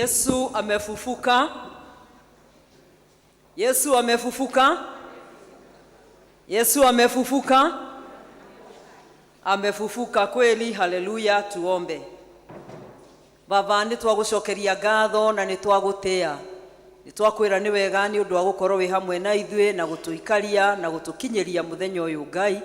Yesu amefufuka. Yesu amefufuka. Yesu amefufuka. Amefufuka kweli. Haleluya. Tuombe. Baba, nĩ twagũcokeria ngatho na nĩ twagũtĩa. Nĩ twakwĩra nĩ wega nĩ ũndũ wa gũkorwo wĩ hamwe na ithuĩ na gũtũikaria na gũtũkinyĩria mũthenya ũyũ Ngai,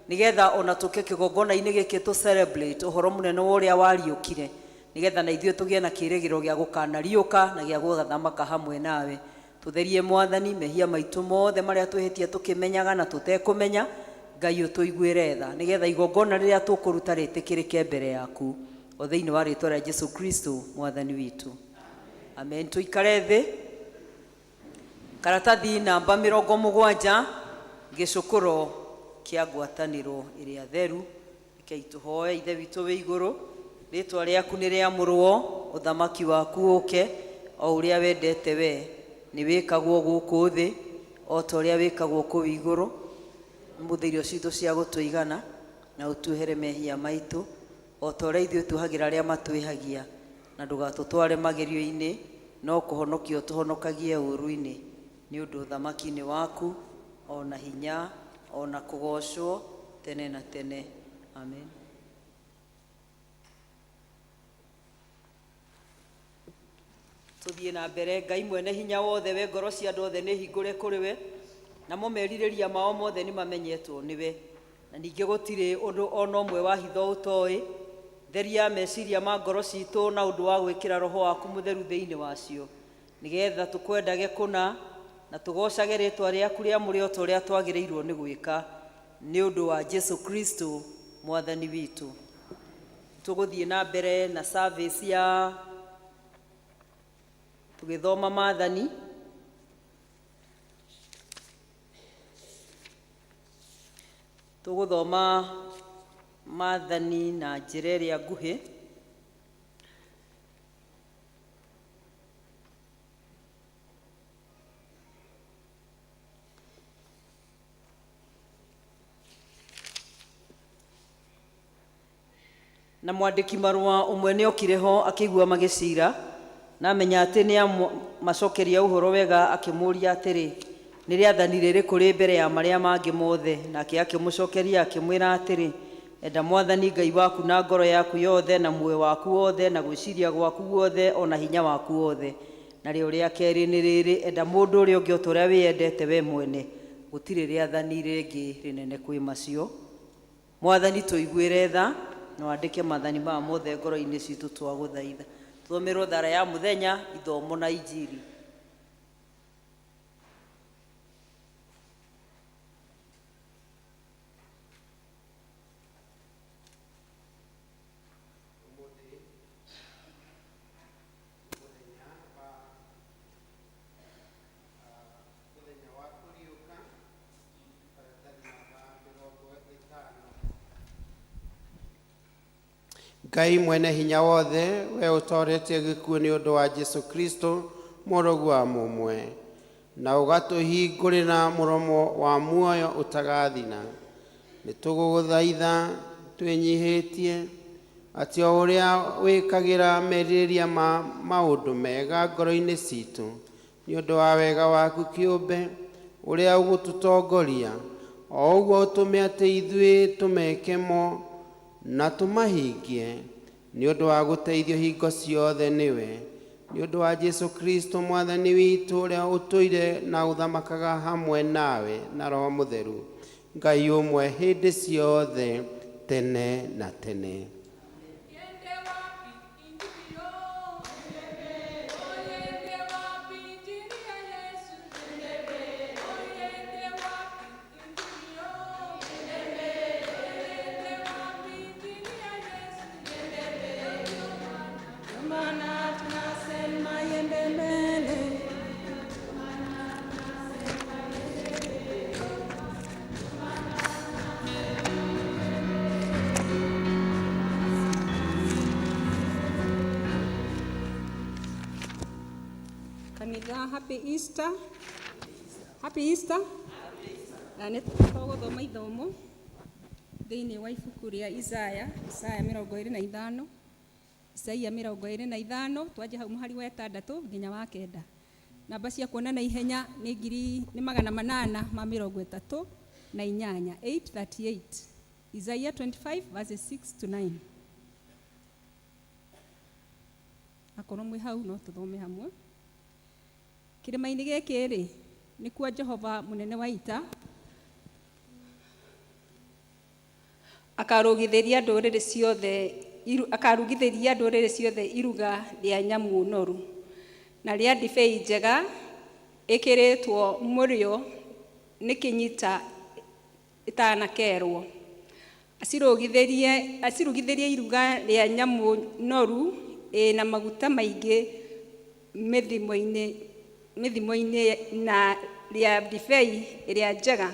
nĩgetha ona tũke kĩgongona-inĩ gĩkĩ tũ celebrate ũhoro mũnene wa ũrĩa wariũkire, nĩgetha na ithuĩ tũgĩe na kĩĩrĩgĩrĩro gĩa gũkanariũka na gĩa gũgathamaka hamwe nawe. Tũtherie Mwathani mehia maitũ mothe marĩa twĩhĩtie tũkĩmenyaga na tũtekũmenya. Ngai ũtũiguĩre tha, nĩgetha igongona rĩrĩa tũkũruta rĩtĩkĩrĩke mbere yaku, o thĩinĩ wa rĩtwa rĩa Jesu Kristo Mwathani witũ, amen. Tũikare thĩ. Karatathi namba 70, gĩcũkũro kĩa ngwatanĩro ĩrĩa theru. Rekei tũhoe. Ithe witũ wĩ igũrũ, rĩtwa rĩaku nĩ rĩamũrwo, ũthamaki waku ũke, o ũrĩa wendete we nĩ wĩkagwo gũkũ thĩ o ta ũrĩa wĩkagwo kũu igũrũ. Ũmũthĩ irio citũ cia gũtũigana, na ũtuohere mehia maitũ o ta ũrĩa ithuĩ tuohagĩra arĩa matwĩhagia, na ndũgatũtware magerio-inĩ, no kũhonokia ũtũhonokagie ũũru-inĩ, nĩ ũndũ ũthamaki nĩ waku, o na hinya, o na kũgoocwo tene na tene. Amen. Tũthiĩ na mbere. Ngai mwene hinya wothe, we ngoro cia andũ othe nĩ hingũre kũrĩ we, namo merirĩria mao mothe nĩ mamenyetwo nĩwe, na ningĩ gũtirĩ ũndũ ona ũmwe wa hitho ũtoĩ. Theria meciria ma ngoro citũ na ũndũ wa gwĩkĩra Roho waku Mũtheru thĩinĩ wacio, nĩgetha tũkwendage kũna na tũgoocage rĩtwa rĩaku rĩamũre o ta ũrĩa twagĩrĩirwo nĩ gwĩka, nĩ ũndũ wa Jesu Kristo Mwathani witũ. Tũgũthiĩ na mbere na service ya tũgĩthoma maathani. Tũgũthoma maathani na njĩra ĩrĩa nguhĩ. Na mwandĩki marũa ũmwe nĩ okire ho akĩigua magĩcira, na amenya atĩ nĩ amacokeria ũhoro wega, akĩmũũria atĩrĩ, "Nĩ rĩathani rĩrĩkũ rĩ mbere ya marĩa mangĩ mothe?" Nake akĩmũcokeria akĩmwĩra atĩrĩ, "Enda Mwathani Ngai waku na ngoro yaku yothe, na muoyo waku wothe, na gwĩciria gwaku guothe, o na hinya waku wothe. Narĩo rĩa kerĩ nĩ rĩrĩ, Enda mũndũ ũrĩa ũngĩ o ta ũrĩa wĩyendete wee mwene. Gũtirĩ rĩathani rĩngĩ rĩnene kwĩ macio." Mwathani tũiguĩre tha, na wandĩke maathani maya mothe ngoro-inĩ citũ, twagũthaitha. Tũthomerwo thara ya mũthenya, ithomo na injiri. Ũmũthĩ mũthenya wa mũthenya wa kũriũka, karatathi namba 50. Ngai mwene hinya wothe, we ũtoretie gĩkuũ nĩ ũndũ wa Jesu Kristo mũrũguo wa mũmwe, na ũgatũhingũrĩra mũromo wa muoyo ũtagathira, nĩ tũgũgũthaitha twĩnyihĩtie atĩ o ũrĩa wĩkagĩra merirĩria ma maũndũ mega ngoro-inĩ citũ nĩ ũndũ wa wega waku kĩũmbe ũrĩa ũgũtũtongoria, o ũguo ũtũme atĩ ithuĩ tũmeke mo na tũmahingie, nĩ ũndũ wa gũteithio hingo ciothe nĩwe, nĩ ũndũ wa Jesu Kristo Mwathani witũ, ũrĩa ũtũire na ũthamakaga hamwe nawe na Roho Mũtheru, Ngai ũmwe, hĩndĩ ciothe tene na tene. Yende wapi injili yo? Oyende wapi injili ya Yesu? Oyende wapi injili yo? Oyende wapi injili ya Yesu? Ndio maana tunasema yende mbele. Kanitha, happy Easter. Happy Easter. Na nĩ tũgũthoma ithomo thĩinĩ wa ibuku rĩa Isaya, Isaya 25. Isaia 25 twanjie hau mũhari wa 6 nginya wa 9. Namba cia kuona na ihenya nĩ ngiri nĩ 838, 838. Isaiah 25 verses 6 to 9. Akorwo mwĩ hau no tũthome hamwe. Kĩrĩma-inĩ gĩkĩ rĩ, nĩkuo Jehova mũnene wa ita akarugithĩria ndũrĩrĩ ciothe akarugithĩria ndũrĩrĩ ciothe iruga rĩa nyamũ noru na rĩa ndibei njega ĩkĩrĩtwo mũrĩo nĩ kĩnyita ĩtanakerwo. Acirugithĩrie iruga rĩa nyamũ noru ĩna maguta maingĩ mĩthimo-inĩ na rĩa ndibei ĩrĩa njega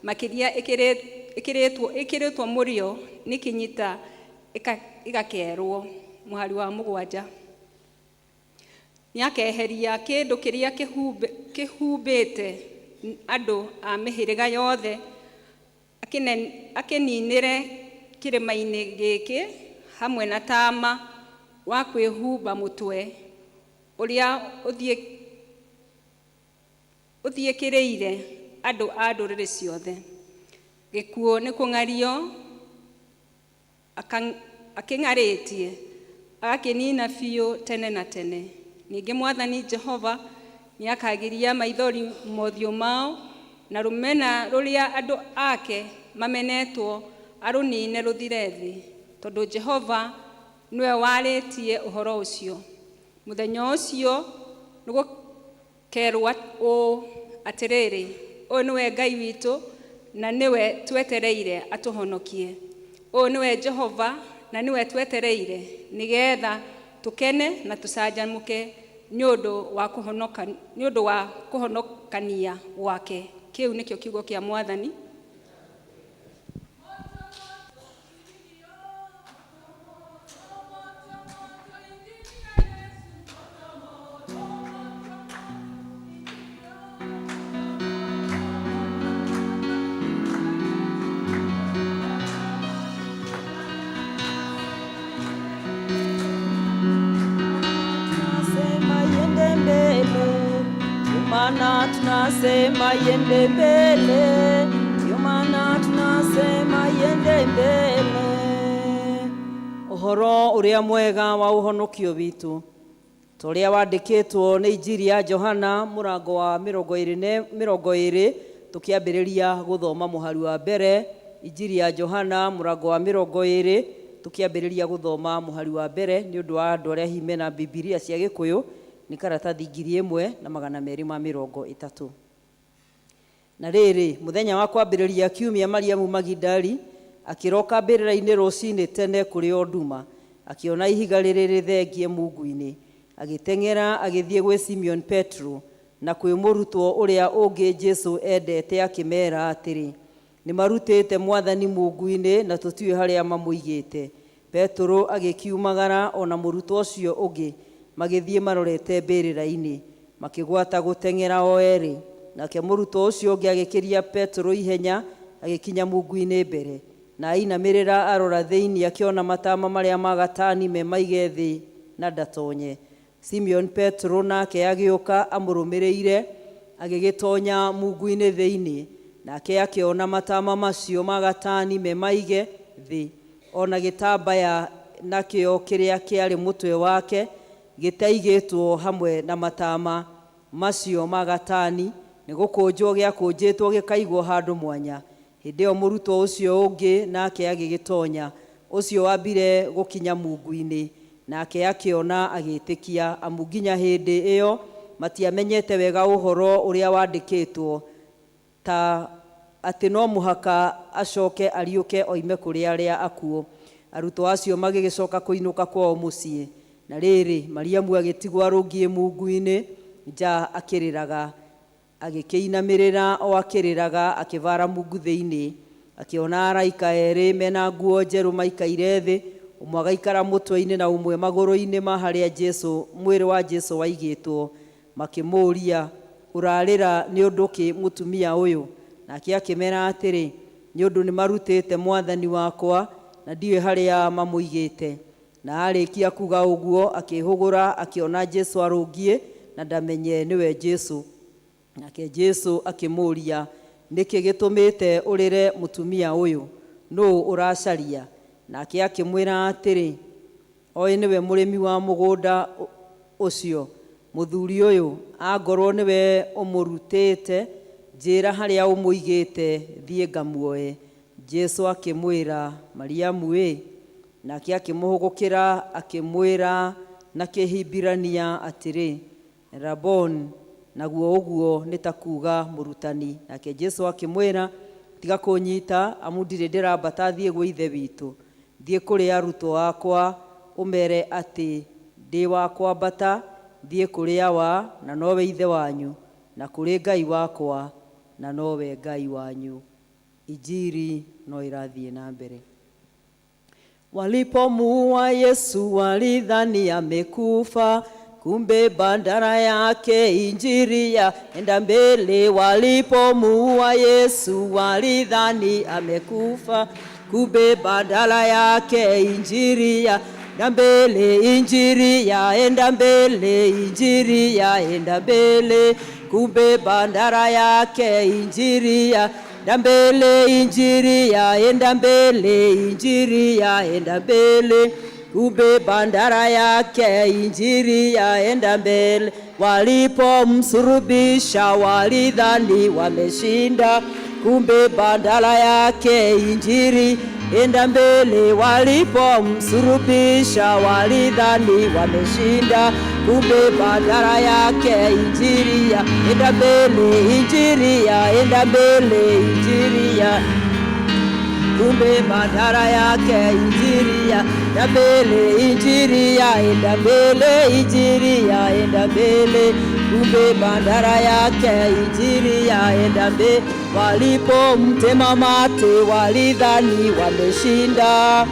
makĩria ĩkĩrĩtwo mũrĩo nĩ kĩnyita ĩgakerwo. Mũhari wa 7. Nĩakeheria kĩndũ kĩrĩa kĩhumbĩte andũ a mĩhĩrĩga yothe akĩninĩre kĩrĩma-inĩ gĩkĩ hamwe na tama wa kwĩhumba mũtwe ũrĩa ũthiĩkĩrĩire andũ a ndũrĩrĩ ciothe. Gĩkuũ nĩ kũng'ario akĩng'arĩtie agakĩnina biũ tene na tene. Ningĩ Mwathani Jehova nĩakagiria maithori mothiũ mao na rũmena rũrĩa andũ ake mamenetwo arũnine rũthire thĩ, tondũ Jehova nĩwe warĩtie ũhoro ũcio. Mũthenya ũcio nĩgũkerwo ũũ atĩrĩrĩ, ũyũ nĩwe Ngai witũ na nĩwe twetereire atũhonokie. Ũyũ nĩwe Jehova na nĩwe twetereire nĩgetha tũkene na tũcanjamũke nĩ ũndũ wa kũhonokania gwake. Kĩu nĩkĩo kiugo kĩa Mwathani. Tunasema iende mbele, ndio maana tunasema iende mbele, ndio maana tunasema iende mbele. Ũhoro ũrĩa mwega wa ũhonokio witũ ta ũrĩa wandĩkĩtwo nĩ Injiri ya Johana mũrango wa 20 tũkĩambĩrĩria gũthoma mũhari wa mbere. Injiri ya Johana mũrango wa 20 tũkĩambĩrĩria gũthoma mũhari wa mbere nĩ ũndũ wa andũ arĩa hihi mena Bibilia cia Gĩkũyũ nĩ karatathi 1230. Na rĩrĩ, mũthenya wa kwambĩrĩria kiumia Mariamu Magidali akĩroka mbĩrĩra-inĩ rũcinĩ tene kũrĩ o nduma, akĩona ihiga rĩrĩ rĩthengie mungu-inĩ. Agĩteng'era agĩthiĩ gwĩ Simeon Petro na kwĩ mũrutwo ũrĩa ũngĩ Jesũ endete akĩmeera atĩrĩ, nĩmarutĩte Mwathani mungu-inĩ na tũtiũĩ harĩa mamũigĩte. Petero agĩkiumagara o na mũrutwo ũcio ũngĩ magĩthiĩ marorete mbĩrĩra-inĩ, makĩgwata gũteng'era o erĩ. Nake mũrutwo ũcio ũngĩ agĩkĩria Petero ihenya agĩkinya mungu-inĩ mbere, na ainamĩrĩra arora thĩinĩ akĩona matama marĩa ma gatani me maige thĩ na ndatonye. Simeon Petero nake agĩũka amũrũmĩrĩire agĩgĩtonya mungu-inĩ thĩinĩ, nake akĩona matama macio ma gatani me maige thĩ, ona gĩtambaya nakĩo kĩrĩa kĩarĩ mũtwe wake gĩtaigĩtwo hamwe na matama macio ma gatani, nĩ gũkũnjwo gĩakũnjĩtwo gĩkaigwo handũ mwanya. Hĩndĩ ĩyo mũrutwo ũcio ũngĩ nake agĩgĩtonya, ũcio wambire gũkinya mungu-inĩ, nake akĩona agĩĩtĩkia, amu nginya hĩndĩ ĩyo matiamenyete wega ũhoro ũrĩa wandĩkĩtwo ta atĩ no mũhaka acoke ariũke oime kũrĩ arĩa akuũ. Arutwo acio magĩgĩcoka kũinũka kwao mũciĩ. Na rĩrĩ, Mariamu agĩtigwo arũngiĩ mungu-inĩ nja akĩrĩraga, agĩkĩinamĩrĩra o akĩrĩraga akĩbara mungu thĩinĩ. Akĩona araika erĩ mena nguo njerũ maikaire thĩ, ũmwe agaikara mũtwe-inĩ na ũmwe magũrũ-inĩ ma harĩa Jesũ mwĩrĩ wa Jesũ waigĩtwo. Makĩmũũria, ũrarĩra nĩ ũndũ kĩ mũtumia ũyũ? Nake akĩmera atĩrĩ, nĩ ũndũ nĩmarutĩte Mwathani wakwa na ndiũĩ harĩa mamũigĩte. Na arĩkia kuga ũguo akĩhũgũra akĩona Jesũ arũngiĩ na ndamenye nĩwe Jesũ. Nake Jesũ akĩmũũria, nĩkĩ gĩtũmĩte ũrĩre mũtumia ũyũ? Nũũ ũracaria? Nake akĩmwĩra atĩrĩ, oĩ nĩwe mũrĩmi wa mũgũnda ũcio. Mũthuri ũyũ, angorwo nĩwe ũmũrutĩte, njĩra harĩa ũmũigĩte, thiĩ ngamuoe. Jesũ akĩmwĩra, Mariamu ĩ. Nake akĩmũhũgũkĩra akĩmwĩra na Kĩhibirania atĩrĩ, Raboni, naguo ũguo nĩ ta kuuga mũrutani. Nake Jesũ akĩmwĩra, tiga kũnyita, amu ndirĩ ndĩrambata thiĩ gwĩ Ithe witũ. Thiĩ kũrĩ arutwo akwa ũmere atĩ ndĩ wa kwambata thiĩ kũrĩ Awa na nowe Ithe wanyu, na kũrĩ Ngai wakwa na nowe Ngai wanyu. Injiri no ĩrathiĩ na mbere. Walipomuua Yesu walidhani amekufa, kumbe bandara yake injiri yaenda mbele. Walipomuua Yesu walidhani amekufa, kumbe bandara yake injiri yaenda mbele, injiri yaenda mbele, injiri yaenda mbele, kumbe bandara yake injiri yaenda mbele, injiri yaenda mbele, injiri yaenda mbele, kumbe bandara yake injiri yaenda mbele. Walipomsurubisha walidhani wameshinda, kumbe bandara yake injiri enda mbele. Walipomsurubisha walidhani wameshinda, kumbe bandara yake injiri yaenda mbele, injiri yaenda mbele, injiri ya kumbe bandara yake injiri yaenda mbele, injiri yaenda mbele, injiri yaenda mbele, kumbe bandara yake injiri yaenda mbele. Walipomtema mate walidhani wameshinda,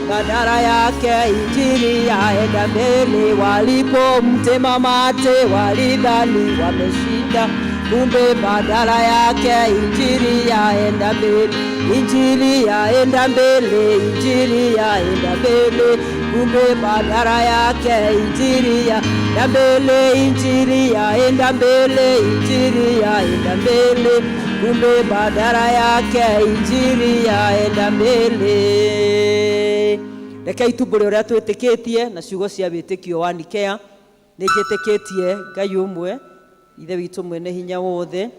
bandara yake injiri yaenda mbele. Walipomtema mate walidhani wameshinda, kumbe badala yake injiri yaenda mbele, injiri yaenda mbele, injiri yaenda mbele, kumbe badala yake injiri yaenda mbele, injiri yaenda mbele, injiri yaenda mbele, kumbe badala yake injiri yaenda mbele. Reke itumbũre ũrĩa twĩtĩkĩtie na ciugo cia wĩtĩkio wa Nikea. Nĩ njĩtĩkĩtie Ngai ũmwe, Ithe witũ mwene hinya wothe,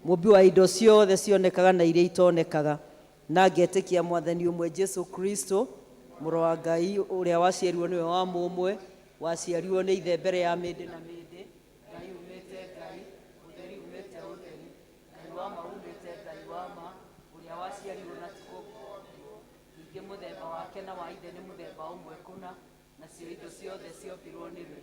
mũmbi wa indo ciothe cionekaga na iria itonekaga, na ngetĩkia Mwathani ũmwe Jesũ Kristo, mũrũ wa Ngai ũrĩa waciarirwo nĩwe wa mũmwe, waciarirwo nĩ Ithe mbere ya mĩndĩ na mĩndĩ, Ngai umĩte Ngai, ũtheri umĩte ũtheri, Ngai wa ma umĩte Ngai wa ma, ũrĩa waciarirwo na ti kũmbwo, ningĩ mũthemba wake na wa Ithe nĩ mũthemba ũmwe kũna, nacio indo ciothe ciombirwo nĩwe,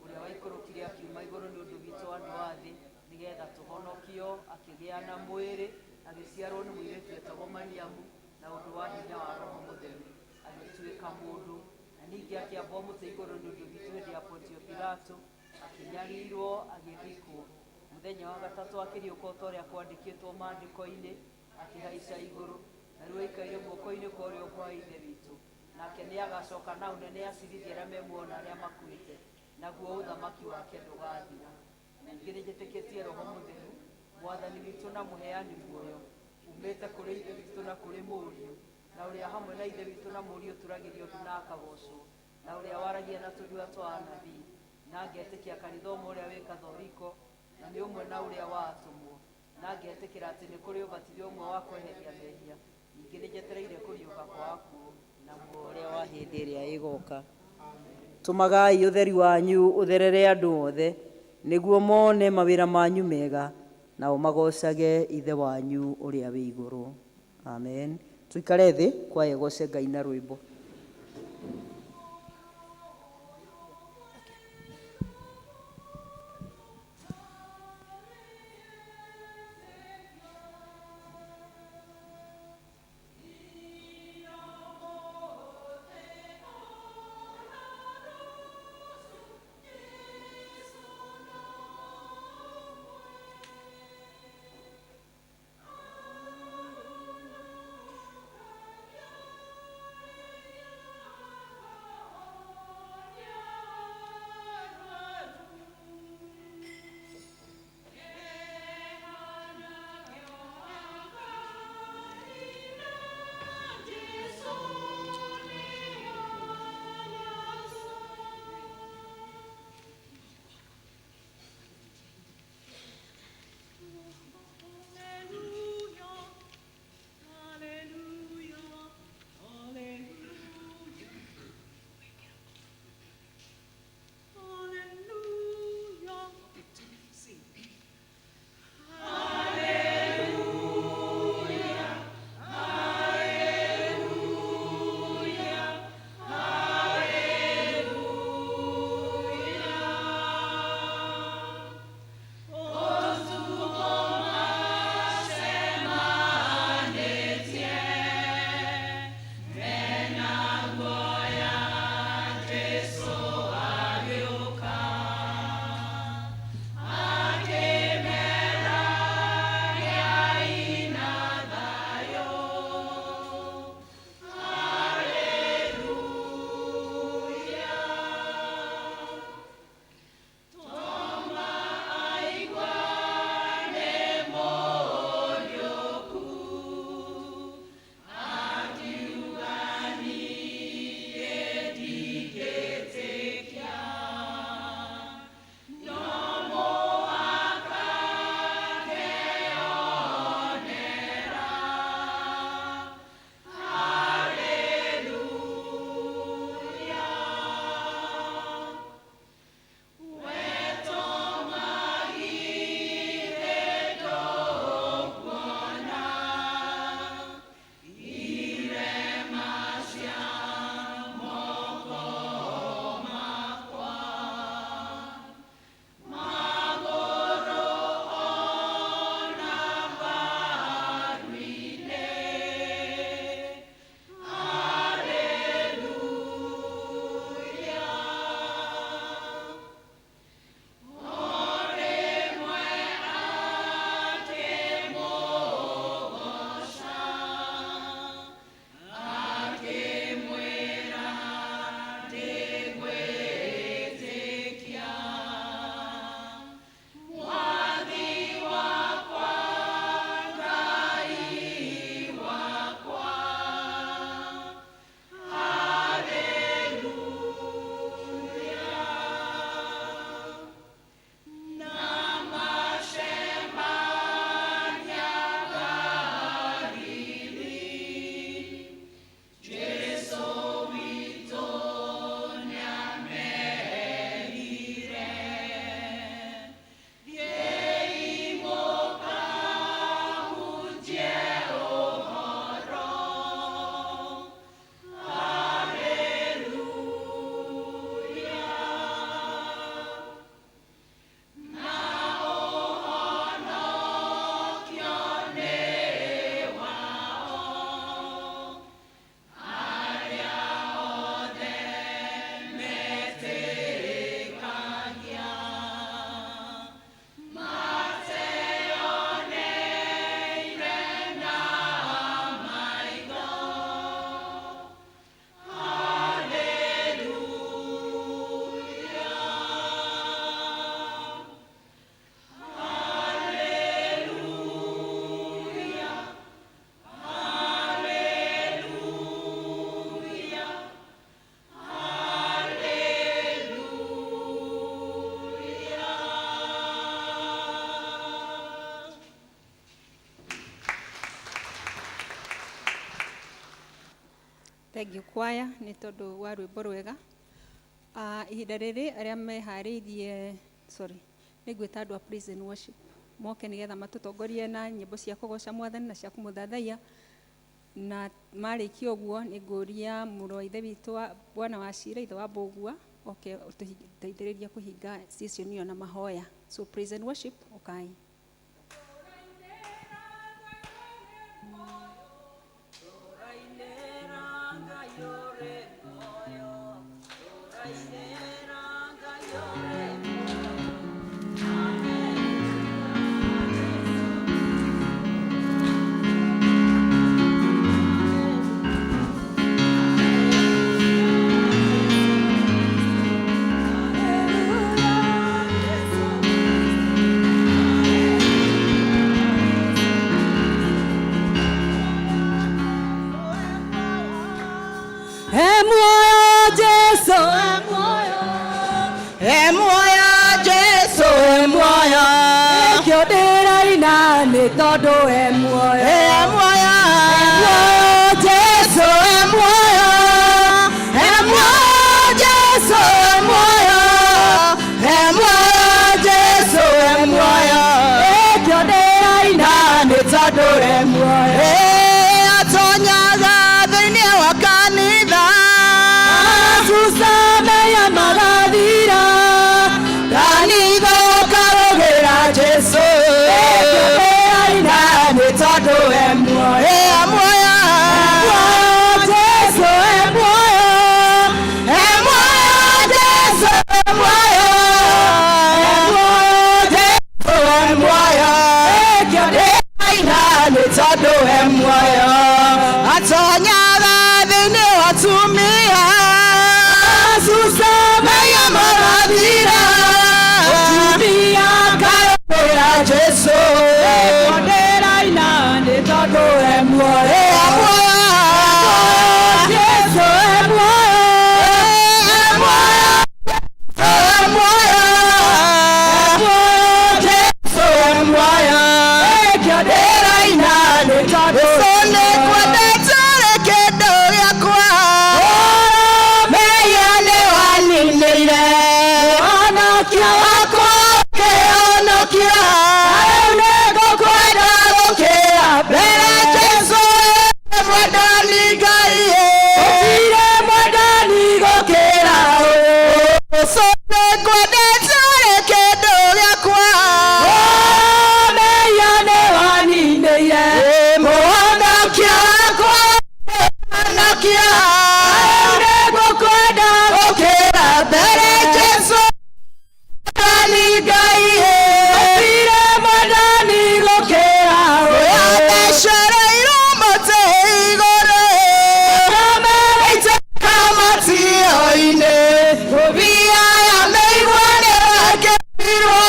ũrĩa waikũrũkire akiuma igũrũ nĩ ũndũ witũ andũ a thĩ, nĩgetha tũhonokio, akĩgĩa na mwĩrĩ, agĩciarwo nĩ mũirĩtu wetagwo Mariamu, na ũndũ wa hinya wa Roho Mũtheru, agĩtuĩka mũndũ, na ningĩ akĩambwo mũtĩ igũrũ nĩ ũndũ witũ hĩndĩ ya Pontio Pilato, akĩnyarirwo, agĩthikwo. Mũthenya wa gatatũ akĩriũka o ta ũrĩa kwandĩkĩtwo maandĩko-inĩ, akĩhaica igũrũ, na rĩu aikaire guoko-inĩ kwa ũrĩo kwa Ithe witũ. Nake nĩ agacoka na ũnene acirithie arĩa me muoyo na arĩa makuĩte, naguo ũthamaki wake ndũgathira. Ningĩ nĩ njĩtĩkĩtie Roho Mũtheru, Mwathani witũ na mũheani muoyo, umĩte kũrĩ Ithe witũ na kũrĩ Mũriũ, na ũrĩa hamwe na Ithe witũ na Mũriũ ũturagĩrio ndu na akagocwo, na ũrĩa waragia na tũnua twa anabii, na ngetĩkia kanitha ũmwe ũrĩa wĩ Kathoriko, na nĩ ũmwe na ũrĩa wa atũmwo, na ngetĩkĩra atĩ nĩ kũrĩ ũbatithio ũmwe wa kweheria mehia, ningĩ nĩ njetereire kũriũka kwa akuũ na muoyo ũrĩa wa hĩndĩ ĩrĩa ĩgoka. Tũmagai ũtheri wanyu ũtherere andũ othe, nĩguo mone mawĩra manyu mega, nao magocage Ithe wanyu ũrĩa wĩ igũrũ. Amen. Tuikare thĩ kwaya ĩgoce Ngai na rwĩmbo. Thank you kwaya nĩ tondũ wa rwĩmbo rwega. Ihinda rĩrĩ arĩa meharĩirie, sorry, nĩ ngwĩta andũ a praise and worship moke nĩgetha matũtongorie na nyĩmbo cia kũgoca Mwathani na cia kũmũthathaiya. Na marĩkia ũguo nĩ ngũria mũrũ wa ithe witũ wa Bwana wa Cira, ithe wa Mbũgua, oke ũtũteithĩrĩrie kũhinga session ĩyo na mahoya. So praise and worship, ũkai. E muoyo Jesu, e muoyo, E muoyo Jesu, e muoyo. Nĩkĩo ndĩraina nĩ tondũ e muoyo. E muoyo. Muoyo Jesu, E muoyo. E muoyo Jesu, e muoyo. E muoyo Jesu, e muoyo. Nĩkĩo ndĩraina nĩ tondũ e muoyo. E atonyaga thĩinĩ wa kanitha. Asusameya magathira. Kanitha ũkarũgĩra Jesu. Nĩkĩo ndĩraina nĩ tondũ e muoyo. E muoyo. Muoyo Jesu, e muoyo. E muoyo Jesu, e muoyo. E muoyo Jesu, e muoyo. Nĩkĩo Ndĩraina nĩ tondũ e muoyo. Atonyaga thĩinĩ wa atumia. Asusameya Meya magathira. Atumia Karũgĩra Jesu. Nĩkĩo ndĩraina nĩ tondũ e muoyo. E muoyo. Jesu e muoyo. E muoyo. E muoyo. Muoyo Jesu e muoyo. Nĩkĩo ndĩraina nĩ tondũ Jesu nĩngwendete rĩ kĩndũ gĩakwa. Mehia nĩwaninĩire. Mũhonokia Wakwa ũkĩhonokia. Rĩu nĩngũkwenda Gũkĩra mbere Jesu mwendani Ngai. Gũtirĩ mwendani gũkĩra ũyũ. Jesu nĩngwendete rĩ kĩndũ gĩakwa. Mehia nĩwaninĩire. Mũhonokia wakwa ũkĩhonokia. Rĩu nĩngũkwenda Gũkĩra mbere Jesu mwendani Ngai. Gũtirĩ mwendani gũkĩra ũyũ. Yathecereirwo mũtĩ igũrũ. Ĩitĩka matio-inĩ. Ngũbia ya mĩigua nĩwekĩrirwo.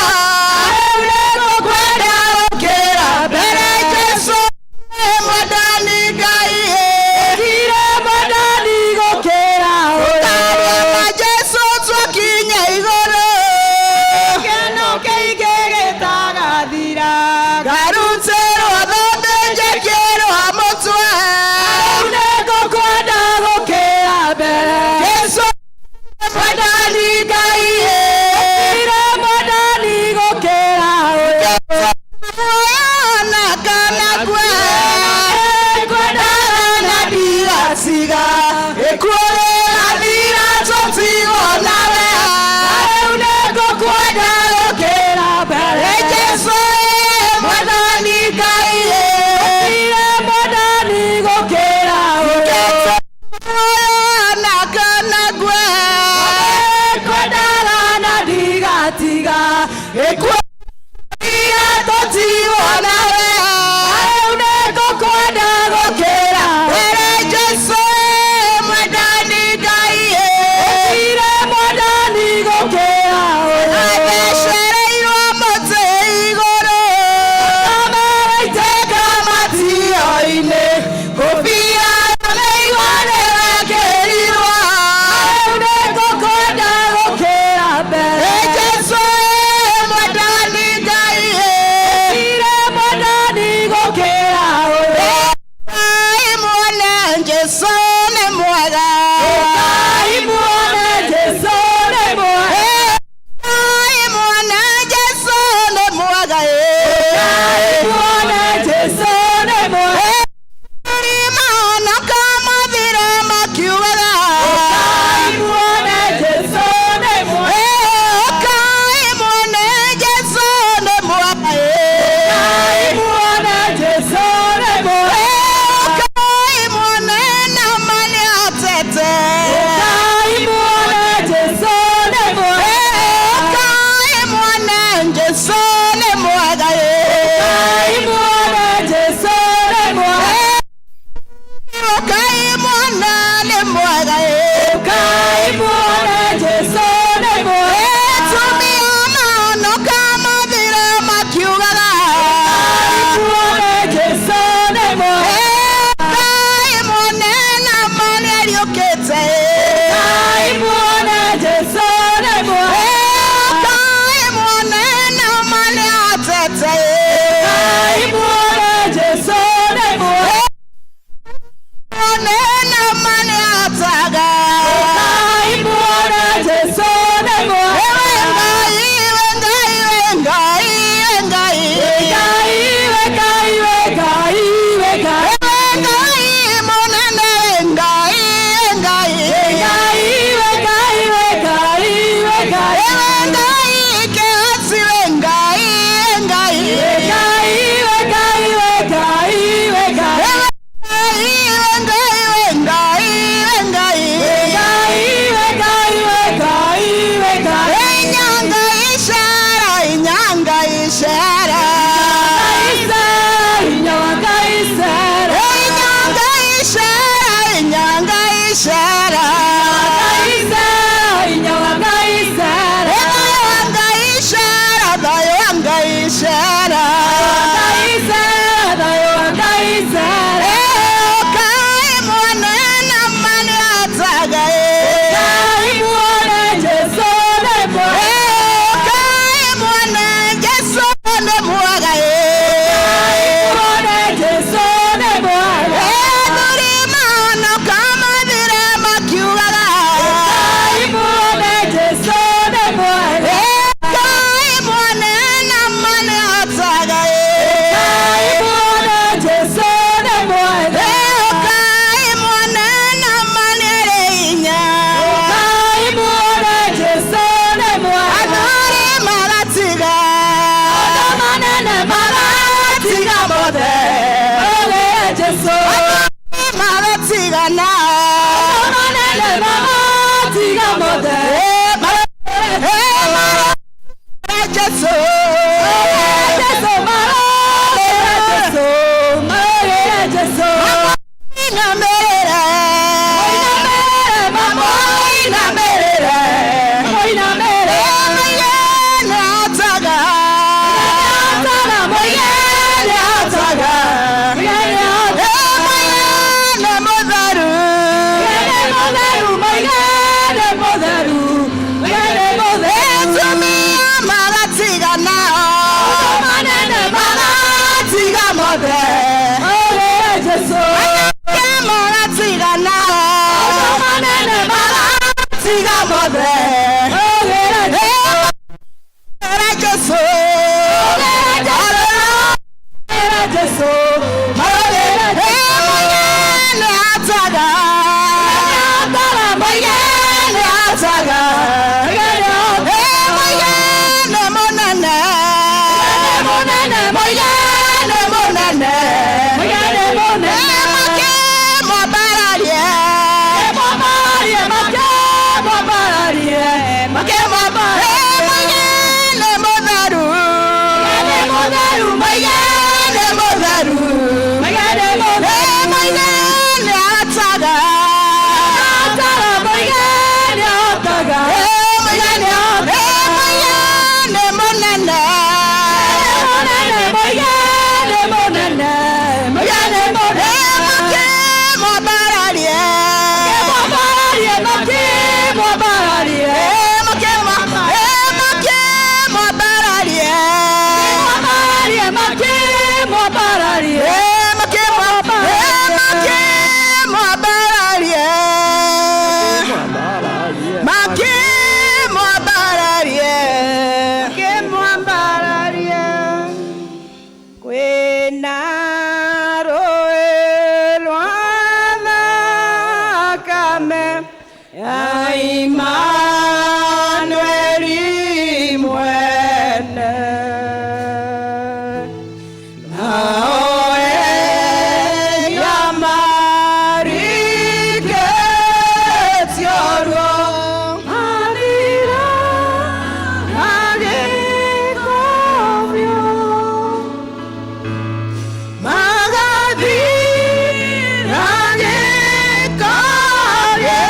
Rĩu nĩngũkwenda Gũkĩra mbere Jesu mwendani Ngai. Gũtirĩ mwendani gũkĩra ũyũ. Tũkaria na Jesu twakinya igũrũ. Gĩkeno kĩingĩ gĩtagathira. Ngarutĩrwo thũmbĩ njĩkĩrwo mũtwe. Rĩu nĩngũkwenda gũkĩra mbere. Jesu mwendani Ngai. Gũtirĩ mwendani gũkĩra ũyũ. Na kana kwe. Nĩngwendaga na ndigatiga. Ĩkuũrĩra thira tũtigwo nawe. Rĩu nĩngũkwenda gũkĩra mbere. Jesu mwendani Ngai. Gũtirĩ mwendani gũkĩra ũyũ. Na kana kwe. Nĩngwendaga na ndigatiga. Ĩkuũrĩra tũtigwo nawe. Rĩu nĩngũkwenda gũkĩra Mbere Jesu mwendani Ngai. Gũtirĩ mwendani gũkĩra ũyũ. Athecereirwo mũtĩ igũrũ. Ĩitĩka matio-inĩ. Ngũbia ya mĩigua nĩwekĩrirwo. Rĩu nĩngũkwenda gũkĩra mbere. Jesu mwendani Ngai. Gũtirĩ mwendani gũkĩra ũyũ. Ai mwene Jesu nĩ mwega. nĩariũkĩte. Ũkai muone Jesũ nĩ mwega. Ũkai muone na ma nĩahotete. Ũkai muone Jesũ nĩ mwega. Muone na ma nĩahotaga. Ũkai muone Jesũ nĩ mwega. Ewe Ngai, we Ngai, we Ngai, we Ngai. Ngai, we Ngai, we Ngai, we Ngai. Ewe Ngai mũnene, we Ngai, we Ngai. Ngai, we Ngai, we Ngai, we Ngai. Ewe Ngai kĩhoti, we Ngai, we Ngai. Ngai, we Ngai, we Ngai, we Ngai. Ewe Ngai, we Ngai, we Ngai, we Ngai. Ngai, we Ngai, we Ngai, we Ngai. Inyanga ishara, inyanga ishara. Inyanga isera, Inyanga ishara, inyanga ishara. Inyanga isera, Inyanga ishara, inyanga ishara. Inyanga isera. Ũkai muone na ma nĩahotaga. Ũkai muone Jesũ nĩ mwega. Ũkai muone Jesũ nĩ mwega. Muone Jesũ nĩ mwega. Athuri mahonoka mathire makiugaga. Ũkai muone Jesũ nĩ mwega. Ũkai muone na ma nĩahotaga. Ũkai muone Jesũ nĩ mwega. Ũkai muone na ma nĩarĩ hinya. Ũkai muone Jesũ nĩ mwega. Athuri magatiga. Maũndũ manene magatiga mothe. Marũmĩrĩre Jesũ. Athuri magatigana. Maũndũ manene magatiga mothe. Marũmĩrĩre Jesũ. Jesũ, marũmĩrĩre Jesũ. Marũmĩrĩre Jesũ. Inamĩrĩre. Mũinamĩrĩre, mamũinamĩrĩre. Mũinamĩrĩre. Mũige nĩahotaga. Nĩahotaga, mũige nĩahotaga. Mũige nĩahotaga. Mũige nĩ mũtheru. Mũige nĩ mũtheru, mũige nĩ mũtheru. Mũige nĩ mũtheru. Atumia magatigana. Maũndũ manene Magatiga mothe. Marũmĩrĩre Jesũ. Anake magatigana. Maũndũ manene Magatiga mothe. Marũmĩrĩre Jesũ. Marũmĩrĩre Jesũ. Marũmĩrĩre Jesũ. Mũige nĩahotaga. Nĩahotaga, mũige Nĩahotaga. Mũige nĩahotaga. Mũige nĩ mũnene. Nĩ mũnene, mũige Nĩ mũnene. Mũige nĩ mũnene. Makĩmwambararie. Makĩmwambararie, makĩmwambararie, makĩmwambararie. Mũige nĩ mũtheru. Nĩ mũtheru, mũige Nĩ mũtheru. Mũige nĩ mũtheru. Mũige nĩahotaga. Nĩahotaga, mũige nĩahotaga. Mũige nĩahotaga. Mũige nĩ mũnene. Nĩ mũnene, mũige nĩ mũnene. Mũige nĩ mũnene. Makĩmwambararie. Makĩmwambararie, makĩmwambararie. Makĩmwambararie. Makĩmwambararie, makĩmwambararie. Makĩmwambararie. Makĩmwambararie. Makĩmwambararie. Kwĩna rũĩ rwa thakame ya Imanueli mwene. Nao nyamarikĩtio ruo mathira magĩkomio magathira gĩkomio.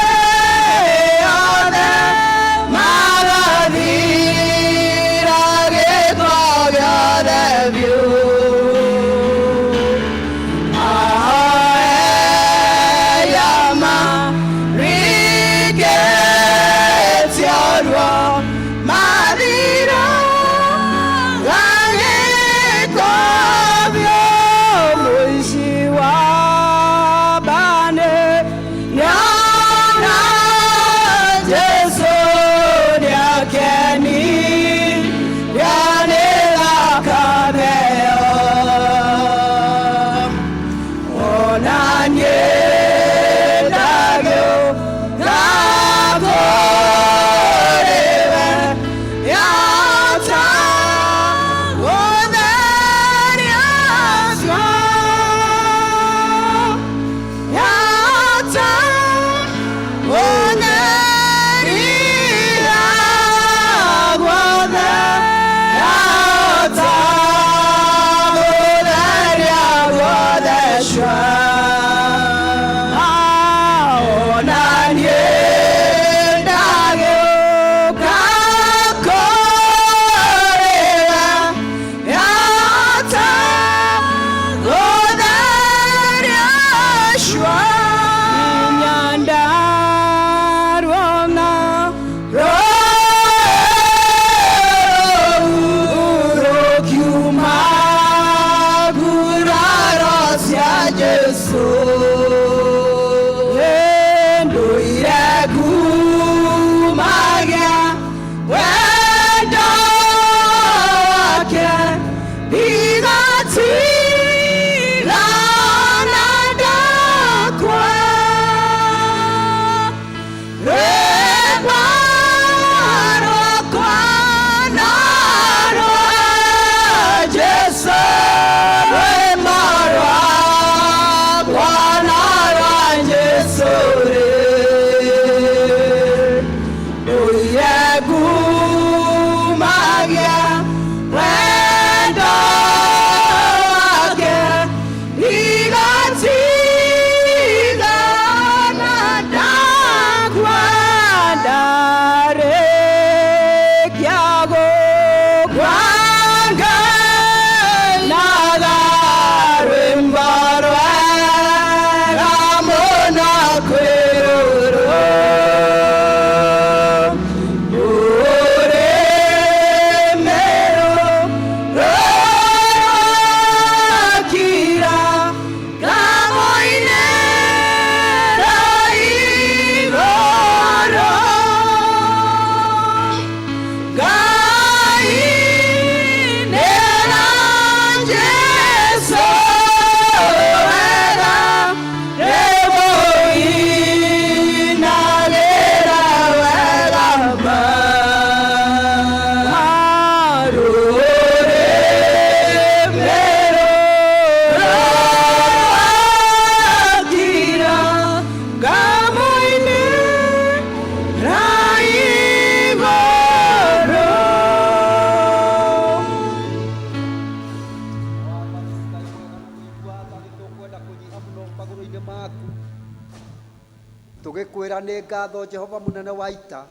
Tũgĩkwĩra nĩ ngatho Jehova mũnene wa ita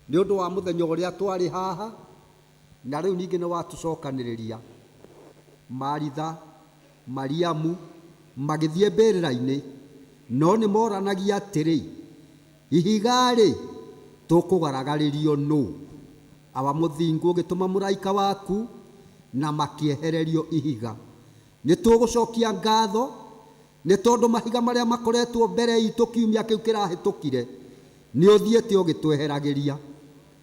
nĩ ũndũ wa mũthenya ũrĩa twarĩ haha na rĩu ningĩ nĩ watũcokanĩrĩria. Maritha, Mariamu magĩthiĩ mbĩrĩra-inĩ no nĩ moranagia atĩrĩ, ihiga-rĩ tũkũgaragarĩrio nũ? Awa mũthingu ũgĩtũma mũraika waku na makĩehererio ihiga. Nĩ tũgũcokia ngatho nĩ tondũ mahiga marĩa makoretwo mbere itũ kiumia kĩu kĩrahĩtũkire nĩ ũthiĩte ũgĩtweheragĩria.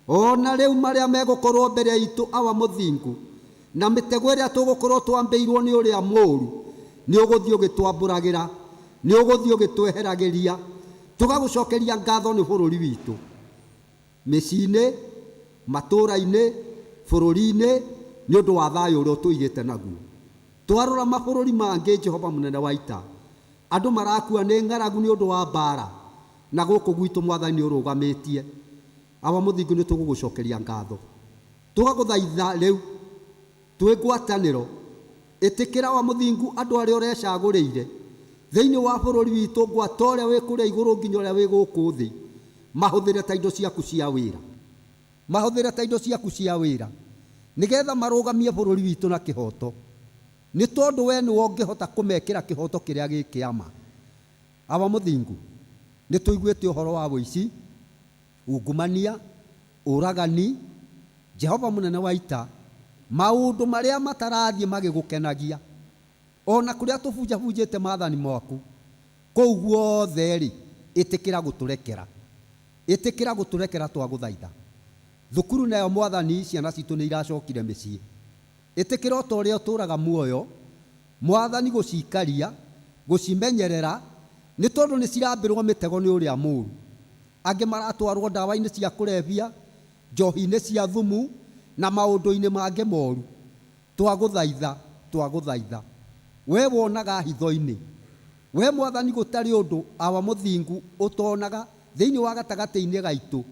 Ona rĩu marĩa megũkorwo mbere itũ awa mũthingu na mĩtego ĩrĩa tũgũkorwo twambĩirwo nĩ ũrĩa mũũru nĩ ũgũthiĩ ũgĩtwambũragĩra, nĩ ũgũthiĩ ũgĩtweheragĩria. Tũgagũcokeria ngatho nĩ bũrũri witũ, mĩciĩ-inĩ, matũũra-inĩ, bũrũri-inĩ nĩ ũndũ wa thayũ ũrĩa ũtũigĩte naguo. Twarora mabũrũri mangĩ Jehova mũnene wa ita, andũ marakua nĩ ng'aragu nĩ ũndũ wa mbara na gũkũ gwitũ mwathani nĩ ũrũgamĩtie. Awa mũthingu nĩ tũgũgũcokeria ngatho, tũgagũthaitha rĩu twĩ ngwatanĩro ĩtĩkĩra wa mũthingu andũ arĩa ũrecagũrĩire thĩinĩ wa bũrũri witũ ngwata ũrĩa wĩ kũrĩa igũrũ nginya ũrĩa wĩ gũkũ thĩ mahũthĩre ta indo ciaku cia wĩra, mahũthĩre ta indo ciaku cia wĩra nĩgetha marũgamie bũrũri witũ na kĩhoto nĩ tondũ we nĩwe ũngĩhota kũmekĩra kĩhoto kĩrĩa gĩ kĩama. Awa mũthingu nĩ tũiguĩte ũhoro wa wũici, ungumania, ũragani, Jehova mũnene wa ita, maũndũ marĩa matarathiĩ magĩgũkenagia ona kũrĩa tũbunjabunjĩte maathani maku kũu guothe rĩ, ĩtĩkĩra gũtũrekera, ĩtĩkĩra gũtũrekera twagũthaitha. Thukuru nayo mwathani ciana citũ nĩ iracokire mĩciĩ, ĩtĩkĩra o ta ũrĩa ũtũũraga muoyo mwathani gũcikaria gũcimenyerera nĩ tondũ nĩ cirambĩrwo mĩtego nĩ ũrĩa mũũru. Angĩ maratwarwo ndawa-inĩ cia kũrebia, njohi-inĩ cia thumu na maũndũ-inĩ mangĩ moru. Twagũthaitha, twagũthaitha we wonaga hitho-inĩ, we mwathani gũtarĩ ũndũ awa mũthingu ũtonaga thĩinĩ wa gatagatĩ-inĩ gaitũ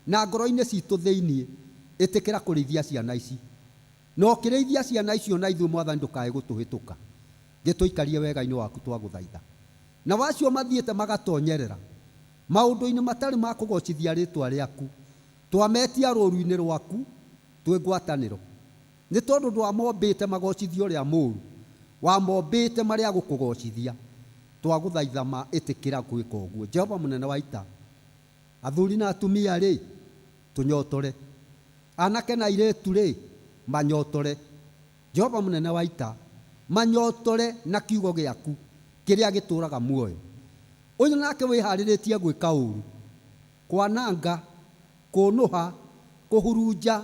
na ngoro-inĩ citũ thĩinĩ, ĩtĩkĩra kũrĩithia ciana ici na ũkĩrĩithia ciana icio na ithuĩ mwathani ndũkae gũtũhĩtũka, gĩtũikarie wega-inĩ waku twagũthaitha. Na wacio mathiĩte magatonyerera maũndũ-inĩ matarĩ ma kũgocithia rĩtwa rĩaku, twametia rũru-inĩ rwaku twĩ ngwatanĩro nĩ tondũ ndwamombĩte magocithio ũrĩa mũũru, wamombĩte marĩa gũkũgocithia. Twagũthaitha ma ĩtĩkĩra gwĩka ũguo. Jehova mũnene wa ita, athuri na atumia rĩ tũnyotore, anake na airĩtu rĩ manyotore. Jehova mũnene wa ita, manyotore na kiugo gĩaku kĩrĩa gĩtũũraga muoyo. Ũyũ nake wĩharĩrĩtie gwĩka ũũru, kwananga, kũnũha, kũhurunja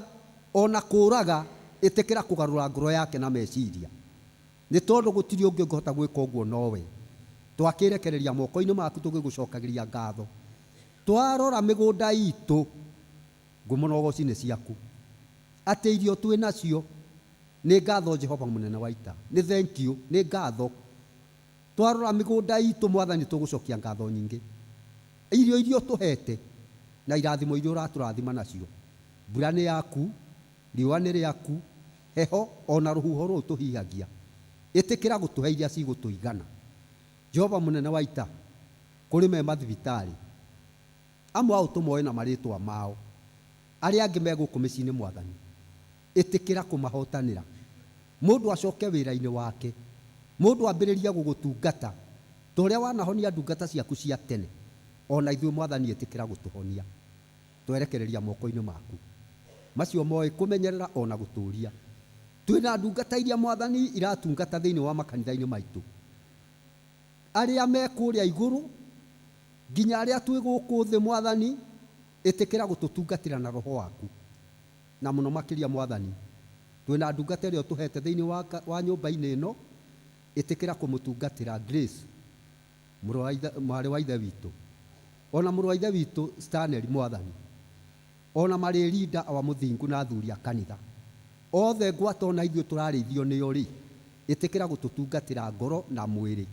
ona kũũraga, ĩtĩkĩra kũgarũra ngoro yake na meciria nĩ tondũ gũtirĩ ũngĩ ũngĩhota gwĩka ũguo nowe. Twakĩrekereria moko-inĩ maku tũgĩgũcokagĩria ngatho. Twarora mĩgũnda itũ ngumo na ũgoci nĩ ciaku, atĩ irio twĩ nacio nĩ ngatho Jehova mũnene wa ita, nĩ thank you, nĩ ngatho. Twarora mĩgũnda itũ mwathani tũgũcokia ngatho nyingĩ, irio iria ũtũhete na irathimo iria ũratũrathima nacio. Mbura nĩ yaku, riũa nĩ rĩaku, heho ona rũhuho rũu tũhihagia, ĩtĩkĩra gũtũhe iria cigũtũigana. Jehova mũnene wa ita, kũrĩ me mathibitarĩ amwe ao tũmoĩ na marĩtwa mao, arĩa angĩ me gũkũ mĩciĩ-inĩ mwathani, ĩtĩkĩra kũmahotanĩra. Mũndũ acoke wĩra-inĩ wake, mũndũ ambĩrĩrie gũgũtungata ta ũrĩa wanahonia ndungata ciaku cia tene, ona ithuĩ mwathani ĩtĩkĩra gũtũhonia. Twerekereria moko-inĩ maku macio moĩ kũmenyerera ona gũtũũria. Twĩna ndungata iria mwathani iratungata thĩinĩ wa makanitha-inĩ maitũ, arĩa me kũrĩa igũrũ nginya arĩa twĩ gũkũ thĩ mwathani, ĩtĩkĩra gũtũtungatĩra na roho waku. Na mũno makĩria mwathani, twĩna ndungata ĩrĩa ũtũhete thĩinĩ wa nyũmba-inĩ ĩno, ĩtĩkĩra kũmũtungatĩra Grace, mwarĩ wa ithe witũ, ona mũrũ wa ithe witũ Stanley mwathani, ona marĩrinda awa mũthingu na athuri a kanitha othe ngwata ona ithuĩ tũrarĩithio nĩo rĩ, ĩtĩkĩra gũtũtungatĩra ngoro na mwĩrĩ.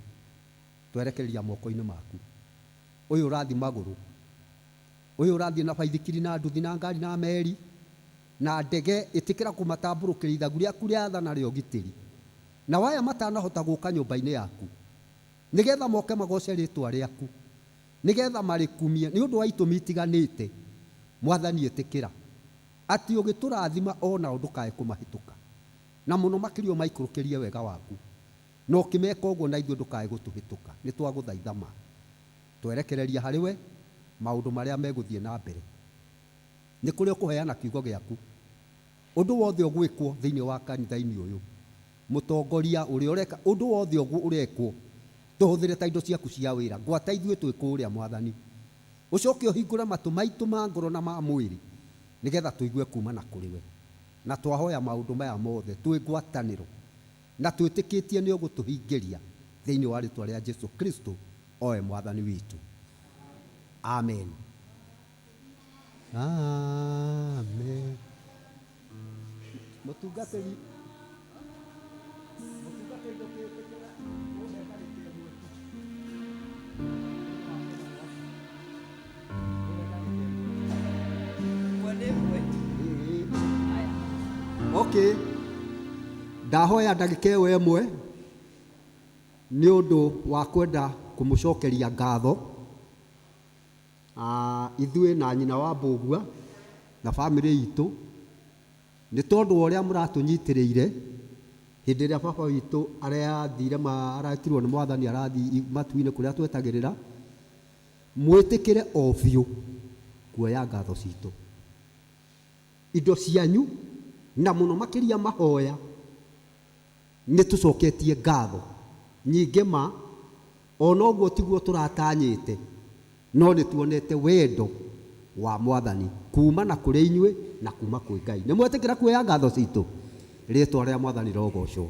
Twerekereria moko-inĩ maku. Ũyũ ũrathiĩ magũrũ, ũyũ ũrathiĩ na baithikiri na nduthi na ngari na meri na ndege, ĩtĩkĩra kũmatambũrũkĩria ithagu rĩaku rĩa tha na rĩa ũgitĩri. Na waya matanahota gũka nyũmba-inĩ yaku nĩgetha moke magoce rĩtwa rĩaku, Nĩgetha marĩkumie nĩ ũndũ wa itũmi itiganĩte. Mwathani ĩtĩkĩra atĩ ũgĩtũrathima onao ndũkae kũmahĩtũka, na mũno makĩria ũmaikũrũkĩrie wega waku, na ũkĩmeka ũguo na ithuĩ ndũkae gũtũhĩtũka. Nĩ twagũthaitha ma twerekereria harĩ we maũndũ marĩa megũthiĩ na mbere. Nĩ kũrĩa ũkũheana kiugo gĩaku, ũndũ wothe ũgwĩkwo thĩinĩ wa kanitha-inĩ ũyũ, mũtongoria ũrĩa ũreka ũndũ wothe ũrekwo, tũhũthĩre ta indo ciaku cia wĩra. Gwata ithuĩ twĩ kũrĩa Mwathani, ũcoke ũhingũre matũ maitũ ma ngoro na ma mwĩrĩ, nĩgetha tũigue kuma na kũrĩ we. Na twahoya maũndũ maya mothe twĩ ngwatanĩro na twĩtĩkĩtie nĩ ũgũtũhingĩria thĩinĩ wa rĩtwa rĩa Jesu Kristo owe Mwathani witũ. Amen. Amen. Mũtungatĩri, mũtungatĩri, ndũkĩtĩkĩra ũhe ndagĩka ĩmwe tu. Ĩmwe nĩ ĩmwe. Okay, ndahoya ndagĩka ĩyo ĩmwe nĩ ũndũ wa kwenda kũmũcokeria ngatho. Ithuĩ na nyina wa Mbũgua na bamĩrĩ itũ, nĩ tondũ wa ũrĩa mũratũnyitĩrĩire hĩndĩ ĩrĩa baba witũ arathire, aretirwo nĩ Mwathani, arathiĩ matu-inĩ kũrĩa twetagĩrĩra. Mwĩtĩkĩre o biũ kuoya ngatho citũ, indo cianyu, na mũno makĩria mahoya. Nĩ tũcoketie ngatho nyingĩ ma ona ũguo tiguo tũratanyĩte, no nĩ tuonete wendo wa Mwathani kuma na kũrĩ inyuĩ na kuma kwĩ Ngai. Nĩ mwetĩkĩra kuoya ngatho citũ? Rĩtwa rĩa Mwathani rogocwo.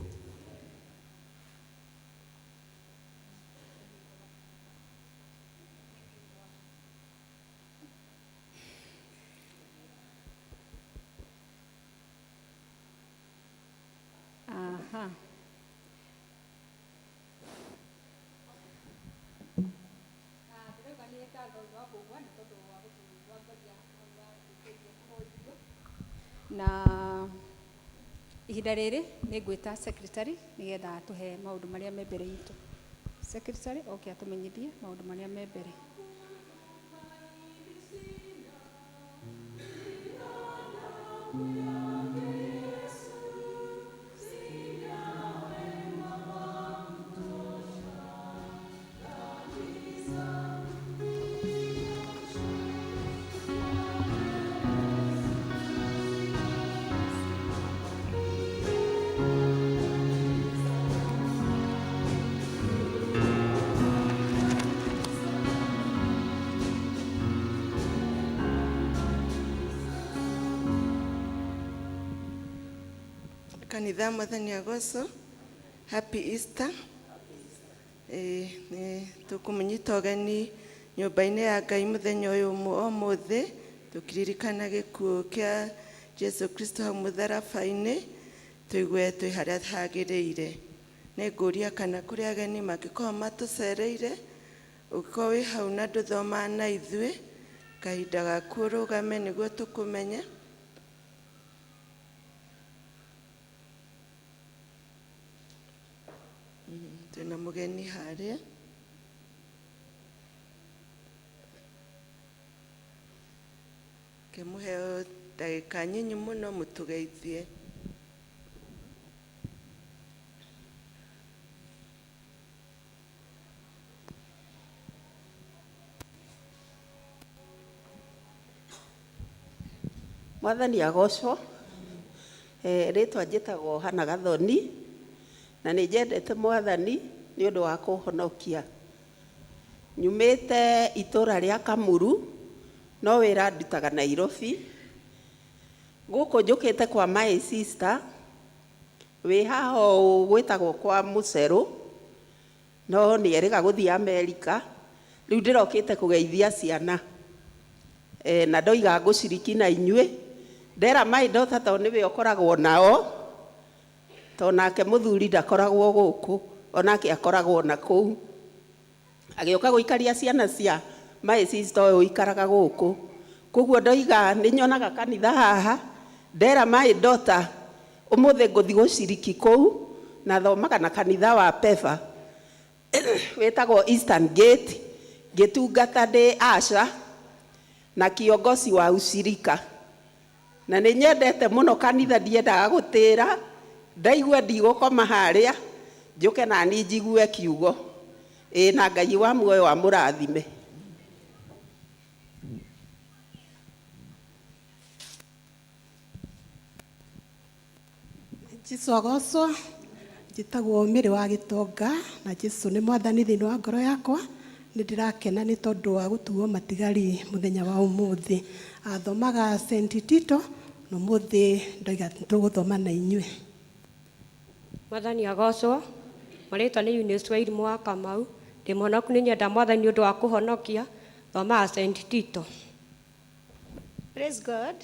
Aha. Na ihinda rĩrĩ nĩ ngwĩta secretary nĩgetha atũhe maũndũ marĩa me mbere itũ. Secretary oke atũmenyithie maũndũ marĩa me mbere. Kanitha, Mwathani agocwo. Happy Easter. Nĩ tũkũmũnyita ũgeni nyũmba-inĩ ya Ngai mũthenya ũyũ ũmũthĩ, tũkĩririkana gĩkuũ kĩa Jesu Kristo hau mũtharaba-inĩ, tũigue twĩ harĩa hagĩrĩire. Nĩ ngũria kana kũrĩ ageni mangĩkorwo matũcereire, ũngĩkorwo wĩ hau na ndũthomaga na ithuĩ, kahinda gaku ũrũgame nĩguo tũkũmenye. Twĩna mũgeni harĩa. Kĩmũhe ndagĩka nyinyi mũno mũtũgeithie. Mwathani agocwo. Rĩtwa njĩtagwo Hana Gathoni, na nĩ njendete Mwathani nĩ ũndũ wa kũhonokia. Nyumĩte itũra rĩa Kamuru, no wĩra ndutaga Nairobi. Gũkũ njũkĩte kwa my sister, wĩ haha ũũ gwĩtagwo kwa Mũcerũ, no nĩ erĩga gũthiĩ Amerika. Rĩu ndĩrokĩte kũgeithia ciana. Na ndoiga ngũciriki na inyuĩ. Ndera my daughter tondũ nĩwe ũkoragwo nao, tondũ nake mũthuri ndakoragwo gũkũ, onake akoragwo na kũu. Agĩũka gũikaria ciana cia my sister ũyũ ũikaraga gũkũ. Koguo ndoiga nĩ nyonaga kanitha haha, ndera my daughter ũmũthĩ ngũthiĩ gũciriki kũu, na thomaga na kanitha wa Pefa wĩtagwo Eastern Gate. Ngĩtungata ndĩ Asha na kiongozi wa ushirika. Na nĩ nyendete mũno kanitha, ndiendaga gũtĩra. Ndaigua ndigũkoma harĩa, njũke nani njigue kiugo. Ĩĩ, na Ngai wa muoyo amũrathime. Jesu agocwo. Njĩtagwo Mĩrĩ wa Gĩtonga, na Jesu nĩ mwathani thĩinĩ wa ngoro yakwa. Nĩ ndĩrakena nĩ tondũ wa gũtuo matigari mũthenya wa ũmũthĩ. Athomaga St Tito, na ũmũthĩ ndoiga tũgũthoma na inyuĩ. Mwathani agocwo. Marĩtwa nĩ Eunice Wairimũ wa Kamau. Ndĩ mũhonoku, nĩ nyenda Mwathani ũndũ wa kũhonokia. Thomaga St Tito. Praise God.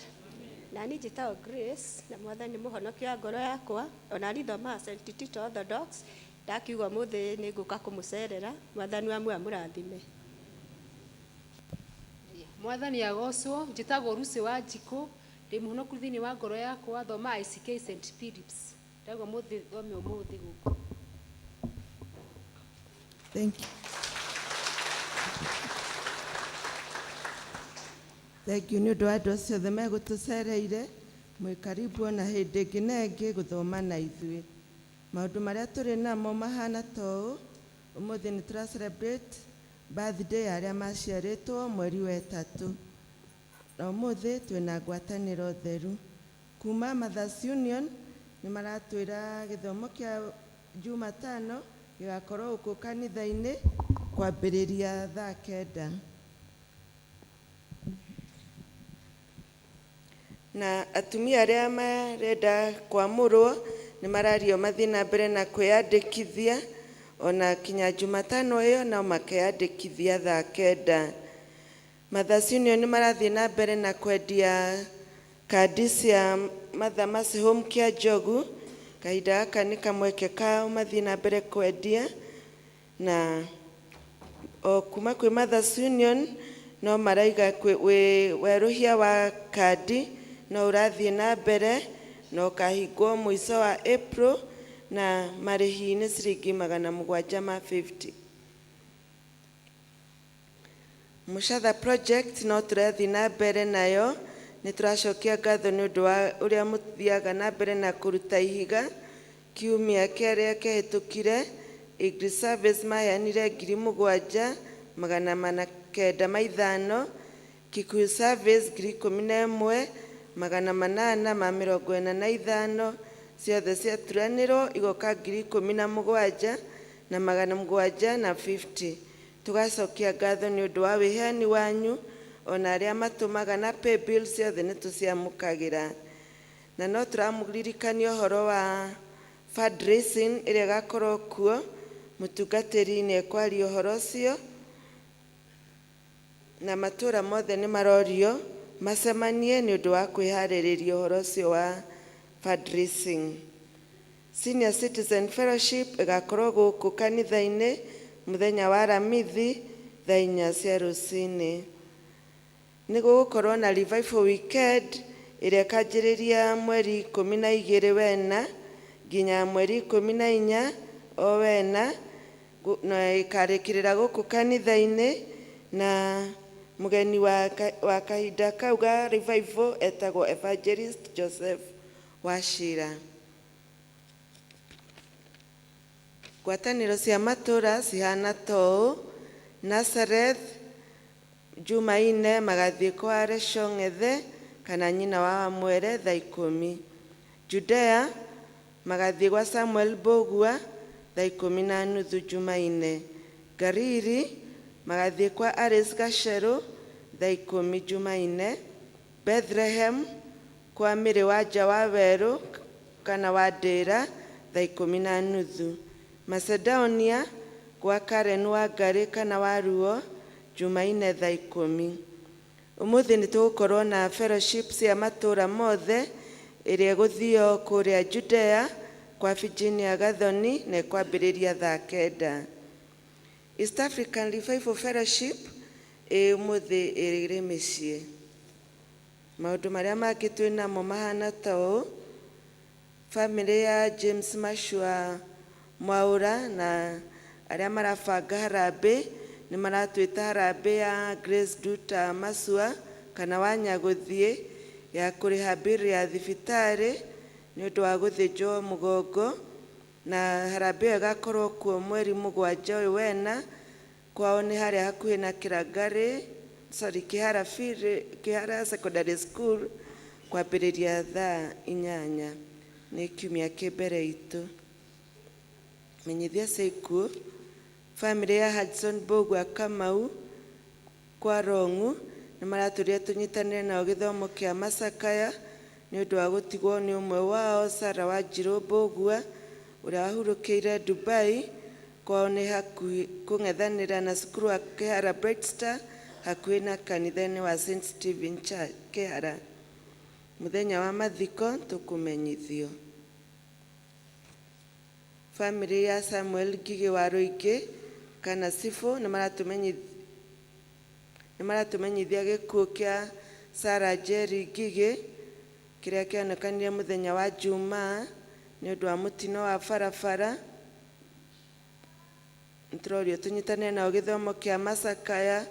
Na niĩ njĩtagwo Grace, na Mwathani nĩ mũhonokia wa ngoro yakwa. Ona niĩ thomaga St Tito Orthodox. Ndakiuga ũmũthĩ nĩ ngũka kũmũcerera. Mwathani wa muoyo amũrathime. Mwathani agocwo. Njĩtagwo Lucy wa Njikũ, ndĩ mũhonoku thĩinĩ wa ngoro yakwa. Thomaga ICK St Philips. Ndauga mũthĩ thome ũmũthĩ gũkũ. Thank you. Thank you nĩ ũndũ wa andũ acio othe megũtũcereire. Mwĩ karibu ona hĩndĩ ĩngĩ na ĩngĩ gũthoma na ithuĩ. Maũndũ marĩa tũrĩ namo mahana ta ũũ: ũmũthĩ nĩ tũra celebrate birthday ya arĩa maciarĩtwo mweri wa ĩtatũ, na ũmũthĩ twĩna ngwatanĩro theru. Kuma Mothers Union nĩ maratwĩra gĩthomo kĩa Jumatano gĩgakorwo gũkũ kanitha-inĩ kwambĩrĩria thaa 9. Na atumia arĩa marenda kwamũrwo nĩ marario mathiĩ na mbere na kwĩyandĩkithia, ona kinya Jumatano ĩyo no makeyandĩkithia thaa 9. Mothers Union nĩ marathiĩ na mbere na kwendia kandi cia Mother Mercy Home kĩa Njogu. Kahinda gaka nĩ kamweke kao mathiĩ na mbere kwendia. Na o kuma kwĩ Mothers Union no maraiga werũhia wa kandi no ũrathiĩ na mbere na ũkahingwo mũico wa April, na marĩhi nĩ ciringi 750. Mũcatha project no tũrathiĩ na mbere nayo. Nĩ tũracokia ngatho nĩ ũndũ wa ũrĩa mũthiaga na mbere na kũruta ihiga. Kiumia kĩrĩa kĩhĩtũkire, English Service maheanire 7,495, Kikuyu Service 11,845. Ciothe ciaturanĩrwo igoka 17,750. Tũgacokia ngatho nĩ ũndũ wa wĩheani wanyu, ona arĩa matũmaga na pay bill, ciothe nĩ tũciamũkagĩra. Na no tũramũririkania ũhoro wa fundraising ĩrĩa ĩgakorwo kuo. Mũtungatĩri nĩ ekwaria ũhoro ũcio, na matũra mothe nĩ marorio macemanie nĩ ũndũ wa kwĩharĩrĩria ũhoro ũcio wa fundraising. Senior Citizen Fellowship ĩgakorwo gũkũ kanitha-inĩ mũthenya wa Aramithi thaa 4 cia rũcinĩ. Nĩ gũgũkorwo na revival weekend ĩrĩa ĩkanjĩrĩria mweri 12 wena nginya mweri 14 o wena, na ĩkarĩkĩrĩra gũkũ kanitha-inĩ, na mũgeni wa kahinda kau ga revival etagwo Evangelist Joseph Wachira. Ngwatanĩro cia matũra cihana ta ũũ: Nazareth Jumaine magathiĩ kwa Resho Ng'ethe kana nyina wa Wamwere thaa 10. Judea magathiĩ gwa Samuel Mbũgua thaa 10:30 Jumaine. Gariri magathiĩ kwa Alice Gacerũ thaa 10 Jumaine. Bethlehem kwa Mĩrĩ wa Nja wa Werũ kana wa Ndĩra thaa 10:30. Macedonia gwa Karen wa Ngarĩ kana wa Ruo Jumaine thaa 10. Ũmũthĩ nĩ tũgũkorwo na fellowship cia matũra mothe ĩrĩa ĩgũthio kũrĩa Judea kwa Virginia Gathoni na ĩkwambĩrĩria thaa 9. East African Revival Fellowship ĩ ũmũthĩ ĩrĩ mĩciĩ. Maũndũ marĩa mangĩ twĩ namo mahana ta ũũ: famĩlĩ ya James Mashua Mwaũra na arĩa marabanga harambĩ Nĩ maratwĩta harambĩ ya Grace Nduta Masua kana wa Nyagũthiĩ ya kũrĩha mbirũ ya thibitarĩ nĩ ũndũ wa gũthĩnjwo mũgongo, na harambĩ ĩyo ĩgakorwo kuo mweri 7 ũyũ wena. Kwao nĩ harĩa hakuhĩ na Kĩrangarĩ, sorry, Kĩhara Kĩhara Secondary School, kwambĩrĩria thaa 8. Nĩ kiumia kĩ mbere itũ. Menyithia cia ikuũ. Bamĩrĩ ya Hudson Mbũgua Kamau kwa Rong'u nĩ maratũria tũnyitanĩre nao gĩthomo kĩa macakaya nĩ ũndũ wa gũtigwo nĩ ũmwe wao, Sarah Wanjirũ Mbũgua, ũrĩa wahurũkĩire Dubai. Kwao nĩ hakuhĩ kũng'ethanĩra na cukuru wa Kĩhara Bright Star, hakuhĩ na kanitha-inĩ wa St Stephen Church Kĩhara. Mũthenya wa mathiko tũkũmenyithio. Bamĩrĩ ya Samuel Ngigĩ wa Rũingĩ kana Cibũ nĩ maratũmenyithia gĩkuũ kĩa Sarah Njeri Ngigĩ kĩrĩa kĩonekanire mũthenya wa Jumaa nĩ ũndũ wa mũtino wa barabara. Nĩtũrorio tũnyitanĩre nao gĩthomo kĩa macakaya,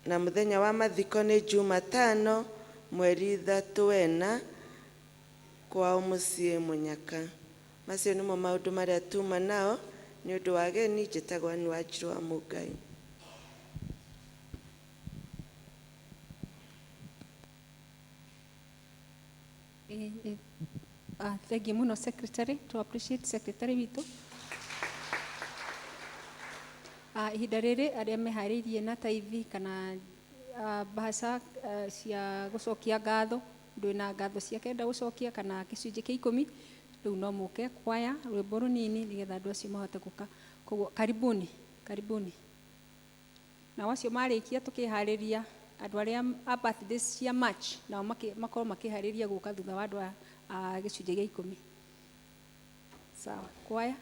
na mũthenya wa mathiko nĩ Jumatano mweri 3 wena kwao mũciĩ Mũnyaka. Macio nĩmo maũndũ marĩa tuma nao nĩ ũndũ wa ageni. Njĩtagwo Ann Wanjirũ wa Mũngai. Thank you muno secretary, to appreciate secretary witũ. Ihinda rĩrĩ arĩa meharĩirie na taithi kana mbahaca cia gũcokia ngatho, ndwĩ na ngatho ciake enda gũcokia kana gĩcunjĩ kĩa 10, rĩu no mũke kwaya rwĩmbo rũnini nĩgetha andũ acio mahote gũka. Koguo karibuni, karibuni. Na acio marĩkia tũkĩharĩria andũ arĩa a birthdays cia March nao makorwo makĩharĩria gũka thutha wa andũ a gĩcunjĩ gĩa 10. Sawa, kwaya.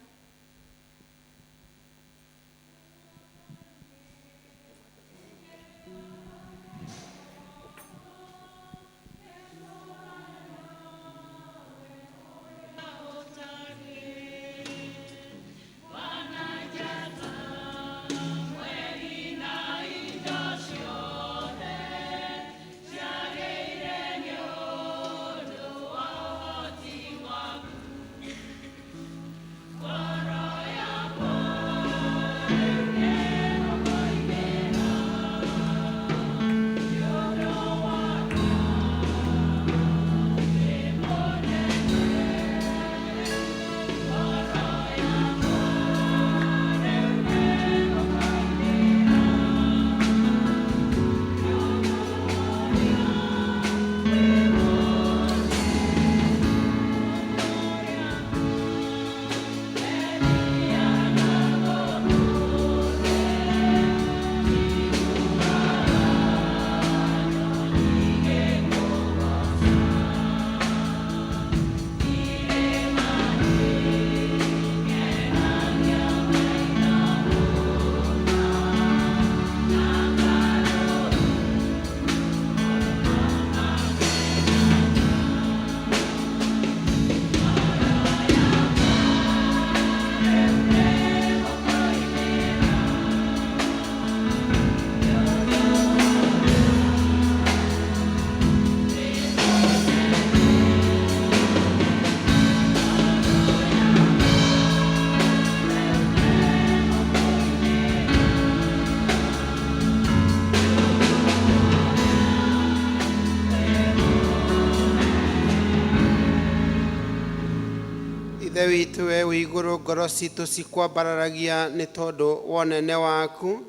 Ithe witũ we wĩ igũrũ, ngoro citũ cikwambararagia nĩ tondũ wa ũnene waku,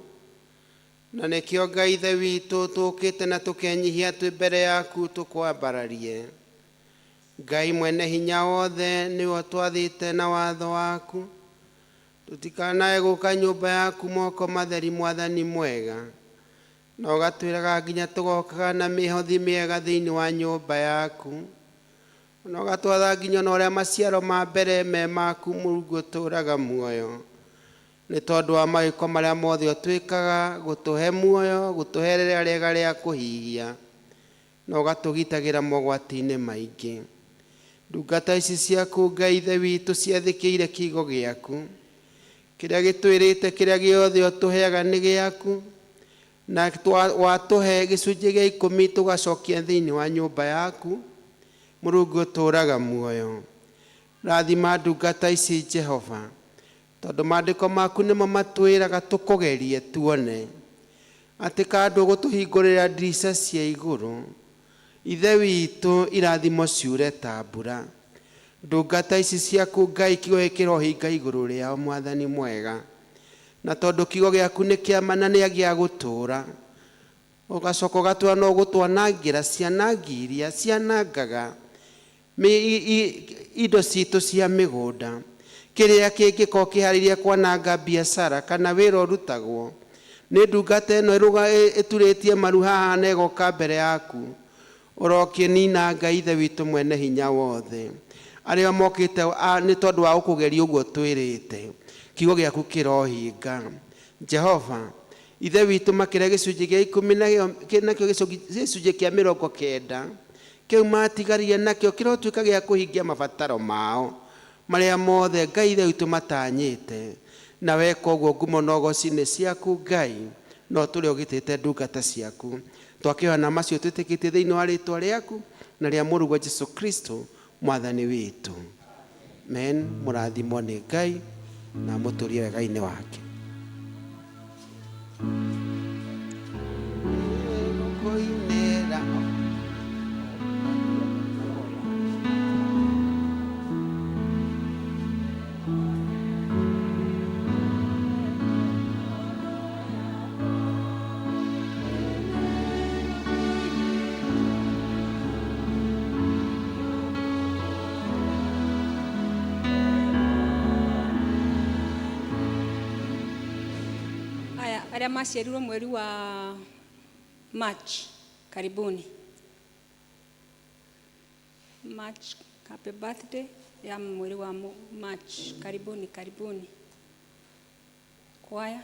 na nĩkĩo Ngai Ithe witũ tũkĩte na tũkenyihia twĩ mbere yaku tũkwambararie. Ngai mwene hinya wothe, nĩwe ũtwathĩte na watho waku tũtikanae gũka nyũmba yaku moko matheri, Mwathani mwega, na ũgatwĩraga nginya tũgokaga na mĩhothi mĩega thĩinĩ wa nyũmba yaku, na ũgatwatha nginya ona ũrĩa maciaro ma mbere me maku, Mũrungu ũtũũraga muoyo, nĩ tondũ wa mawĩko marĩa mothe ũtwĩkaga gũtũhe muoyo, gũtũhe rĩera rĩega rĩa kũhihia, na ũgatũgitagĩra mogwati-inĩ maingĩ. Ndungata ici ciaku Ngai Ithe witũ ciathĩkĩire kiugo gĩaku, Kĩrĩa gĩtwĩrĩte kĩrĩa gĩothe ũtũheaga nĩ gĩaku, na watũhe gĩcunjĩ gĩa 10 tũgacokia thĩinĩ wa nyũmba yaku. Mũrungu ũtũũraga muoyo, rathima ndungata ici Jehova, tondũ maandĩko maku nĩmo matwĩraga tũkũgerie tuone atĩ kandũ gũtũhingũrĩra ndirica cia igũrũ. Ithe witũ, irathimo ciure ta mbura. Ndungata ici ciaku Ngai, kiugo kĩrohinga igũrũ rĩao, Mwathani mwega, na tondũ kiugo gĩaku nĩ kĩama na nĩ gĩa gũtũũra, ũgacoka ũgatwĩra no gũtwanangĩra cianangi iria cianangaga indo citũ cia mĩgũnda. Kĩrĩa kĩngĩkorwo kĩharĩirie kwananga biacara kana wĩra ũrutagwo nĩ ndungata ĩno ĩturĩtie maru haha na ĩgoka mbere yaku, ũrokĩnina Ngai Ithe witũ mwene hinya wothe. Arĩa mokĩte nĩ tondũ wa gũkũgeria ũguo twĩrĩte, kiugo gĩaku kĩrohinga. Jehova Ithe witũ, makĩria gĩcunjĩ gĩa 10 nakĩo gĩcunjĩ kĩa 90 kĩu matigarire nakĩo kĩrotuĩka gĩa kũhingia mabataro mao marĩa mothe Ngai Ithe witũ matanyĩte. Na weka ũguo, ngumo na ũgoci nĩ ciaku Ngai, no tũrĩ ũgitĩte ndungata ciaku. Twakĩhoya macio twĩtĩkĩtie thĩinĩ wa rĩtwa rĩaku na rĩa Mũrũguo Jesu Kristo Mwathani witũ. Amen. Mũrathimwo nĩ Ngai na mũtũrie wega-inĩ wake. Kũinĩra Aya arĩa maciarirwo mweri wa March, karibuni. March, happy birthday ya mweri wa March, karibuni, karibuni. Kwaya.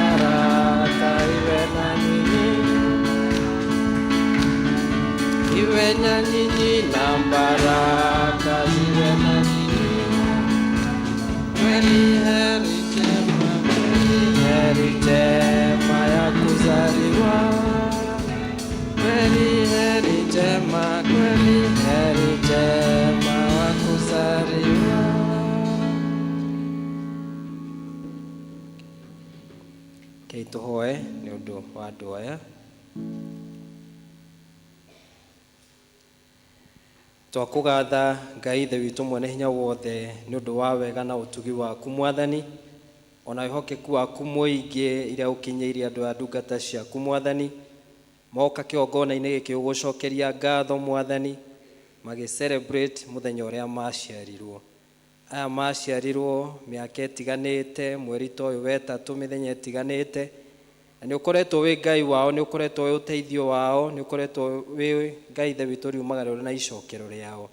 Baraka iwe na nyinyi, iwe na nyinyi, na baraka ziwe na nyinyi. Kweli heri njema, kweli heri njema ya kuzaliwa, kweli heri njema, kweli heri njema wa kuzaliwa. Kei tũhoe nĩ ũndũ wa andũ aya. Twakũgatha Ngai Ithe witũ mwene hinya wothe nĩ ũndũ wa wega na ũtugi waku Mwathani, ona wĩhokeku waku mũingĩ iria ũkinyĩirie andũ a ndungata ciaku Mwathani. Moka kĩgongona-inĩ gĩkĩ gũgũcokeria ngatho Mwathani, magĩ celebrate mũthenya ũrĩa maciarirwo. Aya maciarirwo mĩaka ĩtiganĩte, mweri ta ũyũ wetatũ, mĩthenya ĩtiganĩte, na nĩ ũkoretwo wĩ Ngai wao, nĩ ũkoretwo wĩ ũteithio wao, nĩ ũkoretwo wĩ Ngai Ithe witũ riumaga rĩũrĩ na icokero rĩao.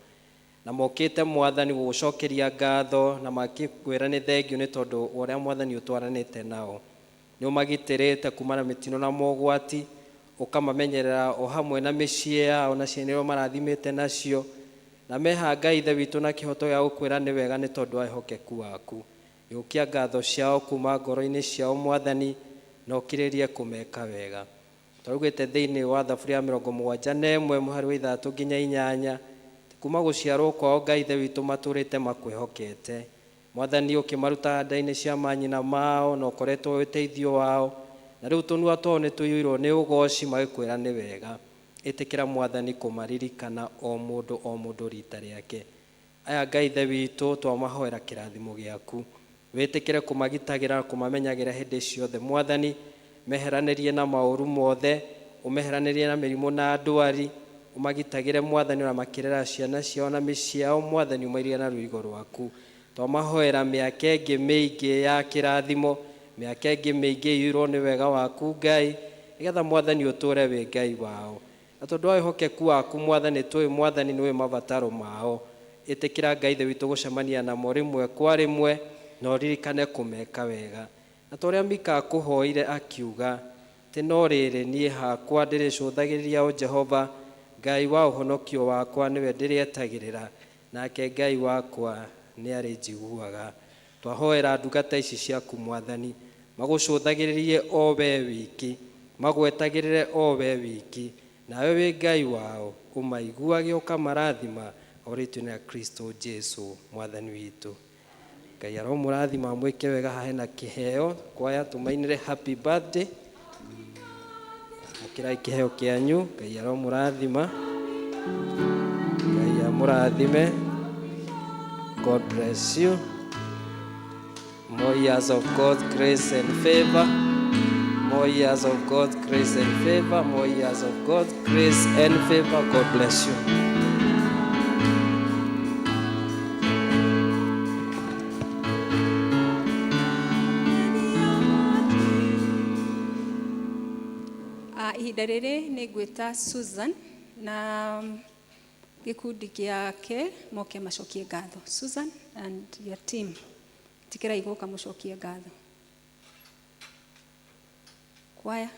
Na mokĩte Mwathani gũgũcokeria ngatho na makĩkwĩra nĩ thengiũ nĩ tondũ wa ũrĩa Mwathani ũtwaranĩte nao. Nĩ ũmagitĩrĩte kuma na mĩtino na mogwati, ũkamamenyerera o hamwe na mĩciĩ yao na ciana iria marathimĩte nacio, na meha Ngai Ithe witũ na kĩhoto gĩa gũkwĩra nĩ wega nĩ tondũ wa wĩhokeku waku. Yũkia ngatho ciao kuma ngoro-inĩ ciao Mwathani, na ũkirĩrĩrie kũmeka wega. Twaugĩte thĩinĩ wa thaburia ya 71 mũhari wa 6 nginya 8, kuma gũciarwo kwao Ngai Ithe witũ matũrĩte makwĩhokete. Mwathani ũkĩmaruta nda-inĩ cia manyina mao na ũkoretwo wĩ ũteithio wao, na rĩu tũnua twao nĩ tũiyũirwo nĩ ũgoci magĩkwĩra nĩ wega. Ĩtĩkĩra Mwathani kũmaririkana o mũndũ o mũndũ rita rĩake. Aya Ngai Ithe witũ twamahoera kĩrathimo gĩaku. Wĩtĩkĩre kũmagitagĩra kũmamenyagĩra hĩndĩ ciothe Mwathani, meheranĩrie na maũru mothe, Ũmeheranĩrie na mĩrimũ na ndwari, ũmagitagĩre Mwathani, ona makĩrera ciana ciao na mĩciĩ yao Mwathani, ũmairige na rũrigo rwaku. Twamahoera mĩaka ĩngĩ mĩingĩ ya kĩrathimo, mĩaka ĩngĩ mĩingĩ ĩiyũirwo nĩ wega waku Ngai, nĩgetha Mwathani ũtũre wĩ Ngai wao. Na tondũ wa wĩhokeku waku Mwathani, tũĩ Mwathani nĩũĩ mabataro mao. Ĩtĩkĩra Ngai Ithe witũ gũcemania namo rĩmwe kwa rĩmwe, na ũririkane kũmeka wega. Na ta ũrĩa Mika akũhoire akiuga, atĩ no rĩrĩ, niĩ hakwa ndĩrĩcũthagĩrĩria o Jehova, Ngai wa ũhonokio wakwa nĩwe ndĩrĩetagĩrĩra, nake Ngai wakwa nĩarĩnjiguaga. Twahoera ndungata ici ciaku Mwathani, magũcũthagĩrĩrie o we wiki, magwetagĩrĩre o we wiki, nawe wĩ Ngai wao, ũmaiguage ũkamarathima, o rĩtwa-inĩ rĩa Kristo Jesu Mwathani witũ. Ngai aromũrathima amwĩke wega. Haha hena kĩheo, kwaya tũmainĩre happy birthday. Mũkĩrai kĩheo kĩanyu. Ngai aromũrathima, Ngai amũrathime. God bless you. More years of God's grace and favor. More years of God's grace and favor. More years of God's grace and favor. God bless you. Ihinda rĩrĩ nĩ ngwĩta Susan na gĩkundi gĩake moke macokie ngatho. Susan and your team, ĩtĩkĩrai gũka mũcokie ngatho. Kwaya.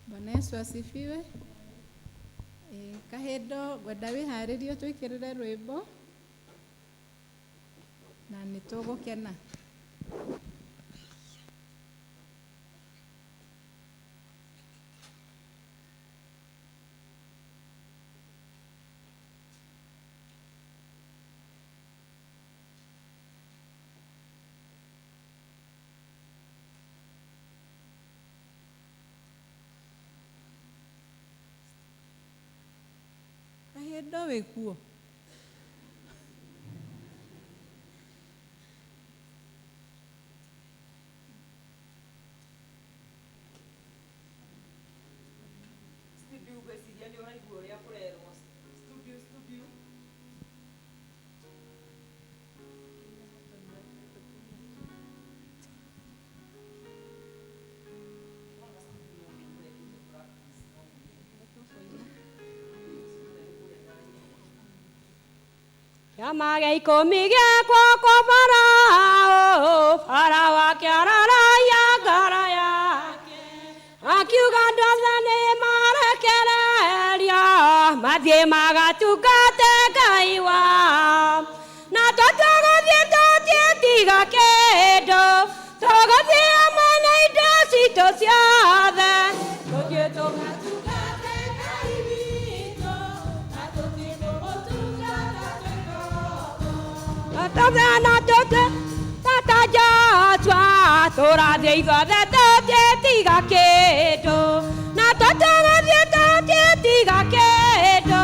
Bwana Yesu asifiwe. Kahindo ngwenda wĩharĩrie twĩkĩrĩre rwĩmbo na nĩ tũgũkena. Wendo wĩ kuo. Studio ngwĩciria nĩ ũraigua ũrĩa kũrerwo. Studio, studio. Kĩama gĩa ikũmi gĩakwo kwa Farao, Farao akĩararaya ngoro yake, akiuga andũ othe nĩ marekererio mathiĩ magatungate Ngai wao. Na tũtũgũthiĩ tũtiĩtiga kĩndũ, tũgũthiĩ hamwe na indo citũ ciothe, tũthiĩ tũgatungate Ngai witũ, na tũtikũmũtungata twĩ Tũtana tũtũ tata Joshua tũrathiĩ ithuothe tũtiĩtiga kĩndũ na tũtũgũthiĩ tũtiĩtiga kĩndũ.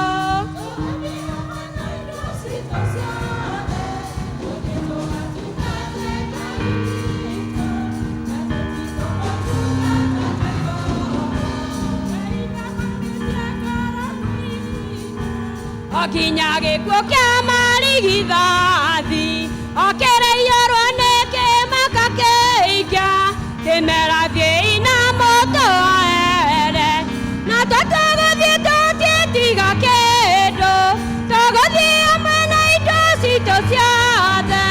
O kinya gĩkuũ kĩa marigithathi o kĩraiyũrwo nĩ kĩmaka kĩingĩ kĩmera thiĩi na mũtũere na tũtũgũthiĩ tũtiĩtiga kĩndũ tũgũthiĩ hamwe na indo citũ ciothe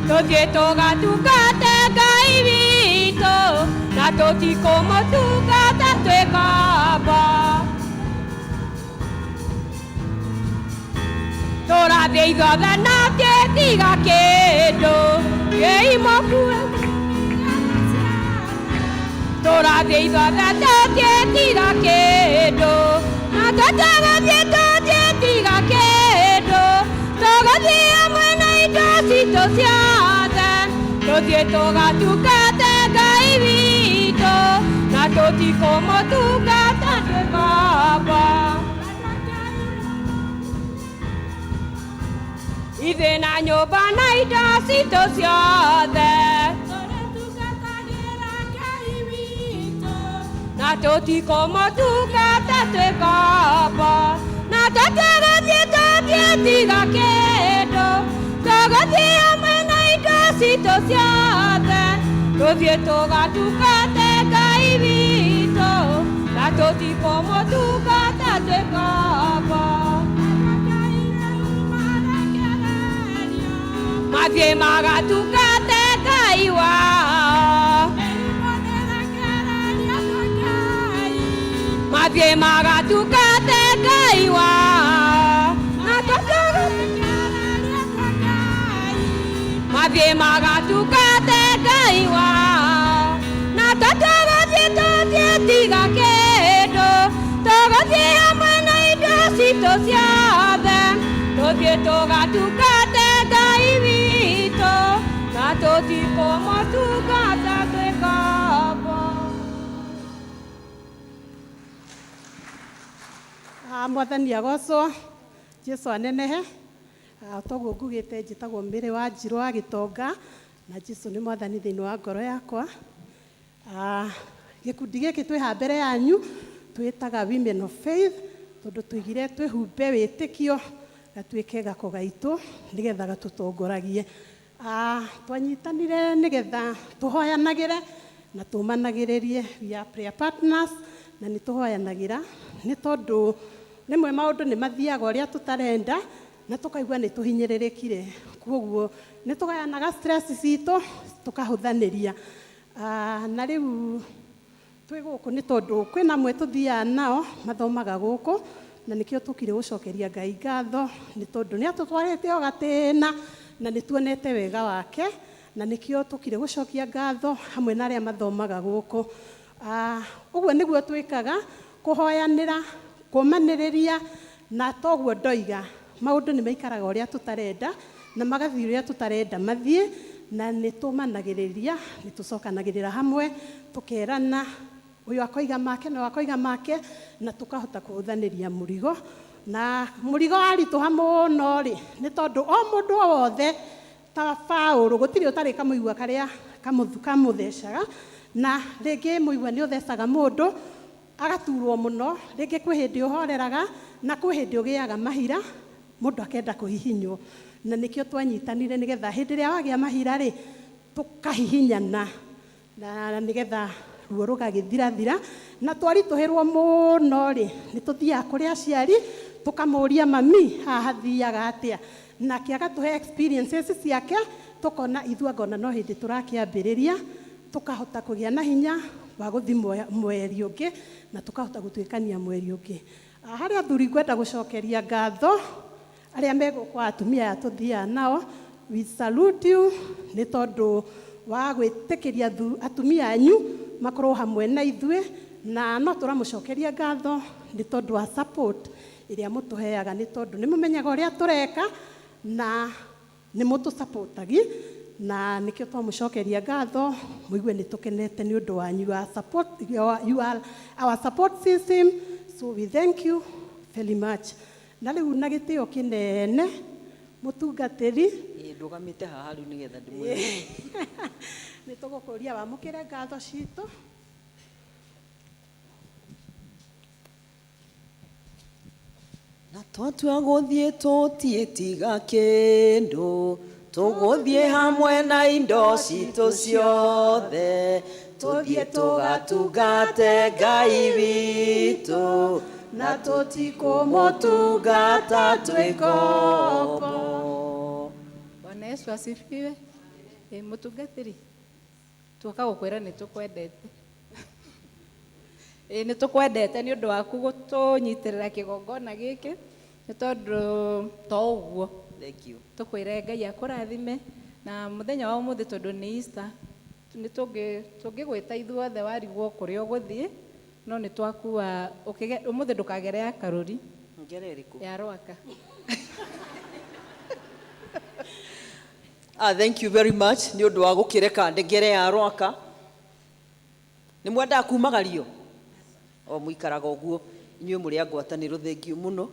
tũthiĩ tũgatungate Ngai witũ na tũtikũmũtungata twĩ ngombo. Tũrathiĩ ithuothe na tiĩtiga kĩndũ kĩi mũkue tũrathiĩ ithuothe tũtiĩtiga kĩndũ na tũtũgũthiĩ tũtiĩtiga kĩndũ tũgũthiĩ hamwe na indo citũ ciothe tũthiĩ tũgatungate Ngai witũ na tũtikũmũtungata twĩ ngombo. Ithuĩ na nyũmba na indo citũ ciothe na tũtikũmũtungata twĩ ngombo na tũtũgũthiĩ tũtiĩtiga kĩndũ tũgũthiĩ hamwe na indo citũ ciothe tũthiĩ tũgatungate Ngai witũ na tũtikũmũtungata twĩ ngombo. Mathiĩ magatungate Ngai wao mathiĩ magatungate Ngai wao na mathiĩ magatungate Ngai wao na tũtũgũthiĩ tũtiĩtiga kĩndũ tũgũthiĩ hamwe na indo citũ ciothe tũthiĩ tũgatungate Ngai witũ na tũtikũmũtungata twĩ ngombo. Mwathani agocwo Jesu anenehe. Toguo ngugĩte njĩtagwo Mary wa Njirũ wa Gĩtonga na Jesu nĩ mwathani thĩinĩ wa ngoro yakwa. Gĩkundi gĩkĩ twĩ haha mbere yanyu twĩtaga Women of Faith tondũ tuigire twĩhumbe wĩtĩkio gatuĩke gako gaitũ nĩgetha gatũtongoragie. Twanyitanire nĩgetha tũhoyanagĩre na tũmanagĩrĩrie, we are prayer partners na nĩ tũhoyanagĩra nĩ tondũ rĩmwe maũndũ nĩ mathiaga ũrĩa tũtarenda na tũkaigua nĩ tũhinyĩrĩrĩkire, koguo nĩ tũgayanaga stress citũ tũkahũthanĩria. Na rĩu twĩ gũkũ nĩ tondũ kwĩna amwe tũthiaga nao mathomaga gũkũ na nĩkĩo tũkire gũcokeria Ngai ngatho nĩ tondũ nĩ atũtwarĩte o gatĩna na nĩ tuonete wega wake na nĩkĩo tũkire gũcokia ngatho hamwe na arĩa mathomaga gũkũ. Ũguo nĩguo twĩkaga kũhoyanĩra kũmanĩrĩria na toguo ndoiga maũndũ nĩ maikaraga ũrĩa tũtarenda na magathiĩ ũrĩa tũtarenda mathiĩ na nĩ tũmanagĩrĩria nĩ tũcokanagĩrĩra hamwe tũkerana ũyũ akoiga make na ũyũ akoiga make na tũkahota kũhũthanĩria mũrigo. Na mũrigo waritũha mũno rĩ, nĩ tondũ o mũndũ o wothe ta Paũlũ gũtirĩ ũtarĩ kamũigua karĩa kamũthecaga, na rĩngĩ mũigua nĩ ũthecaga mũndũ agaturwo mũno, rĩngĩ kwĩ hĩndĩ ũhoreraga na kwĩ hĩndĩ ũgĩaga mahira mũndũ akenda kũhihinywo, na nĩkĩo twanyitanire nĩgetha hĩndĩ ĩrĩa wagĩa mahira rĩ tũkahihinyana na nĩgetha ruo rũgagĩthirathira. Na twaritũhĩrwo mũno rĩ, nĩ tũthiaga kũrĩ aciari tũkamũria mami haha hathiaga atĩa, nake agatũhe experiences ciake, tũkona ithuĩ anga ona no hĩndĩ tũrakĩambĩrĩria, tũkahota kũgĩa na hinya wa gũthiĩ mweri ũngĩ na tũkahota gũtuĩkania mweri ũngĩ. Harĩ athuri ngwenda gũcokeria ngatho arĩa me gũkũ atumia aya tũthiaga nao, we salute you nĩ tondũ wa gwĩtĩkĩria atumia anyu makorwo hamwe na ithuĩ, na no tũramũcokeria ngatho nĩ tondũ wa support ĩrĩa mũtũheaga, nĩ tondũ nĩ mũmenyaga ũrĩa tũreka na nĩ mũtũsupportagi, na nĩkĩo twamũcokeria ngatho, mũigue nĩ tũkenete nĩ ũndũ wanyu wa support, you are our support system, so we thank you very much. Na rĩu na gĩtĩo kĩnene mũtungatĩri, Ĩĩ, ndũgamĩte haha rĩu nĩgetha ndĩmwĩre. Nĩ tũgũkũria wamũkĩre ngatho citũ. Na twatua gũthiĩ tũtiĩtiga kĩndũ, tũgũthiĩ hamwe na indo citũ ciothe, tũthiĩ tũgatungate Ngai witũ, na tũtikũmũtungata twĩ ngombo. Bwana Yesu asifiwe. Mũtungatĩri, tuoka gũkwĩra nĩ tũkwendete. Nĩ tũkwendete nĩ ũndũ waku gũtũnyitĩrĩra kĩgongona gĩkĩ, nĩ tondũ to ũguo. Thank you. Tũkwĩre Ngai akũrathime, na mũthenya wa ũmũthĩ tondũ nĩ Easter, nĩ tũngĩgwĩta ithuothe warigwo kũrĩa ũgũthiĩ, no nĩ twakua ũmũthĩ ndũkagere ya Karũri. Ngere ĩrĩkũ? Ya Rwaka. Thank you very much nĩ ũndũ wa gũkĩreka ndengere ya Rwaka. Nĩ mwendaga kumagario? O mũikaraga ũguo, inyuĩ mũrĩ a ngwatanĩro, thengiũ mũno.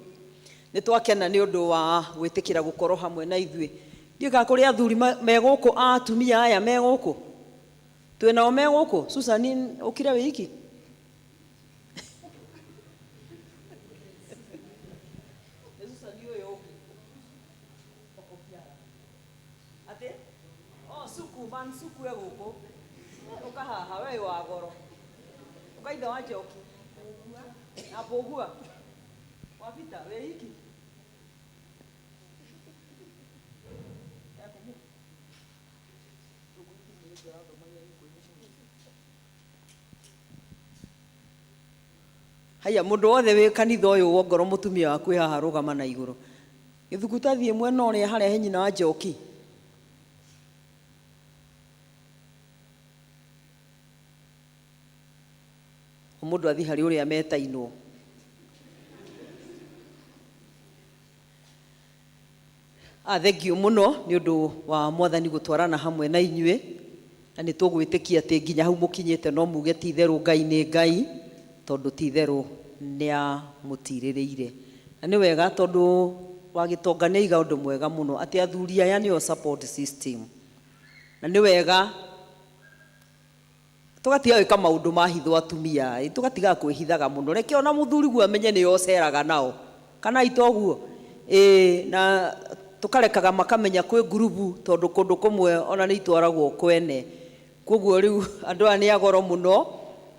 Nĩ twakena nĩ ũndũ wa gwĩtĩkĩra gũkorwo hamwe na ithuĩ. Ndiũĩ kana kũrĩ athuri me gũkũ, a atumia aya me gũkũ? Twĩ nao me gũkũ? Susan, ũkire wĩ iki? Nĩ Susan ũyũ ũngĩ. Atĩ? Oh, suku, man suku e gũkũ. Ũka haha, we wa goro. Ũka ithe wa Njoki. Na Mbũgua. Wa Peter, wĩ iki? Haya, mũndũ wothe wĩ kanitha ũyũ wongorwo mũtumia waku wĩ haha rũgama na igũrũ. Gĩthuku ta thiĩ mwena ũrĩa harĩa he nyina wa Njoki. O mũndũ athiĩ harĩ ũrĩa metainwo. Thengiũ mũno nĩ ũndũ wa mwathani gũtwarana hamwe na inyuĩ, na nĩ tũgwĩtĩkia atĩ nginya hau mũkinyĩte no muge ti itherũ Ngai nĩ Ngai, tondũ ti itherũ nĩ amũtirĩrĩire. Na nĩ wega tondũ wa gĩtonga nĩ aiga ũndũ mwega mũno atĩ athuri aya nĩo support system. Na nĩ wega tũgatiga gwĩka maũndũ ma hitho atumia, tũgatiga kwĩhithaga mũno. Reke ona mũthuri guo amenye nĩo ũceraga nao, kana itoguo? Na tũkarekaga makamenya kwĩ ngurubu, tondũ kũndũ kũmwe ona nĩ itwaragwo kwene. Koguo rĩu andũ aya nĩ agoro mũno,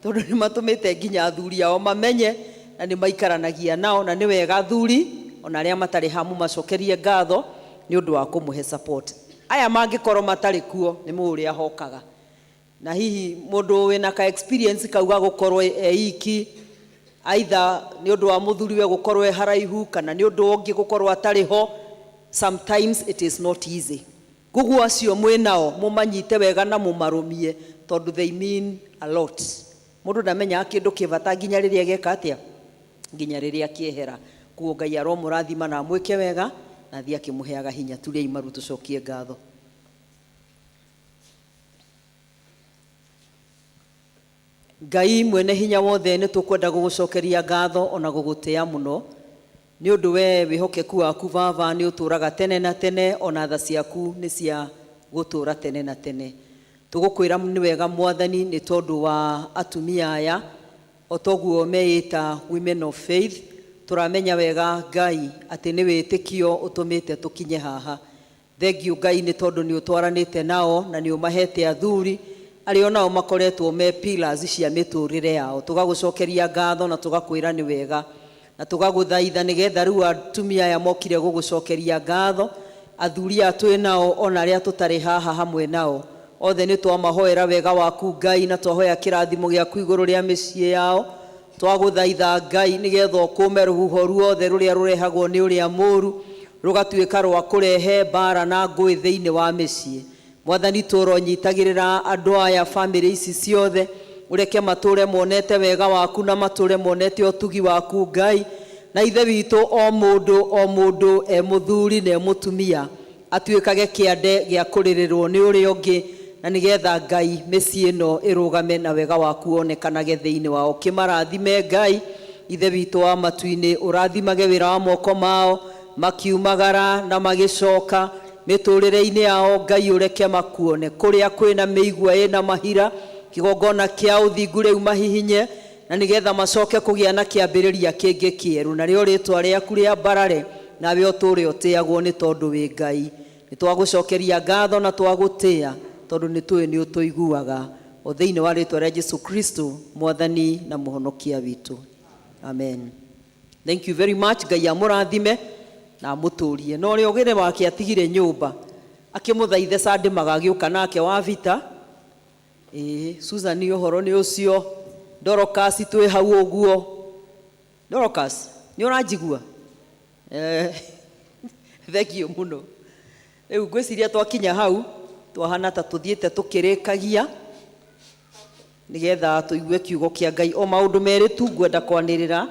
tondũ nĩ matũmĩte nginya athuri ao mamenye na nĩ maikaranagia nao, na nĩ wega athuri ona arĩa matarĩ hamu macokerie ngatho nĩ ũndũ wa kũmũhe support. Aya mangĩkorwo matarĩ kuo nĩ mũĩ ũrĩa hokaga. Na hihi mũndũ wĩna ka experience kau ga gũkorwo e iki, either nĩ ũndũ wa mũthuriwe gũkorwo e haraihu kana nĩ ũndũ ũngĩ gũkorwo atarĩ ho, sometimes it is not easy. Koguo acio mwĩ nao mũmanyite wega na mũmarũmie, tondũ they mean a lot. Mũndũ ndamenyaga kĩndũ kĩ bata nginya rĩrĩa geka atĩa, nginya rĩrĩa kĩehera. Koguo Ngai aromũrathima na amwĩke wega na athiĩ akĩmũheaga hinya. Turiai maru tũcokie ngatho. Ngai mwene hinya wothe, nĩ tũkwenda gũgũcokeria ngatho ona gũgũtĩa mũno Nĩ ũndũ we wĩhokeku waku Baba nĩ ũtũũraga tene na tene, ona tha ciaku nĩ cia gũtũũra tene na tene. Tũgũkwĩra nĩ wega Mwathani nĩ tondũ wa atumia aya, o toguo meĩta Women of Faith. Tũramenya wega Ngai atĩ nĩ wĩtĩkio ũtũmĩte tũkinye haha. Thengiũ Ngai nĩ tondũ nĩ ũtwaranĩte nao na nĩ ũmahete athuri arĩa onao makoretwo me pillars cia mĩtũrĩre yao. Tũgagũcokeria ngatho na tũgakwĩra nĩ wega, na tũgagũthaitha nĩgetha rĩu atumia aya mokire gũgũcokeria ngatho, athuri aya twĩ nao ona arĩa tũtarĩ haha hamwe nao othe nĩ twamahoera wega waku Ngai, na twahoya kĩrathimo gĩaku igũrũ rĩa mĩciĩ yao. Twagũthaitha Ngai nĩgetha ũkũme rũhuho ruothe rũrĩa rũrehagwo nĩ ũrĩa mũũru rũgatuĩka rwa kũrehe mbara na ngũĩ thĩinĩ wa mĩciĩ. Mwathani, tũronyitagĩrĩra andũ aya, bamĩrĩ ici ciothe, ũreke matũre monete wega waku na matũre monete ũtugi waku Ngai. Na Ithe witũ, o mũndũ o mũndũ, e mũthuri na e mũtumia, atuĩkage kĩande gĩa kũrĩrĩrwo nĩ ũrĩa ũngĩ, na nĩgetha Ngai mĩciĩ ĩno ĩrũgame na wega waku wonekanage thĩinĩ wao. Kĩmarathime Ngai Ithe witũ wa matu-inĩ, ũrathimage wĩra wa moko mao makiumagara na magĩcoka mĩtũrĩre-inĩ yao. Ngai, ũreke makuone kũrĩa kwĩna mĩigua ĩna mahira, kĩgongona kĩa ũthingu rĩu mahihinye, na nĩgetha macoke kũgĩa na kĩambĩrĩria kĩngĩ kĩerũ, narĩo rĩtwa rĩaku rĩambarare, nawe ũtũũre ũtĩagwo nĩ tondũ wĩ Ngai. Nĩ twagũcokeria ngatho na twagũtĩa tondũ nĩ tũĩ nĩ ũtũiguaga, o thĩinĩ wa rĩtwa rĩa Jesu Kristo, Mwathani na Mũhonokia witũ, amen. Thank you very much. Ngai amũrathime na amũtũrie. Na ũrĩa ũgĩre wake atigire nyũmba akĩmũthaithe Sunday magagĩũka nake wa vita. Ĩĩ Susan, ũhoro nĩ ũcio. Dorcas, twĩ hau ũguo. Dorcas, nĩ ũranjigua? Thengiũ mũno. Rĩu ngwĩciria twakinya hau twahana ta tũthiĩte tũkĩrĩkagia nĩgetha tũigue kiugo kĩa Ngai. O maũndũ merĩ tu ngwenda kwanĩrĩra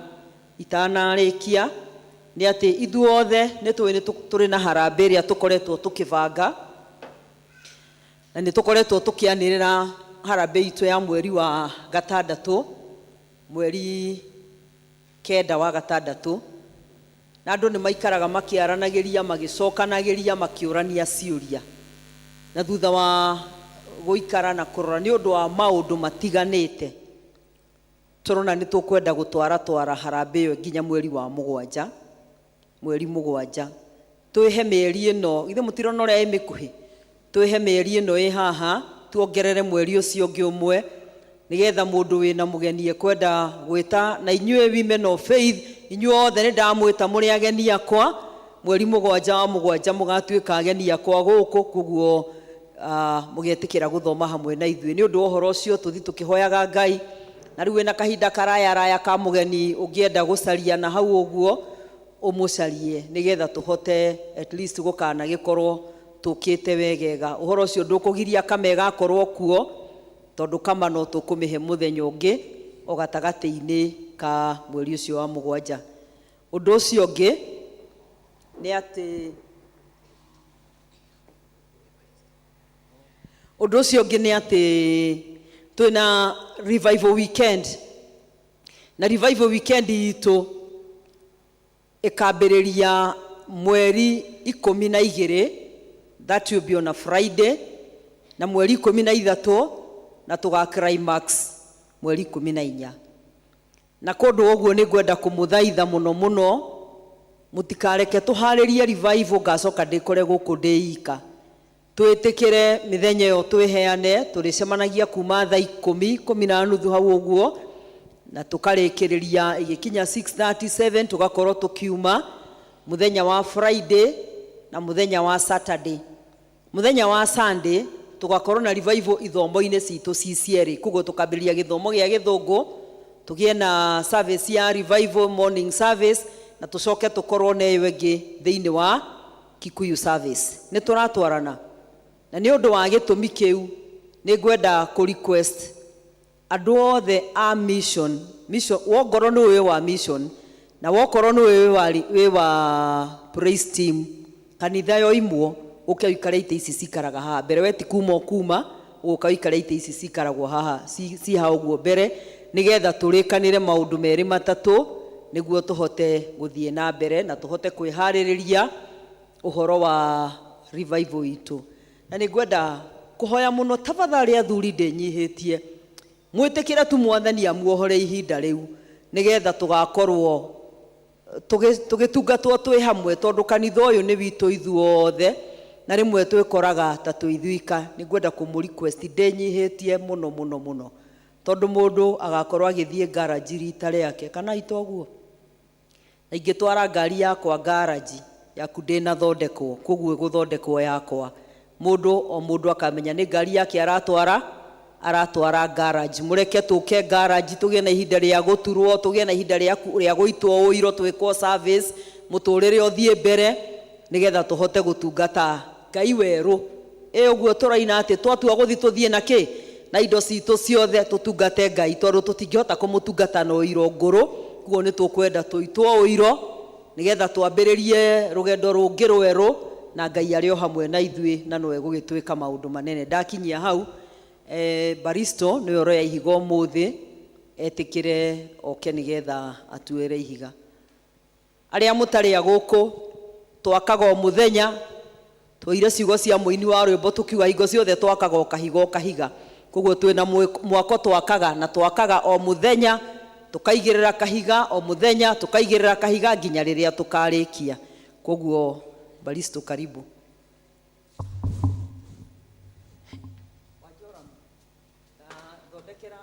itanarĩkia, nĩ atĩ ithuothe nĩ tũĩ nĩ tũrĩ na harambĩ ĩrĩa tũkoretwo tũkĩbanga, na nĩ tũkoretwo tũkĩanĩrĩra harambĩ itũ ya mweri wa gatandatũ, mweri 9 wa gatandatũ, na andũ nĩ maikaraga makĩaranagĩria, magĩcokanagĩria, makĩũrania ciũria. Na thutha wa gũikara na kũrora nĩ ũndũ wa maũndũ matiganĩte, tũrona nĩ tũkwenda gũtwara twara harambĩ ĩyo nginya mweri wa mũgwanja. Mweri 7 twĩhe mĩeri ĩno, ithe mũtirona ũrĩa ĩ mĩkuhĩ, twĩhe mĩeri ĩno ĩ haha, tuongerere mweri ũcio ũngĩ ũmwe, nĩgetha mũndũ wĩna mũgeni ekwenda gwĩta. Na inyuĩ Women of Faith, inyuĩ othe nĩ ndamwĩta mũrĩ ageni akwa. Mweri 7 wa 7 mũgatuĩka ageni akwa gũkũ, koguo mũgetĩkĩra gũthoma hamwe na ithuĩ. Nĩ ũndũ wa ũhoro ũcio tũthi tũkĩhoyaga Ngai, na rĩu wĩna kahinda karaya raya ka mũgeni ũngĩenda gũcaria na hau ũguo ũmũcarie, nĩgetha tũhote at least gũkanagĩkorwo tũkĩte wegega. Ũhoro ũcio ndũkũgiria kama ĩgakorwo kuo, tondũ kama no tũkũmĩhe mũthenya ũngĩ o gatagatĩ-inĩ ka mweri ũcio wa 7. Ũndũ ũcio ũngĩ nĩ atĩ ũndũ ũcio ũngĩ nĩ atĩ twĩna revival weekend, na revival weekend itũ ĩkambĩrĩria mweri 12, that will be on a Friday, na mweri 13, na tũga climax mweri 14. Na kũndũ ũguo nĩ ngwenda kũmũthaitha mũno mũno, mũtikareke tũharĩrie revival ngacoka ndĩkore gũkũ ndĩ ika. Twĩtĩkĩre mĩthenya ĩyo twĩheane, tũrĩcemanagia kuma thaa 10, 10:30 hau ũguo, na tũkarĩkĩrĩria ĩgĩkinya 6:37, tũgakorwo tũkiuma mũthenya wa Friday na mũthenya wa Saturday. Mũthenya wa Sunday tũgakorwo na revival ithomo-inĩ citũ ci cierĩ, koguo tũkambĩrĩria gĩthomo gĩa gĩthũngũ, tũgĩe na service ya revival morning service, na tũcoke tũkorwo na ĩyo ĩngĩ thĩinĩ wa Kikuyu service. Nĩ tũratwarana, na nĩ ũndũ wa gĩtũmi kĩu nĩ ngwenda kũ request andũ othe a mission. Mission wongorwo nĩ wĩ wa mission, na wokorwo nĩ wĩ wa praise team, kanitha yoimwo ũke ũikare itĩ ici cikaraga haha mbere. We ti kuma ũkuma, ũgũka ũikare itĩ ici cikaragwo haha ci haha ũguo mbere, nĩgetha tũrĩkanĩre maũndũ merĩ matatũ. Nĩguo tũhote gũthiĩ na mbere na tũhote kwĩharĩrĩria ũhoro wa revival itũ. Na nĩ ngwenda kũhoya mũno, tafadhali athuri, ndĩnyihĩtie, mwĩtĩkĩre tu Mwathani amuohore ihinda rĩu, nĩgetha tũgakorwo tũgĩtungatwo twĩ hamwe, tondũ kanitha ũyũ nĩ witũ ithuothe, na rĩmwe twĩkoraga ta twĩ ithuika. Nĩ ngwenda kũmũ request ndĩnyihĩtie mũno mũno mũno, tondũ mũndũ agakorwo agĩthiĩ ngaraji rita rĩake kana itoguo, na ingĩtwara ngari yakwa ngaraji yaku ndĩnathondekwo, koguo ĩgũthondekwo yakwa, mũndũ o mũndũ akamenya nĩ ngari yake aratwara garage. Mũreke tũke garage, tũgĩe na ihinda rĩa gũturwo, tũgĩe na ihinda rĩa gũitwo ũiro, twĩkwo service, mũtũrĩre ũthiĩ mbere, nĩgetha tũhote gũtungata Ngai werũ. Ĩ ũguo tũraina atĩ twatua gũthiĩ, tũthiĩ na kĩ na indo citũ ciothe, tũtungate Ngai, tondũ tũtingĩhota kũmũtungata na ũiro ngũrũ. Koguo nĩ tũkwenda tũitwo ũiro, nĩgetha twambĩrĩrie rũgendo rũngĩ rwerũ, na Ngai arĩ o hamwe na ithuĩ, na no egũgĩtwĩka maũndũ manene. Ndakinyia hau, Baristo nĩwe ũroya ihiga ũmũthĩ, etĩkĩre oke nĩgetha atuĩre ihiga. Arĩa mũtarĩ a gũkũ, twakaga o mũthenya. Twaire ciugo cia mũini wa rwĩmbo, tũkiuga hingo ciothe twakaga o kahiga o kahiga. Koguo twĩna mwako twakaga, na twakaga o mũthenya, tũkaigĩrĩra kahiga o mũthenya, tũkaigĩrĩra kahiga nginya rĩrĩa tũkarĩkia. Koguo Baristo, karibu. Thondekera,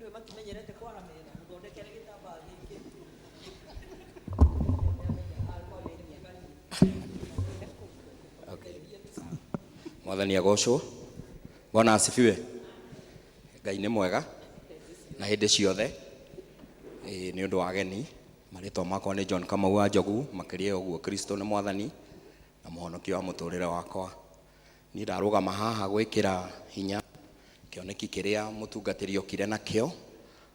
nĩwe matimenyerete kwara metha, mũthondekere gĩtambaya gĩkĩ. Okay. Mwathani agocwo. Bwana asifiwe. Ngai nĩ mwega na hĩndĩ ciothe. Ĩĩ, nĩ ũndũ wa ageni, marĩtwa makwa nĩ John Kamau wa Njogu. Makĩria ya ũguo, Kristo nĩ Mwathani na mũhonokia wa mũtũrĩre wakwa. Niĩ ndarũgama haha gwĩkĩra hinya kĩoneki kĩrĩa mũtungatĩri okire nakĩo,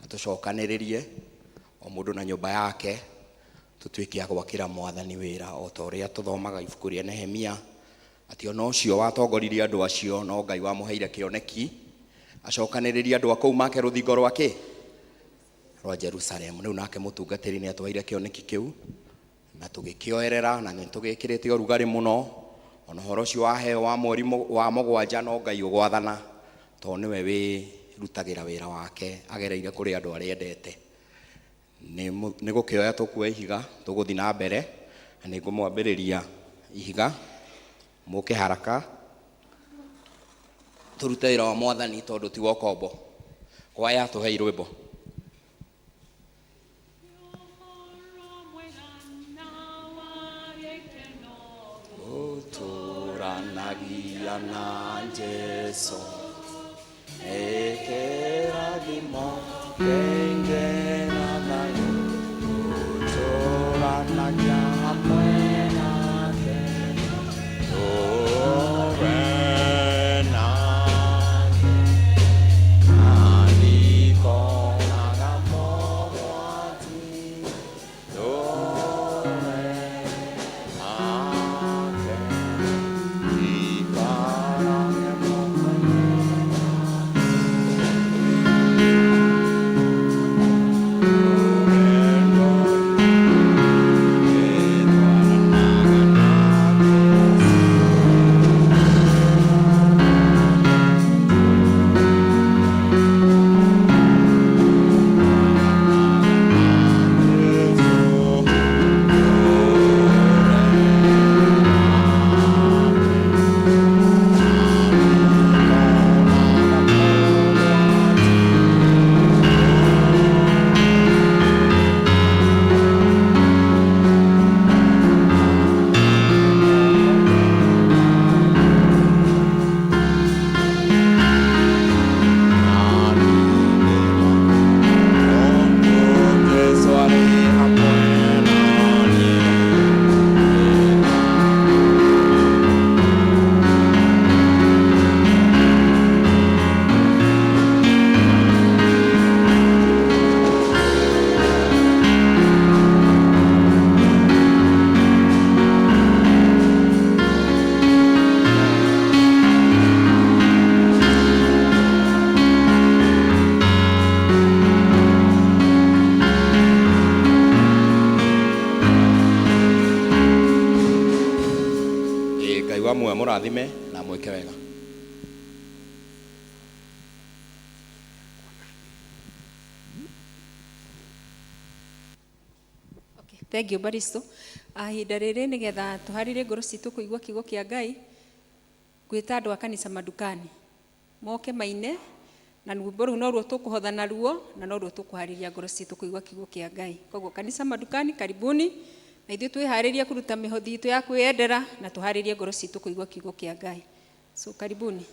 atũcokanĩrĩrie o mũndũ na nyũmba yake, tũtuĩke a gwakĩra Mwathani wĩra, o ta ũrĩa tũthomaga ibuku rĩa Nehemia, atĩ ona ũcio watongoririe andũ acio no Ngai wamũheire kĩoneki acokanĩrĩrie andũ a kũu make rũthingo rwa kĩ rwa Jerusalem. Rĩu nake mũtungatĩri nĩ atwaire kĩoneki kĩu na tũgĩkĩoerera, na nĩ tũgĩkĩrĩte ũrugarĩ mũno. Ona ũhoro ũcio waheo wa mweri wa mũgwanja, no Ngai ũgwathana, tondũ nĩwe wĩrutagĩra wĩra wake agereire kũrĩ andũ arĩa endete. Nĩ gũkĩoya tũkuoya ihiga, tũgũthiĩ na mbere, na nĩ ngũmwambĩrĩria ihiga. Mũke haraka tũrute wĩra wa Mwathani, tondũ ti wa ũkombo. Kwaya, tũhei rwĩmbo. Ũtũranagia na Jesu nĩkĩrathimo kĩingĩ na thayũ, ũtũranagia hamwe nake, tũre nake na ndikonaga mogwati, tũre nake, ikarage mũthenya. amũrathime na amwĩke wega. Thank you Baristo. Ihinda rĩrĩ nĩgetha tũharĩrie ngoro citũ kũigua kiugo kĩa Ngai, ngwĩta andũ a kanitha madukani moke maine na rwĩmbo rũu noruo tũkũhotha naruo na noruo tũkũharĩria ngoro citũ kũigua kiugo kĩa Ngai. Koguo kanitha madukani karibuni, na ithuĩ twĩharĩrie kũruta mĩhothi itũ ya kwĩyendera na tũharĩrie ngoro citũ kũigua kiugo kĩa Ngai. So karibuni.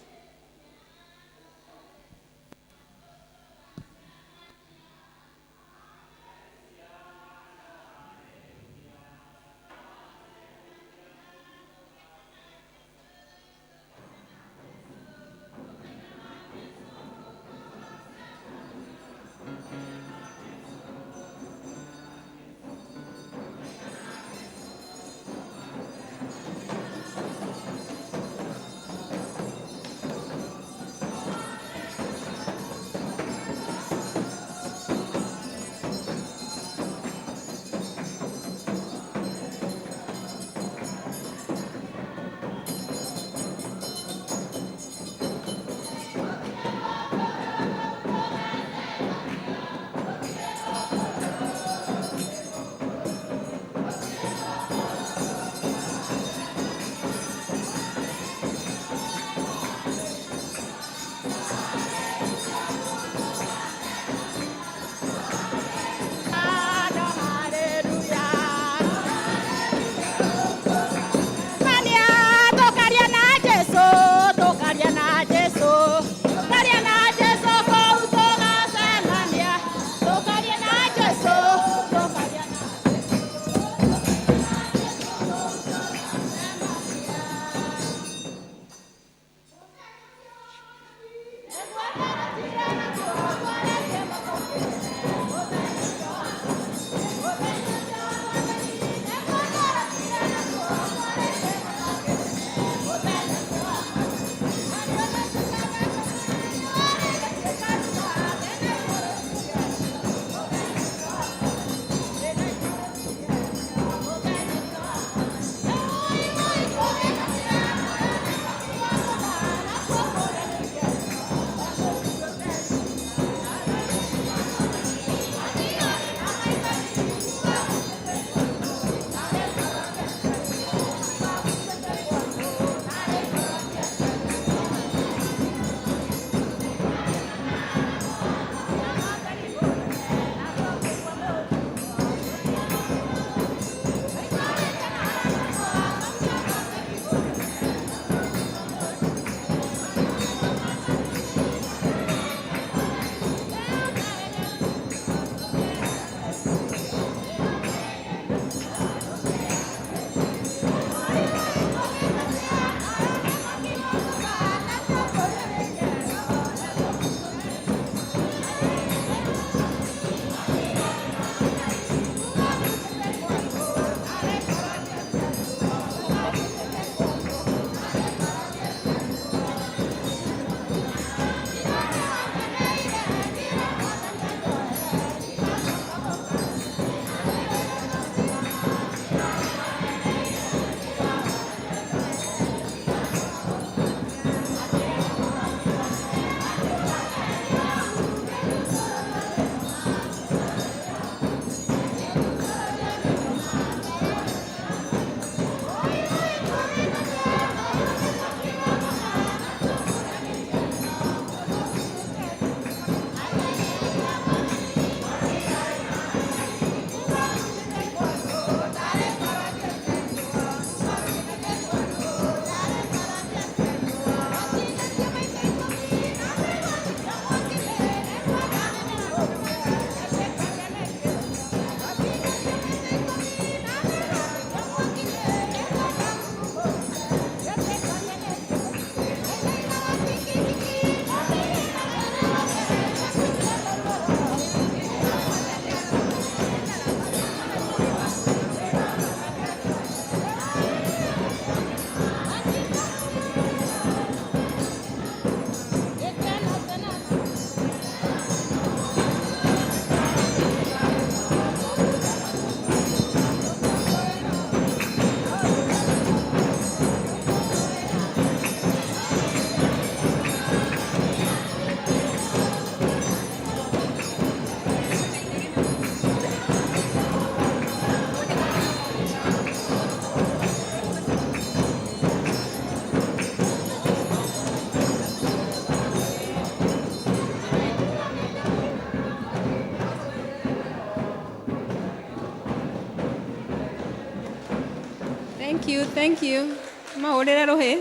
Thank you, thank you. Mahũrĩre rũhĩ.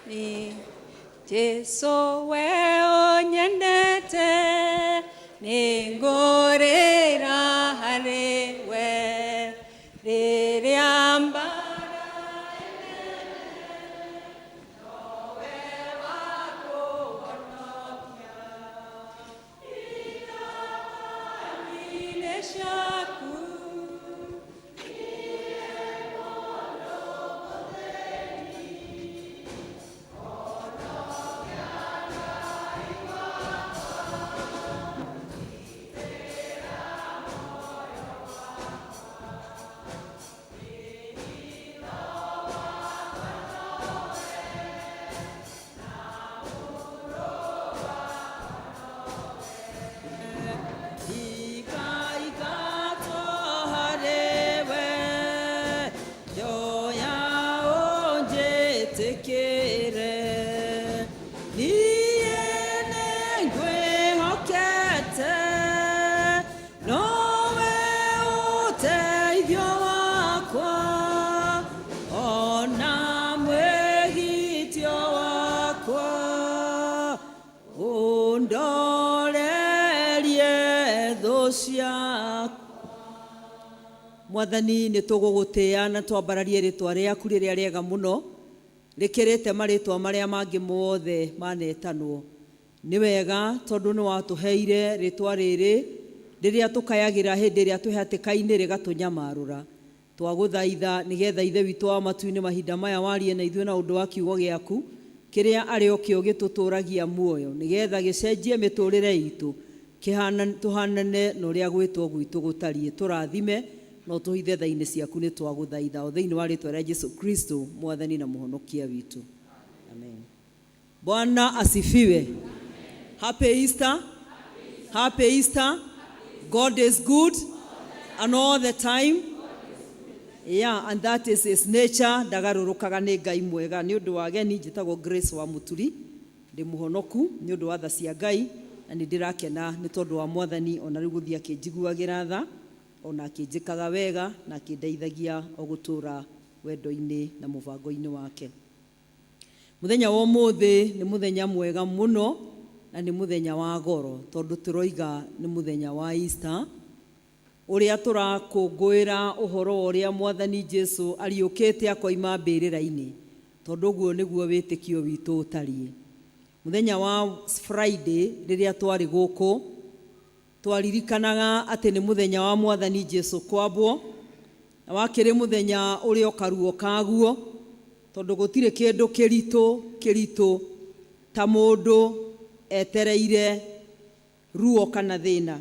Ĩĩ. Jesu we ũnyendete nĩngũrĩra harĩ we rĩrĩa mbara ĩnene ciaku. Undorerie thũ ciakwa. Mwathani nĩ tũgũgũtĩa na twambararie rĩtwa rĩaku rĩrĩa rĩega mũno rĩkĩrĩte marĩtwa marĩa mangĩ mothe manetanwo. Nĩ wega tondũ nĩ watũheire rĩtwa rĩrĩ rĩrĩa tũkayagĩra hĩndĩ ĩrĩa twĩ hatĩka-inĩ rĩgatũnyamarũra. Twagũthaitha nĩgetha Ithe witũ wa matu-inĩ mahinda maya warie na ithuĩ na ũndũ wa kiugo gĩaku kĩrĩa arĩ o kĩo gĩtũtũragia muoyo nĩgetha gĩcenjie mĩtũrĩre itũ tũhanane na ũrĩa gwĩtwo gwitũ gũtariĩ. Tũrathime na ũtũhithe tha-inĩ ciaku nĩ twagũthaitha o thĩinĩ wa rĩtwa rĩa Jesu Kristo mwathani na mũhonokia witũ. Amen. Bwana asifiwe. Happy Easter. Happy Easter. God is good and all the time. Yeah, and that is his nature. Ndagarũrũkaga nĩ Ngai mwega. Nĩ ũndũ wa ageni njĩtagwo Grace wa Mũturi. Ndĩ mũhonoku nĩ ũndũ wa tha cia Ngai na nĩ ndĩrakena nĩ tondũ wa mwathani ona rĩu gũthiĩ akĩnjiguagĩra tha ona akĩnjĩkaga wega na akĩndeithagia o gũtũũra wendo-inĩ na mũbango-inĩ wake. Mũthenya wa ũmũthĩ nĩ mũthenya mwega mũno na nĩ mũthenya wa goro tondũ tũroiga nĩ mũthenya wa Easter ũrĩa tũrakũngũĩra ũhoro wa ũrĩa mwathani Jesu ariũkĩte akoima mbĩrĩra-inĩ tondũ ũguo nĩguo wĩtĩkio witũ ũtariĩ. Mũthenya wa Friday rĩrĩa twarĩ gũkũ twaririkanaga atĩ nĩ mũthenya wa mwathani Jesu kwambwo na wakĩrĩ mũthenya ũrĩa ũkaruo kaguo tondũ gũtirĩ kĩndũ kĩritũ kĩritũ ta mũndũ etereire ruo kana thĩna.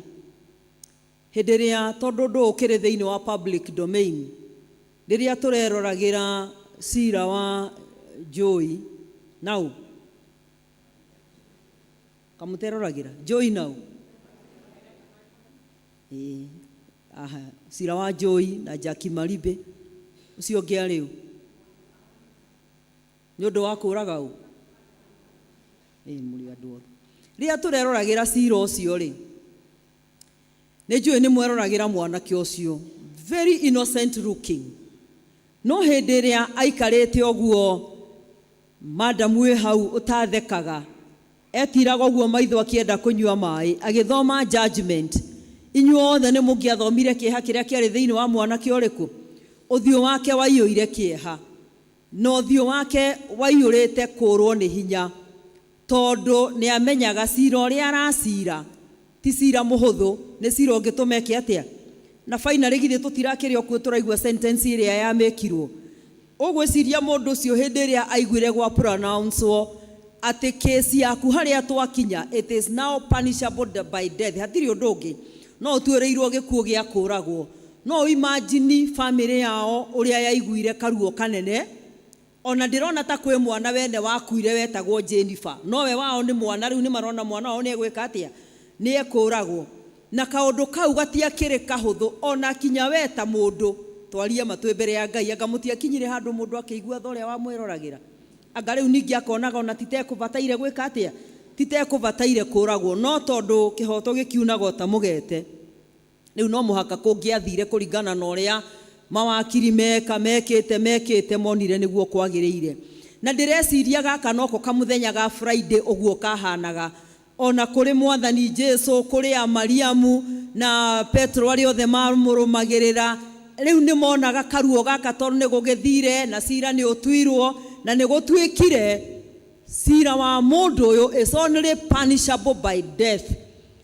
Hĩndĩ ĩrĩa tondũ ũndũ ũkĩrĩ thĩinĩ wa public domain rĩrĩa tũreroragĩra cira wa Joy nau kamũteroragĩra Joy nau. Ĩĩ, aha, cira wa Joy na Jackie Maribe ũcio ũngĩ arĩ ũ nĩ ũndũ wa kũraga ũ. Ĩĩ, mũrĩ andũ othe. Rĩrĩa tũreroragĩra cira ũcio rĩ, nĩ njũĩ nĩ mweroragĩra mwanake ũcio very innocent looking, no hĩndĩ ĩrĩa aikarĩte ũguo madamu wĩ hau ũtathekaga etiraga ũguo maitho akĩenda kũnyua maĩ agĩthoma judgment, inyuothe nĩ mũngĩathomire kĩeha kĩrĩa kĩarĩ thĩinĩ wa mwanake ũrĩkũ. Ũthiũ wake waiyũire kĩeha na ũthiũ wake waiyũrĩte kũrwo nĩ hinya tondũ nĩ amenyaga cira ũrĩa aracira ti cira mũhũthũ, nĩ cira ũngĩtũma eke atĩa. Na finally githĩ tũtirakĩrĩ o kuo tũraigua sentence ĩrĩa yamĩkirwo. Ũgwĩciria mũndũ ũcio hĩndĩ ĩrĩa aiguire gwa pronounce atĩ kesi yaku harĩa twakinya it is now punishable by death, hatirĩ ũndũ ũngĩ no ũtuĩrĩirwo gĩkuũ gĩa kũragwo. No imagine family yao ũrĩa yaiguire karuo kanene. Ona ndĩrona ta kwĩ mwana wene wakuire wetagwo Jennifer, nowe wao nĩ mwana, rĩu nĩ marona mwana wao nĩ egwĩka atĩa, nĩ ekũragwo. Na kaũndũ kau gatiakĩrĩ kahũthũ ona kinya we ta mũndũ twarie matũ mbere ya Ngai, anga mũtiakinyire handũ mũndũ akĩigua tha ũrĩa wamwĩroragĩra, anga rĩu ningĩ akonaga ona titekũbataire gwĩka atĩa, titekũbataire kũragwo, no tondũ kĩhoto gĩkiunaga o ta mũgete rĩu no mũhaka kũngĩathire kũringana na ũrĩa Mawakiri meka mekĩte mekĩte monire nĩguo kwagĩrĩire. Na ndĩreciria gaka noko kamũthenya ga Friday ũguo kahanaga ona kũrĩ mwathani Jesu, kũrĩ a Mariamu na Petro arĩa othe mamũrũmagĩrĩra. Rĩu nĩ monaga karuo gaka tondũ nĩ gũgĩthire na cira nĩ ũtuirwo na nĩ gũtuĩkire cira wa mũndũ ũyũ is only punishable by death.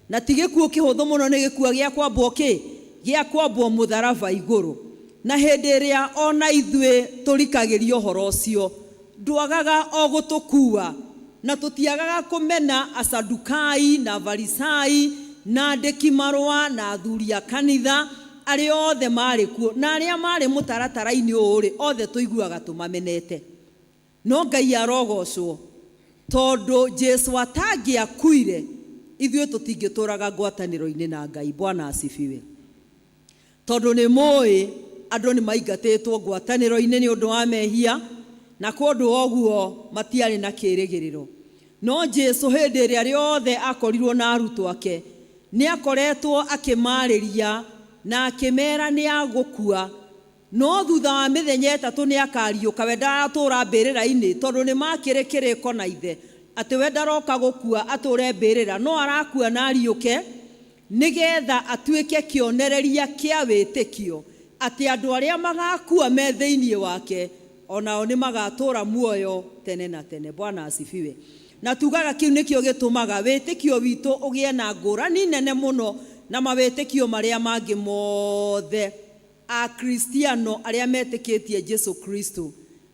Na ti gĩkuũ kĩhũthũ mũno, nĩ gĩkuũ gĩa kwambwo kĩ gĩa kwambwo mũtharaba igũrũ. Na hĩndĩ ĩrĩa ona ithuĩ tũrikagĩria ũhoro ũcio, ndwagaga o gũtũkua na tũtiagaga kũmena Asadukai na Farisai na andĩki marũa na athuri a kanitha arĩa othe marĩ kuo na arĩa marĩ mũtaratara-inĩ ũyũ rĩ, othe tũiguaga tũmamenete. No Ngai arogocwo tondũ Jesu atangĩakuire ithuĩ tũtingĩtũraga ngwatanĩro-inĩ na Ngai. Bwana asifiwe. Tondũ nĩ mũĩ andũ nĩ maingatĩtwo ngwatanĩro-inĩ nĩ ũndũ wa mehia, na kũndũ ũguo matiarĩ na kĩĩrĩgĩrĩro. No Jesu hĩndĩ ĩrĩa rĩothe akorirwo na arutwo ake, nĩ akoretwo akĩmarĩria na akĩmera nĩ agũkua, no thutha wa mĩthenya 3 nĩ akariũka. We ndaratũra mbĩrĩra-inĩ tondũ nĩ makĩrĩ kĩrĩko na ithe atĩ we ndaroka gũkua atũre mbĩrĩra, no arakua na ariũke nĩgetha atuĩke kĩonereria kĩa wĩtĩkio atĩ andũ arĩa magakua me thĩinĩ wake onao nĩ magatũra muoyo tene na tene. Bwana asifiwe. Na tugaga kĩu nĩkĩo gĩtũmaga wĩtĩkio witũ ũgĩe na ngũrani nene mũno na mawĩtĩkio marĩa mangĩ mothe Akristiano arĩa metĩkĩtie Jesu Kristo.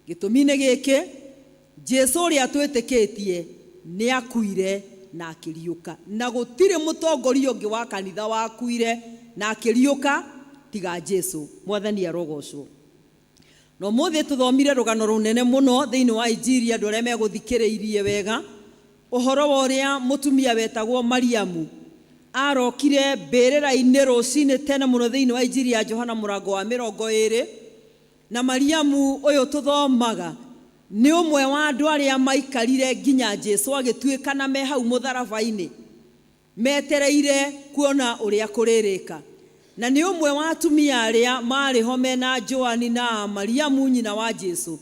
Gĩtũmi nĩ gĩkĩ, Jesu ũrĩa twĩtĩkĩtie nĩ akuire na akĩriũka, na gũtirĩ mũtongoria ũngĩ wa kanitha wakuire na akĩriũka tiga Jesu. Mwathani arogocwo. No mũthĩ tũthomire rũgano rũnene mũno thĩinĩ wa Injiri, andũ arĩa megũthikĩrĩirie wega ũhoro wa ũrĩa mũtumia wetagwo Mariamu arokire mbĩrĩra-inĩ rũcinĩ tene mũno thĩinĩ wa Injiri ya Johana mũrango wa 20. Na Mariamu ũyũ tũthomaga nĩ ũmwe wa andũ arĩa maikarire nginya Jesu agĩtuĩka na me hau mũtharaba-inĩ metereire kuona ũrĩa kũrĩrĩka. Na nĩ ũmwe wa atumia arĩa marĩ ho mena Joani na Mariamu nyina wa Jesu,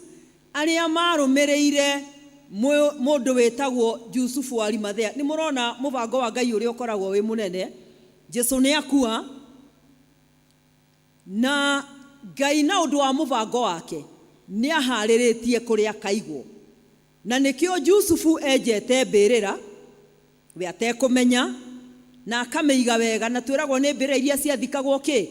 arĩa marũmĩrĩire mũndũ wĩtagwo Jusufu wa Arimathea. Nĩ mũrona mũbango wa Ngai ũrĩa ũkoragwo wĩ mũnene. Jesu nĩ akua na Ngai na ũndũ wa mũbango wake nĩ aharĩrĩtie kũrĩa akaigwo, na nĩkĩo Jusufu enjete mbĩrĩra we atekũmenya na akamĩiga wega. Na twĩragwo nĩ mbĩrĩra iria ciathikagwo kĩ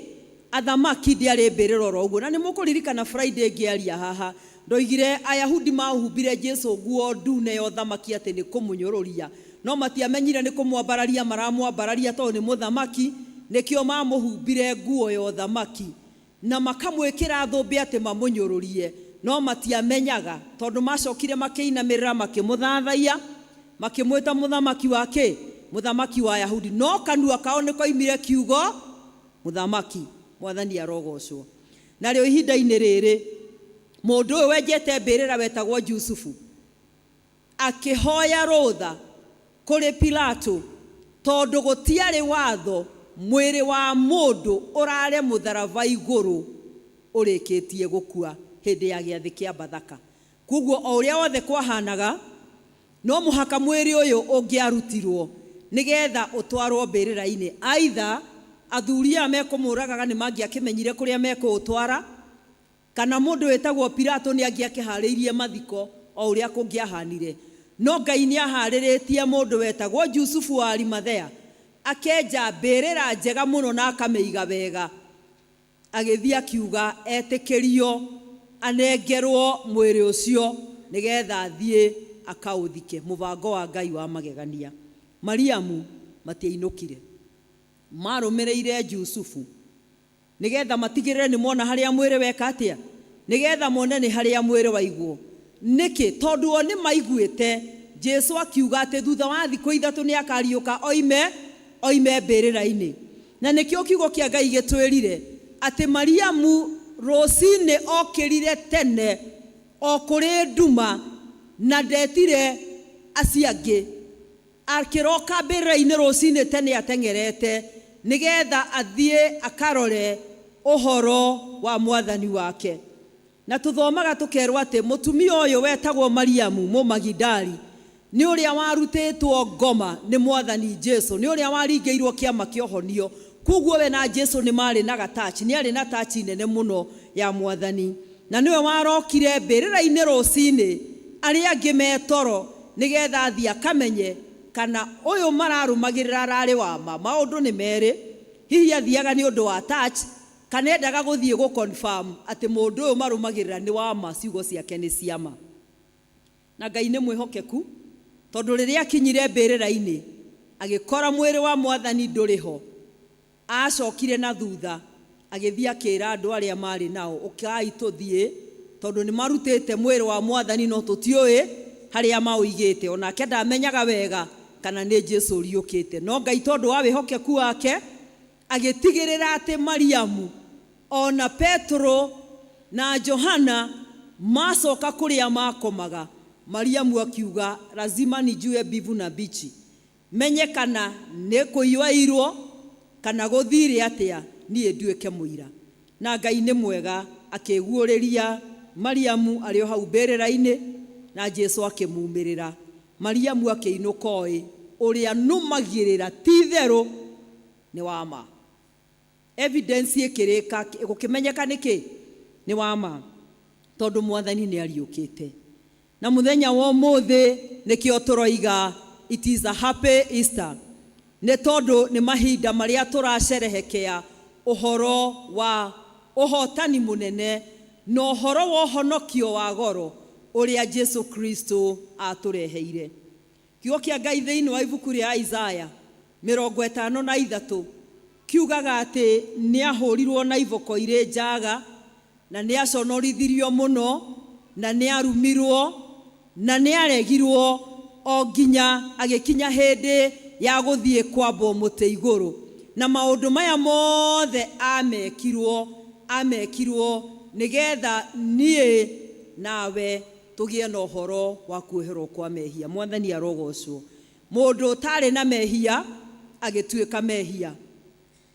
athamaki, ndĩarĩ mbĩrĩra oro ũguo. Na nĩ mũkũririkana Friday ngĩaria haha ndoigire Ayahudi mahumbire Jesu nguo ndune ya ũthamaki atĩ nĩ kũmũnyũrũria, no matiamenyire nĩ kũmwambararia maramwambararia tondũ nĩ mũthamaki, nĩkĩo mamũhumbire nguo ya ũthamaki na makamwĩkĩra thũmbĩ atĩ mamũnyũrũrie, no matiamenyaga tondũ macokire makĩinamĩrĩra makĩmũthathaiya makĩmwĩta mũthamaki wa kĩ, mũthamaki wa Ayahudi, no kanua kao nĩ koimire kiugo mũthamaki. Mwathani arogocwo. Narĩo ihinda-inĩ rĩrĩ mũndũ ũyũ wenjete mbĩrĩra wetagwo Jusufu akĩhoya rũtha kũrĩ Pilato tondũ gũtiarĩ watho mwĩrĩ wa mũndũ ũrare mũtharaba igũrũ ũrĩkĩtie gũkua hĩndĩ ya gĩathĩ kĩa Bathaka. Koguo o ũrĩa wothe kwahanaga no mũhaka mwĩrĩ ũyũ ũngĩarutirwo nĩgetha ũtwarwo mbĩrĩra-inĩ. Aitha athuri aya mekũmũragaga nĩ mangĩakĩmenyire kũrĩa mekũũtwara, kana mũndũ wĩtagwo Pilato nĩ angĩakĩharĩirie mathiko o ũrĩa kũngĩahanire. No Ngai nĩ aharĩrĩtie mũndũ wetagwo Jusufu wa Arimathea akenja mbĩrĩra njega mũno na akamĩiga wega, agĩthiĩ akiuga etĩkĩrio anengerwo mwĩrĩ ũcio nĩgetha athiĩ akaũthike. Mũbango wa Ngai wa magegania. Mariamu matiainũkire, marũmĩrĩire Jusufu nĩgetha matigĩrĩre nĩ mona harĩa mwĩrĩ weka atĩa, nĩgetha mone nĩ harĩa mwĩrĩ waigwo. Nĩkĩ? Tondũ o nĩ maiguĩte Jesu akiuga atĩ thutha wa thikũ 3 nĩ akariũka oime mbĩrĩra-inĩ. Na nĩkĩo kiugo kĩa Ngai gĩtwĩrire atĩ Mariamu rũcinĩ okĩrire tene o kũrĩ nduma na ndetire acio angĩ, akĩroka mbĩrĩra-inĩ rũcinĩ tene ateng'erete nĩgetha athiĩ akarore Ũhoro wa mwathani wake. Na tũthomaga tũkerwo atĩ mũtumia ũyũ wetagwo Mariamu Mũmagidali nĩ ũrĩa warutĩtwo ngoma nĩ mwathani Jesu, nĩ ũrĩa waringĩirwo kĩama kĩa ũhonio. Koguo we na Jesu nĩ marĩ na gatachi, nĩ arĩ na tachi nene mũno ya mwathani. Na nĩwe warokire mbĩrĩra-inĩ rũcinĩ arĩa angĩ metoro nĩgetha athiĩ akamenye kana ũyũ mararũmagĩrĩra ararĩ wa ma. Maũndũ nĩ merĩ, hihi athiaga nĩ ũndũ wa touch kana endaga gũthiĩ gũ confirm atĩ mũndũ ũyũ marũmagĩrĩra nĩ wa ma, ciugo ciake nĩ cia ma. Na Ngai nĩ mwĩhokeku, tondũ rĩrĩa akinyire mbĩrĩra-inĩ agĩkora mwĩrĩ wa mwathani ndũrĩ ho, acokire na thutha agĩthiĩ akĩra andũ arĩa marĩ nao, ũkai tũthiĩ tondũ nĩ marutĩte mwĩrĩ wa mwathani no tũtiũĩ harĩa maũigĩte. Onake ndamenyaga wega kana nĩ Jesu ũriũkĩte, no Ngai tondũ wa wĩhokeku wake agĩtigĩrĩra atĩ Mariamu ona Petro na Johana macoka kũrĩa makomaga. Mariamu akiuga lazima nijue mbivu na mbichi, menye kana nĩ kũiyũairwo kana gũthire atĩa, niĩ nduĩke mũira. Na Ngai nĩ mwega, akĩguũrĩria Mariamu arĩ o hau mbĩrĩra-inĩ na Jesu akĩmumĩrĩra. Mariamu akĩinũka oĩ ũrĩa nũmagĩrĩra ti itherũ nĩ wa ma. Evidence ĩkĩrĩka gũkĩmenyeka nĩkĩ nĩ wa ma, tondũ mwathani nĩ ariũkĩte. Na mũthenya wa ũmũthĩ nĩkĩo tũroiga it is a happy Easter, nĩ tondũ nĩ mahinda marĩa tũracerehekea ũhoro wa ũhotani mũnene na ũhoro wa ũhonokio wa goro ũrĩa Jesu Kristo atũreheire. Kiugo kĩa Ngai thĩinĩ wa ibuku rĩa Isaya 53 kiugaga atĩ nĩ ahũrirwo na iboko irĩ njaga, na nĩ aconorithirio mũno, na nĩ arumirwo, na nĩ aregirwo o nginya agĩkinya hĩndĩ ya gũthiĩ kwambwo mũtĩ igũrũ. Na maũndũ maya mothe amekirwo nĩgetha niĩ nawe tũgĩe na ũhoro wa kuoherwo kwa mehia. Mwathani arogocwo. Mũndũ ũtarĩ na mehia agĩtuĩka mehia,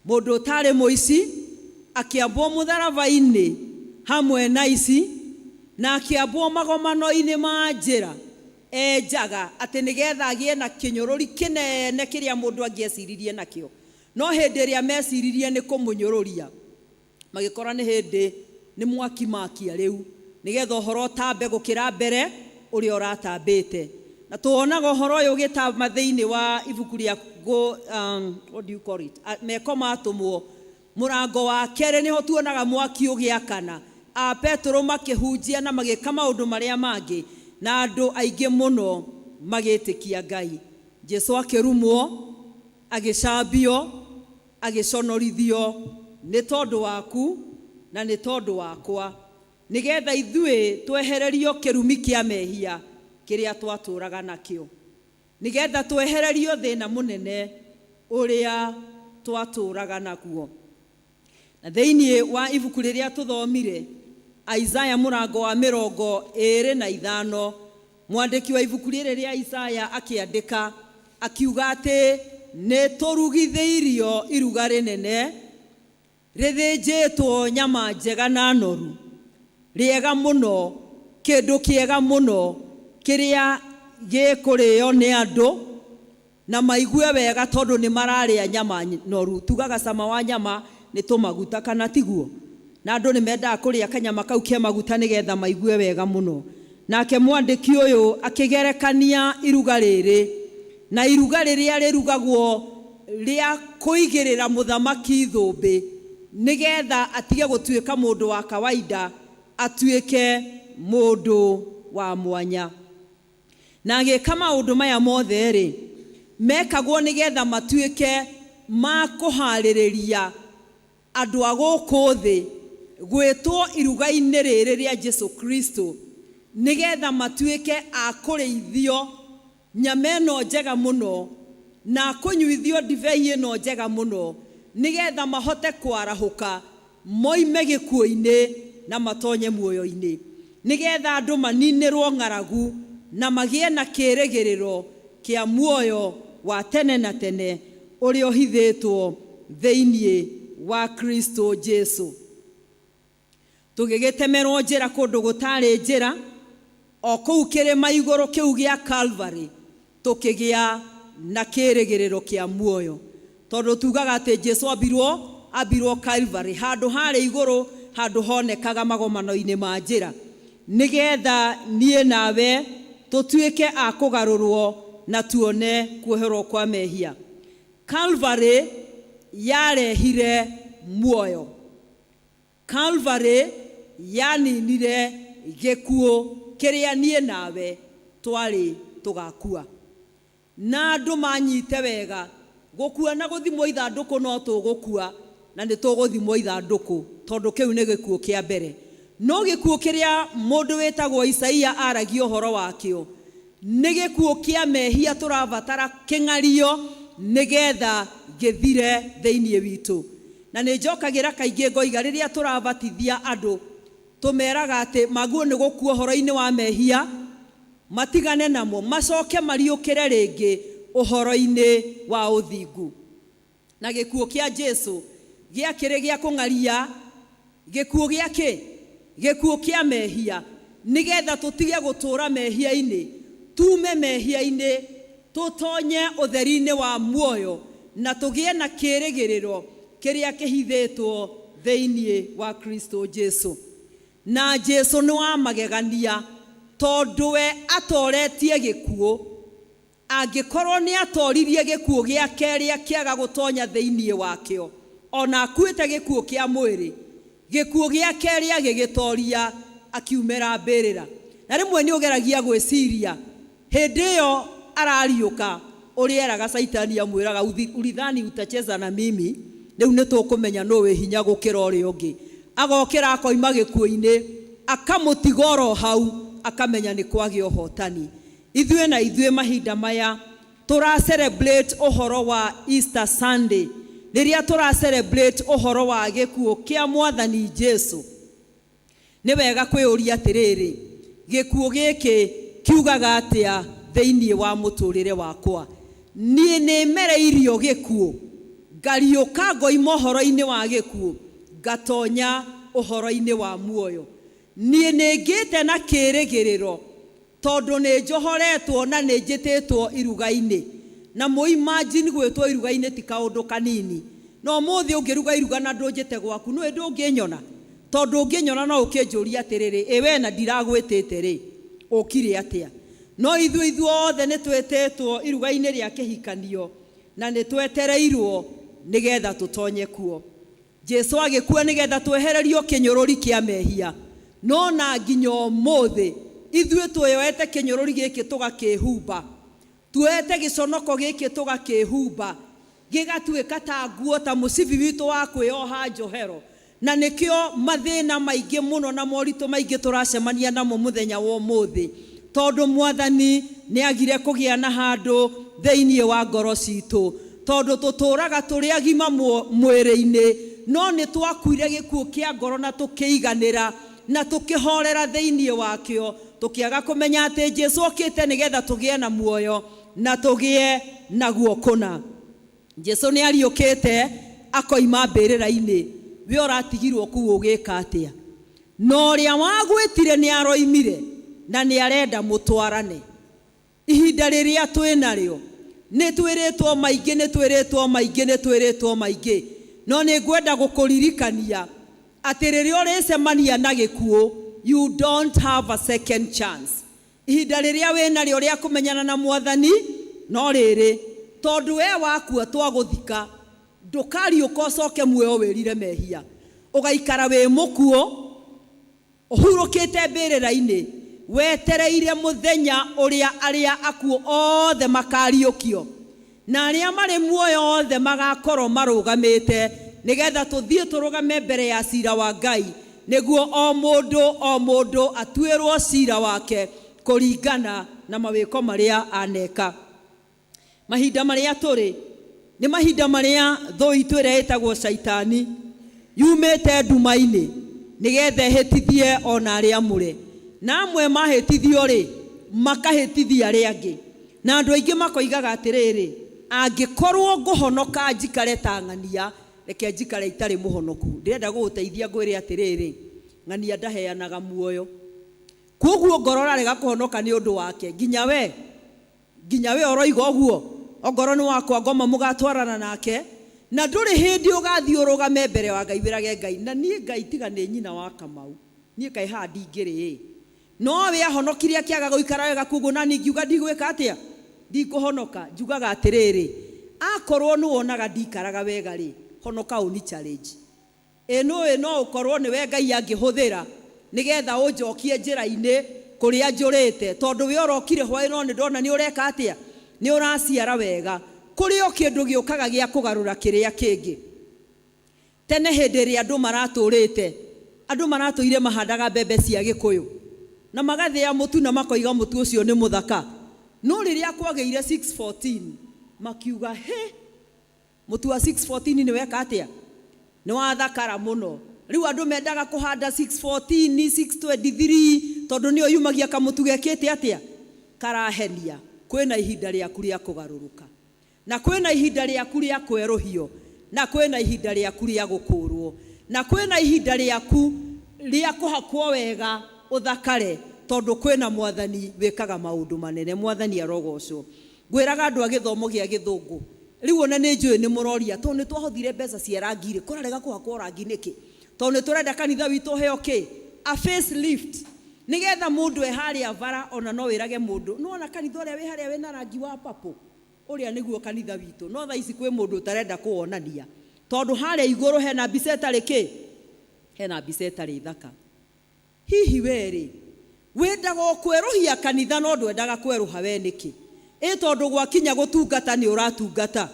mũndũ ũtarĩ mũici akĩambwo mũtharaba-inĩ hamwe na ici, na akĩambwo magomano-inĩ ma njĩra enjaga atĩ nĩgetha agĩe na kĩnyũrũri kĩnene kĩrĩa mũndũ angĩeciririe nakĩo. No hĩndĩ ĩrĩa meciririe nĩ kũmũnyũrũria, magĩkora nĩ hĩndĩ nĩ mwaki makia rĩu nĩgetha ũhoro ũtambe gũkĩra mbere ũrĩa ũratambĩte. Na tuonaga ũhoro ũyũ ũgĩtamba thĩinĩ wa ibuku rĩa what do you call it? Meko ma Atũmwo mũrango wa kerĩ nĩho tuonaga mwaki ũgĩakana, a Petero makĩhunjia na magĩka maũndũ marĩa mangĩ, na andũ aingĩ mũno magĩtĩkia Ngai. Jesu akĩrumwo, agĩcambio, agĩconorithio nĩ tondũ waku na nĩ tondũ wakwa, nĩgetha ithuĩ twehererio kĩrumi kĩa mehia kĩrĩa twatũraga nakĩo, nĩgetha twehererio thĩna mũnene ũrĩa twatũraga naguo. Na thĩinĩ wa ibuku rĩrĩa tũthomire Isaya mũrango wa 25, mwandĩki wa ibuku rĩrĩ rĩa Isaya akĩandĩka akiuga atĩ nĩ tũrugithĩirio iruga rĩnene rĩthĩnjĩtwo nyama njega na noru, rĩega mũno, kĩndũ kĩega mũno kĩrĩa gĩkũrĩo nĩ andũ na maigue wega tondũ nĩ mararĩa nyama noru. Tugaga cama wa nyama nĩ tũmaguta kana tiguo, na andũ nĩ mendaga kũrĩa kanyama kau ke maguta nĩgetha maigue wega mũno. Nake mwandĩki ũyũ akĩgerekania iruga rĩrĩ na iruga rĩrĩa rĩrugagwo rĩa kũigĩrĩra mũthamaki thũmbĩ nĩgetha atige gũtuĩka mũndũ wa kawaida, atuĩke mũndũ wa mwanya. Na agĩka maũndũ maya mothe rĩ, mekagwo nĩgetha matuĩke ma kũharĩrĩria andũ a gũkũ thĩ gwĩtwo iruga-inĩ rĩrĩ rĩa Jesu Kristo, nĩgetha matuĩke a kũrĩithio nyama ĩno njega mũno na kũnyuithio ndibei ĩno njega mũno, nĩgetha mahote kwarahũka moime gĩkuũ-inĩ na matonye muoyo-inĩ, nĩgetha andũ maninĩrwo ng'aragu na magĩe na kĩĩrĩgĩrĩro kĩa muoyo wa tene na tene ũrĩa ũhithĩtwo thĩinĩ wa Kristo Jesu. Tũgĩgĩtemerwo njĩra kũndũ gũtarĩ njĩra, o kũu kĩrĩma igũrũ kĩu gĩa Calvary, tũkĩgĩa na kĩĩrĩgĩrĩro kĩa muoyo. Tondũ tugaga atĩ Jesu ambirwo Calvary, handũ harĩ igũrũ, handũ honekaga magomano-inĩ ma njĩra, nĩgetha niĩ nawe tũtuĩke a kũgarũrwo na tuone kuoherwo kwa mehia. Calvary yarehire muoyo. Calvary yaninire gĩkuũ kĩrĩa niĩ nawe twarĩ tũgakua. Na andũ manyite wega, gũkua na gũthimwo ithandũkũ no tũgũkua, na nĩ tũgũthimwo ithandũkũ, tondũ kĩu nĩ gĩkuũ kĩa mbere. No gĩkuũ kĩrĩa mũndũ wĩtagwo Isaia aragia ũhoro wakĩo, nĩ gĩkuũ kĩa mehia tũrabatara kĩng'ario nĩgetha gĩthire thĩinĩ witũ. Na nĩ njokagĩra kaingĩ ngoiga rĩrĩa tũrabatithia andũ, tũmeraga atĩ maguo nĩ gũkua ũhoro-inĩ wa mehia, matigane namo, macoke mariũkĩre rĩngĩ ũhoro-inĩ wa ũthingu. Na gĩkuũ kĩa Jesu gĩakĩrĩ gĩa kũng'aria, gĩkuũ gĩa kĩ? Gĩkuũ kĩa mehia, nĩgetha tũtige gũtũũra mehia-inĩ, tume mehia-inĩ, tũtonye ũtheri-inĩ wa muoyo, na tũgĩe na kĩĩrĩgĩrĩro kĩrĩa kĩhithĩtwo thĩinĩ wa Kristo Jesu. Na Jesu nĩ wa magegania, tondũ we atoretie gĩkuũ. Angĩkorwo nĩ atoririe gĩkuũ gĩa kerĩ akĩaga gũtonya thĩinĩ wakĩo, ona akuĩte gĩkuũ kĩa mwĩrĩ, gĩkuũ gĩa kerĩ agĩgĩtoria akiumĩra mbĩrĩra. Na rĩmwe nĩ ũgeragia gwĩciria hĩndĩ ĩyo arariũka, ũrĩa eraga Caitani amwĩraga, ulidhani utacheza na mimi, rĩu nĩ tũkũmenya nũ wĩ hinya gũkĩra ũrĩa ũngĩ. Agokĩra akoima gĩkuũ-inĩ, akamũtiga oro hau, akamenya nĩ kwagĩa ũhotani. Ithuĩ na ithuĩ mahinda maya tũra celebrate ũhoro wa Easter Sunday, rĩrĩa tũra celebrate ũhoro wa gĩkuũ kĩa Mwathani Jesu, nĩ wega kwĩyũria atĩrĩrĩ, gĩkuũ gĩkĩ kiugaga atĩa thĩinĩ wa mũtũrĩre wakwa? Niĩ nĩ mereirio gĩkuũ, ngariũka ngoima ũhoro-inĩ wa gĩkuũ, ngatonya ũhoro-inĩ wa muoyo. Niĩ nĩ ngĩte na kĩĩrĩgĩrĩro, tondũ nĩ njohoretwo na nĩ njĩtĩtwo iruga-inĩ. Na mũ imagine gwĩtwo iruga-inĩ ti kaũndũ kanini. No ũmũthĩ ũngĩruga iruga na ndũnjĩte gwaku, nĩũĩ ndũngĩnyona. Tondũ ũngĩnyona no ũkĩnjũria atĩrĩrĩ, ĩ we na ndiragwĩtĩte rĩ, ũkire atĩa? No ithuĩ ithuothe nĩ twĩtĩtwo iruga-inĩ rĩa kĩhikanio, na nĩ twetereirwo nĩgetha tũtonye kuo. Jesu agĩkua nĩgetha twehererio kĩnyũrũri kĩa mehia. No na nginya ũmũthĩ ithuĩ tuoete kĩnyũrũri gĩkĩ tũgakĩhumba, tuoete gĩconoko gĩkĩ tũgakĩhumba, gĩgatuĩka ta nguo, ta mũcibi witũ wa kwĩyoha njohero. Na nĩkĩo mathĩna maingĩ mũno na moritũ maingĩ tũracemania namo mũthenya wa ũmũthĩ, tondũ Mwathani nĩ agire kũgĩa na handũ thĩinĩ wa ngoro citũ, tondũ tũtũraga tũrĩ agima mwĩrĩ-inĩ, no nĩ twakuire gĩkuũ kĩa ngoro na tũkĩiganĩra na tũkĩhorera thĩinĩ wakĩo, tũkĩaga kũmenya atĩ Jesu okĩte nĩgetha tũgĩe na muoyo na tũgĩe naguo kũna. Jesu nĩ ariũkĩte akoima mbĩrĩra-inĩ, we ũratigirwo kũu ũgĩka atĩa? Na ũrĩa wagwĩtire nĩ aroimire na nĩ arenda mũtwarane. Ihinda rĩrĩa twĩnarĩo nĩ twĩrĩtwo maingĩ, nĩ twĩrĩtwo maingĩ, nĩ twĩrĩtwo maingĩ, no nĩ ngwenda gũkũririkania atĩ rĩrĩa ũrĩcemania na gĩkuũ, you don't have a second chance. Ihinda rĩrĩa wĩnarĩo rĩa kũmenyana na Mwathani no rĩrĩ, tondũ we wakua twagũthika, ndũkariũka ũcoke muoyo wĩrire mehia, ũgaikara wĩ mũkuũ ũhurũkĩte mbĩrĩra-inĩ, wetereire mũthenya ũrĩa arĩa akuũ othe makariũkio, na arĩa marĩ muoyo othe magakorwo marũgamĩte, nĩgetha tũthiĩ tũrũgame mbere ya cira wa Ngai, nĩguo o mũndũ o mũndũ atuĩrwo cira wake kũringana na mawĩko marĩa aneka. Mahinda marĩa tũrĩ nĩ mahinda marĩa thũ itũ ĩrĩa ĩtagwo Caitani yumĩte nduma-inĩ nĩgetha ĩhĩtithie ona arĩa amũre, na amwe mahĩtithio rĩ makahĩtithia arĩa angĩ, na andũ aingĩ makoigaga atĩrĩrĩ, angĩkorwo ngũhonoka njikare ta ng'ania, reke njikare itarĩ mũhonoku. Ndĩrenda gũgũteithia ngwĩre atĩrĩrĩ, Ng'ania ndaheanaga muoyo. Koguo ngoro ũrarega kũhonoka nĩ ũndũ wake, nginya we, nginya we ũroiga ũguo, ongorwo nĩ wakwa ngoma mũgatwarana nake, na ndũrĩ hĩndĩ ũgathiĩ ũrũgame mbere wa Ngai wĩrage Ngai, na niĩ Ngai tiga nĩ nyina wa Kamau, niĩ kaĩ haha ndingĩrĩ ĩ. No we ahonokire akĩaga gũikara wega, koguo na niĩ ngiuga ndigwĩka atĩa? Ndikũhonoka. Njugaga atĩrĩrĩ, akorwo nĩ wonaga ndikaraga wega rĩ, honoka ũni challenge. Ĩ nũĩ no ũkorwo nĩwe Ngai angĩhũthĩra nĩgetha ũnjokie njĩra-inĩ kũrĩa njũrĩte, tondũ we ũrokire hwaĩ no nĩ ndona nĩ ũreka atĩa? Nĩ ũraciara wega. Kũrĩ o kĩndũ gĩũkaga gĩa kũgarũra kĩrĩa kĩngĩ. Tene hĩndĩ ĩrĩa andũ maratũrĩte, andũ maratũire mahandaga mbembe cia Gĩkũyũ na magathĩa mũtu na makoiga mũtu ũcio nĩ mũthaka. No rĩrĩa kwagĩire 614 makiuga he mũtu wa 614 nĩ weka atĩa? Nĩ wathakara mũno. Rĩu andũ mendaga kũhanda 614, 623 tondũ nĩyo yumagia kamũtu gekĩte atĩa? Karahenia. Kwĩna ihinda rĩaku rĩa kũgarũrũka, na kwĩna ihinda rĩaku rĩa kwerũhio, na kwĩna ihinda rĩaku rĩa gũkũrwo, na kwĩna ihinda rĩaku rĩa kũhakwo wega ũthakare, tondũ kwĩna mwathani wĩkaga maũndũ manene. Mwathani arogocwo. Ngwĩraga andũ a gĩthomo gĩa gĩthũngũ, rĩu ona nĩ njũĩ nĩ mũroria, tondũ nĩ twahothire mbeca cia rangi rĩ, kũrarega kũhakwo rangi nĩkĩ? Tondũ nĩ tũrenda kanitha witũ ũheo kĩ? A facelift. Nĩgetha mũndũ e harĩa bara ona no wĩrage mũndũ, nĩwona kanitha ũrĩa wĩ harĩa wĩna rangi wa purple, ũrĩa nĩguo kanitha witũ. No thaa ici kwĩ mũndũ ũtarenda kũwonania, tondũ harĩa igũrũ hena mbica ĩtarĩ kĩ? Hena mbica ĩtarĩ thaka. Hihi we rĩ, wendaga o kwerũhia kanitha no ndwendaga kwerũha we nĩkĩ? Ĩ tondũ gwakinya gũtungata nĩ ũratungata,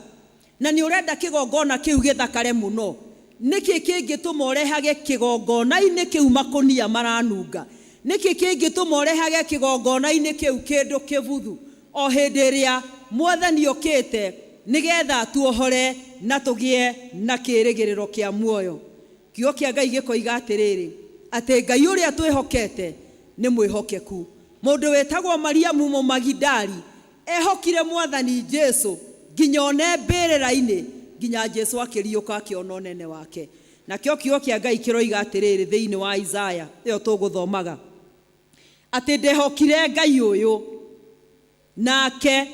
na nĩ ũrenda kĩgongona kĩu gĩthakare mũno. Nĩkĩ kĩngĩtũma ũrehage kĩgongona-inĩ kĩu makũnia maranunga? Nĩkĩ kĩngĩtũma ũrehage kĩgongona-inĩ kĩu kĩndũ kĩbuthu? O hĩndĩ ĩrĩa mwathani okĩte nĩgetha tuohore na tũgĩe na kĩĩrĩgĩrĩro kĩa muoyo. Kiugo kĩa Ngai gĩkoiga atĩrĩrĩ, atĩ Ngai ũrĩa twĩhokete nĩ mwĩhokeku. Mũndũ wĩtagwo Mariamu Mũmagidali ehokire mwathani Jesu nginya one mbĩrĩra-inĩ, nginya Jesu akĩriũka akĩona ũnene wake. Nakĩo kiugo kĩa Ngai kĩroiga atĩrĩrĩ thĩinĩ wa Isaya ĩyo tũgũthomaga, atĩ ndehokire Ngai ũyũ nake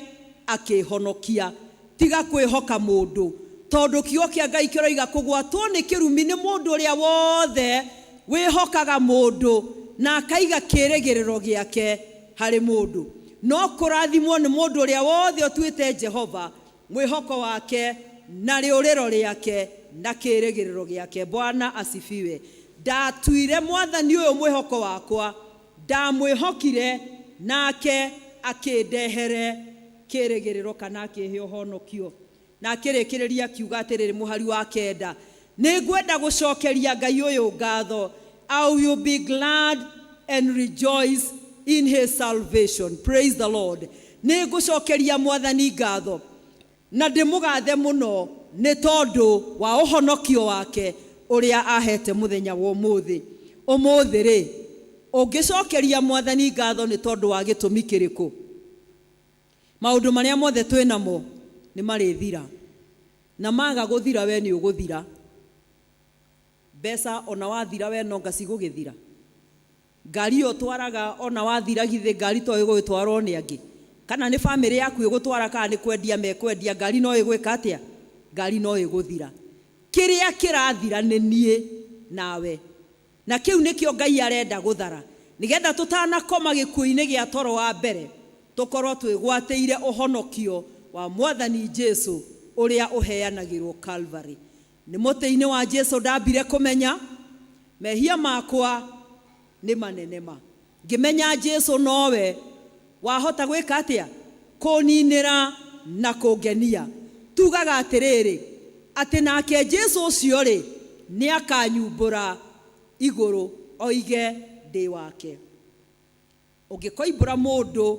akĩhonokia. Tiga kwĩhoka mũndũ, tondũ kiugo kĩa Ngai kĩroiga kũgwatwo nĩ kĩrumi nĩ mũndũ ũrĩa wothe wĩhokaga mũndũ na akaiga kĩĩrĩgĩrĩro gĩake harĩ mũndũ. No kũrathimwo nĩ mũndũ ũrĩa wothe ũtuĩte Jehova mwĩhoko wake na rĩũrĩro rĩake na kĩĩrĩgĩrĩro gĩake. Bwana asifiwe. Ndatuire mwathani ũyũ mwĩhoko wakwa, ndamwĩhokire nake akĩndehere kĩĩrĩgĩrĩro kana akĩhe ũhonokio. Na akĩrĩkĩrĩria akiuga atĩrĩrĩ, mũhari wa kenda, nĩngwenda gũcokeria Ngai ũyũ ngatho. I will be glad and rejoice in his salvation. Praise the Lord. Nĩngũcokeria mwathani ngatho na ndĩmũgathe mũno nĩ tondũ wa ũhonokio wake ũrĩa ahete mũthenya wa ũmũthĩ. Ũmũthĩ rĩ, ũngĩcokeria mwathani ngatho nĩ tondũ wa gĩtũmi kĩrĩkũ? Maũndũ marĩa mothe twĩnamo nĩ marĩthira, na maga gũthira we nĩ ũgũthira. Mbeca ona wathira we no ngacigũgĩthira. Ngari ĩyo ũtwaraga ona wathira githĩ ngari to ĩgũgĩtwarwo nĩ angĩ? Kana nĩ bamĩrĩ yaku ĩgũtwara, kana nĩ kwendia mekwendia, ngari no ĩgwĩka atĩa? Ngari no ĩgũthira. Kĩrĩa kĩrathira nĩ niĩ nawe, na kĩu nĩkĩo Ngai arenda gũthara, nĩgetha tũtanakoma gĩkuũ-inĩ gĩa toro wa mbere tũkorwo twĩgwatĩire ũhonokio wa mwathani Jesu ũrĩa ũheanagĩrwo Calvary. Nĩ mũtĩ-inĩ wa Jesu ndambire kũmenya mehia makwa nĩ manene ma. Ngĩmenya Jesu nowe wahota gwĩka atĩa? Kũninĩra na kũngenia. Tugaga atĩrĩrĩ, atĩ nake Jesu ũcio rĩ, nĩ akanyumbũra igũrũ oige ndĩ wake. Ũngĩkoimbũra mũndũ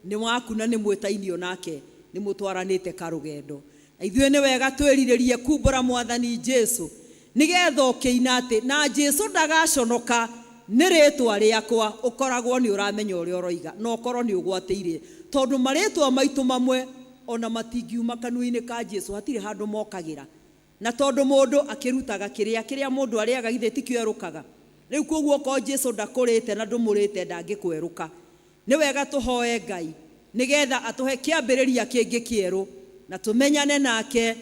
nĩ waku na nĩ mwĩtainio nake, nĩ mũtwaranĩte karũgendo. Na ithuĩ nĩ wega twĩrirĩrie kumbũra mwathani Jesu, nĩgetha ũkĩina atĩ na Jesu ndagaconoka nĩ rĩtwa rĩakwa, ũkoragwo nĩ ũramenya ũrĩa ũroiga, na ũkorwo nĩ ũgwatĩire, tondũ marĩtwa maitũ mamwe ona matingiuma kanua-inĩ ka Jesu, hatirĩ handũ mokagĩra. Na tondũ mũndũ akĩrutaga kĩrĩa kĩrĩa mũndũ arĩaga githĩ tikĩo erũkaga. Rĩu koguo okorwo Jesu ndakũrĩte na ndũmũrĩte ndangĩkwerũka. Nĩ wega tũhoe Ngai nĩgetha atũhe kĩambĩrĩria kĩngĩ kĩerũ, na tũmenyane nake,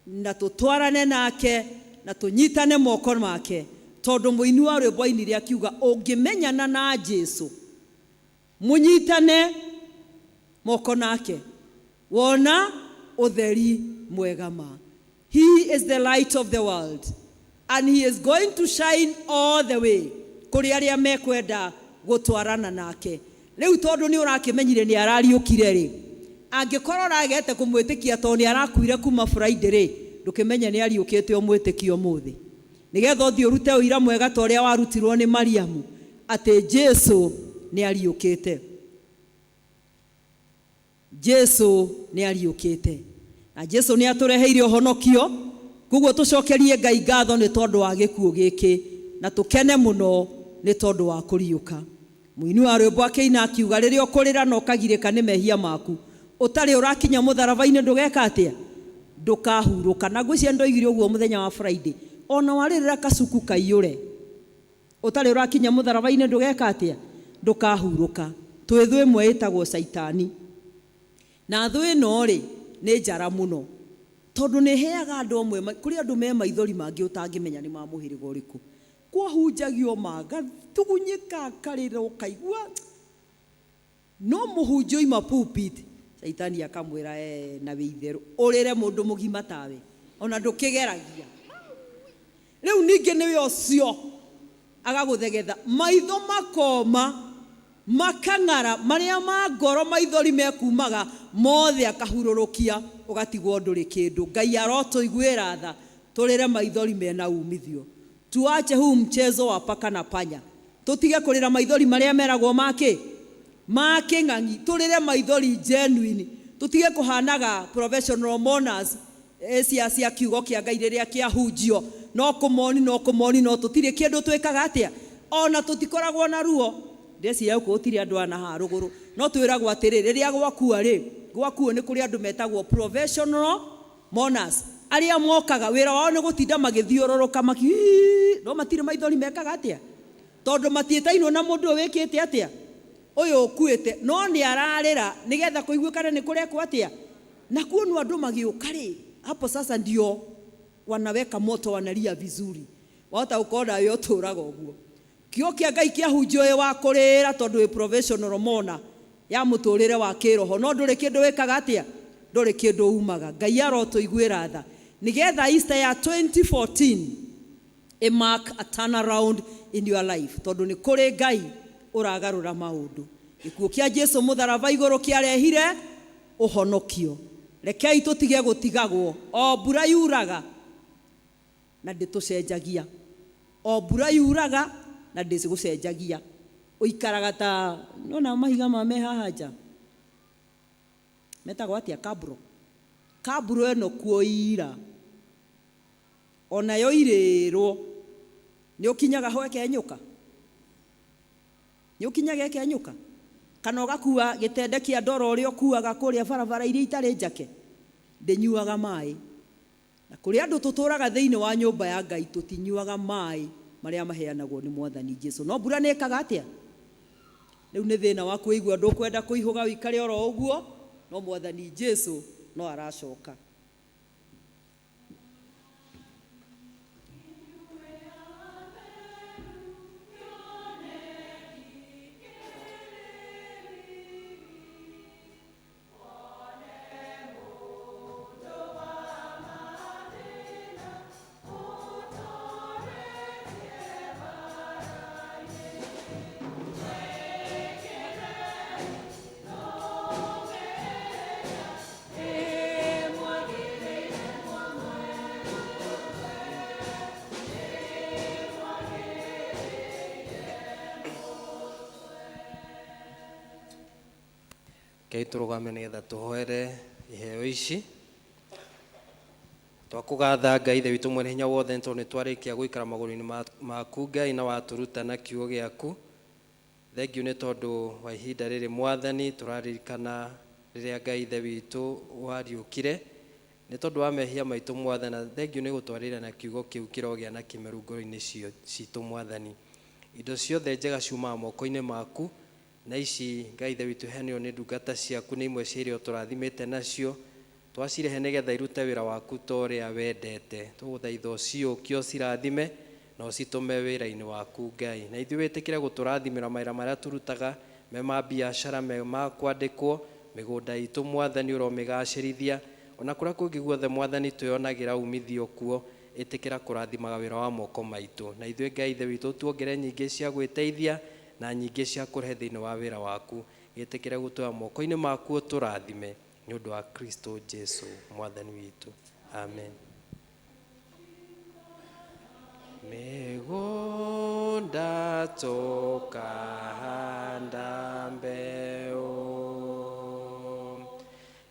na tũtwarane nake, na tũnyitane moko make, tondũ mũini wa rwĩmbo ainire akiuga ũngĩmenyana na Jesu mũnyitane moko nake wona ũtheri mwega ma. He is the light of the world and he is going to shine all the way kũrĩ arĩa mekwenda gũtwarana nake. Rĩu tondũ nĩ ũrakĩmenyire nĩ arariũkire rĩ, angĩkorwo ũragete kũmwĩtĩkia tondũ nĩ arakuire kuma Friday rĩ, ndũkĩmenye nĩ ariũkĩte ũmwĩtĩkie ũmũthĩ, nĩgetha ũthiĩ ũrute ũira mwega ta ũrĩa warutirwo nĩ Mariamu atĩ Jesu nĩ ariũkĩte. Jesu nĩ ariũkĩte na Jesu nĩ atũreheire ũhonokio. Koguo tũcokerie Ngai ngatho nĩ tondũ wa gĩkuũ gĩkĩ, na tũkene mũno nĩ tondũ wa kũriũka. Mũini wa rwĩmbo akĩina akiuga rĩrĩa ũkũrĩra na ũkagirĩka nĩ mehia maku, ũtarĩ ũrakinya mũtharaba-inĩ ndũgeka atĩa? Ndũkahurũka. Na ngwĩciria ndoigire ũguo mũthenya wa Friday, ona warĩrĩra kacuku kaiyũre, ũtarĩ ũrakinya mũtharaba-inĩ ndũgeka atĩa? Ndũkahurũka. Twĩ thũ ĩmwe ĩtagwo Caitani, na thũ ĩno rĩ nĩ njara mũno, tondũ nĩ ĩheaga andũ amwe, kũrĩ andũ me maithori mangĩ ũtangĩmenya nĩ ma mũhĩrĩga ũrĩkũ. Kwahunjagio magatugunyĩka akarĩra ũkaigua, no mũhunjia oima pulpit, Caitani akamwĩra na wĩ itherũ ũrĩre mũndũ mũgima tawe, ona ndũkĩgeragia. Rĩu ningĩ nĩwe ũcio agagũthegetha maitho makoma makang'ara, marĩa ma ngoro maithori mekumaga mothe akahurũrũkia, ũgatigwo ndũrĩ kĩndũ. Ngai arotũiguĩra tha, tũrĩre maithori mena umithio. Tuache huu mchezo wa paka na panya, tũtige kũrĩra maithori marĩa meragwo makĩ ma kĩng'ang'i, tũrĩre maithori genuine, tũtige kũhanaga professional mourners cia kiugo kĩa Ngai rĩrĩa kĩahunjio, no kũmoni no kũmoni, no tũtirĩ kĩndũ twĩkaga atĩa, ona tũtikoragwo na ruo. Ndĩreciria gũkũ gũtirĩ andũ ana haha rũgũrũ, no twĩragwo atĩrĩ, rĩrĩa gwakua rĩ, gwakuo nĩ kũrĩ andũ metagwo professional mourners, arĩa mokaga wĩra wao nĩ gũtinda magĩthiũrũrũka maki, no matirĩ maithori mekaga atĩa, tondũ matiĩtainwo na mũndũ ũyũ wĩkĩte atĩa, ũyũ ũkuĩte, no nĩ ararĩra nĩgetha kũiguĩkane nĩ kũrekwo atĩa. Na kuonwo andũ magĩũka rĩ, hapo sasa ndio wanaweka moto, wanalia vizuri, wahota gũkorwo nawe ũtũraga ũguo. Kiugo kĩa Ngai kĩahunjio wĩ wa kũrĩra tondũ wĩ professional mourner ya mũtũrĩre wa kĩroho, no ndũrĩ kĩndũ wĩkaga atĩa, ndũrĩ kĩndũ umaga. Ngai arotũiguĩra tha nĩgetha Easter ya 2014 ĩ mark a turnaround in your life, tondũ nĩ kũrĩ Ngai ũragarũra maũndũ. Gĩkuũ kĩa Jesu mũtharaba igũrũ kĩarehire ũhonokio. Rekei tũtige gũtigagwo, o mbura yuraga na ndĩtũcenjagia, o mbura yuraga na ndĩgũcenjagia. Ũikaraga ta nona mahiga ma me haha nja metagwo atĩa, kaburo. Kaburo ĩno kuo ira onayo irĩrwo nĩ ũkinyaga ho ĩkenyũka, nĩ ũkinyaga ĩkenyũka, kana ũgakua gĩtende kĩa ndoro ũrĩa ũkuaga kũrĩa barabara iria itarĩ njake, ndĩnyuaga maĩ. Na kũrĩ andũ tũtũraga thĩinĩ wa nyũmba ya Ngai tũtinyuaga maĩ marĩa maheanagwo nĩ Mwathani Jesu. No mbura nĩ ĩkaga atĩa? Rĩu nĩ thĩna wa kũigua ndũkwenda kũihũga ũikare oro ũguo, no Mwathani Jesu no aracoka. Rekei tũrũgame nĩgetha tũhoere iheo ici. Twakũgatha Ngai Ithe witũ mwene hinya wothe nĩ tondũ nĩ twarĩkia gũikara magũrũ-inĩ maku Ngai na watũruta na kiugo gĩaku. Thengiũ nĩ tondũ wa ihinda rĩrĩ Mwathani, tũraririkana rĩrĩa Ngai Ithe witũ wariũkire Nĩ tondũ wa mehia maitũ Mwathani, na thengiũ nĩ gũtwarĩra na kiugo kĩu kĩrogĩa na kĩmeru ngoro-inĩ citũ Mwathani. Indo ciothe njega ciumaga moko-inĩ maku, na ici Ngai Ithe witũ heanĩrwo nĩ ndungata ciaku nĩ imwe cia iria ũtũrathimĩte nacio. Twacirehe nĩgetha irute wĩra waku ta ũrĩa wendete. Tũgũthaitha ũciũkie ũcirathime na ũcitũme wĩra-inĩ waku Ngai. Na ithuĩ wĩtĩkĩre gũtũrathimĩra mawĩra marĩa tũrutaga, me ma biacara, me ma kwandĩkwo, mĩgũnda itũ Mwathani ũromĩgacĩrithia. Ona kũrĩa kũngĩ guothe Mwathani twĩonagĩra umithio kuo, ĩtĩkĩra kũrathimaga wĩra wa moko maitũ. Na ithuĩ Ngai Ithe witũ tuongere nyingĩ cia gwĩteithia na nyingĩ cia kũrehe thĩinĩ wa wĩra waku. Gĩtĩkĩre gũtũoya moko-inĩ maku ũtũrathime nĩ ũndũ wa Kristo Jesu Mwathani witũ. Amen. Mĩgũnda tũkahanda mbeũ,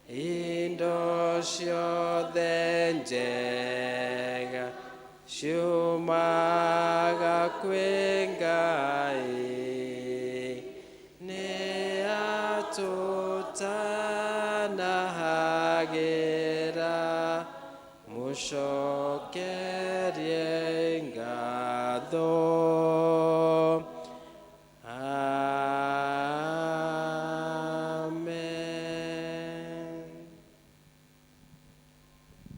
indo ciothe njega ciumaga kwĩ Ngai, nĩ atũtanahagĩra, mũcokerie ngatho. Amen.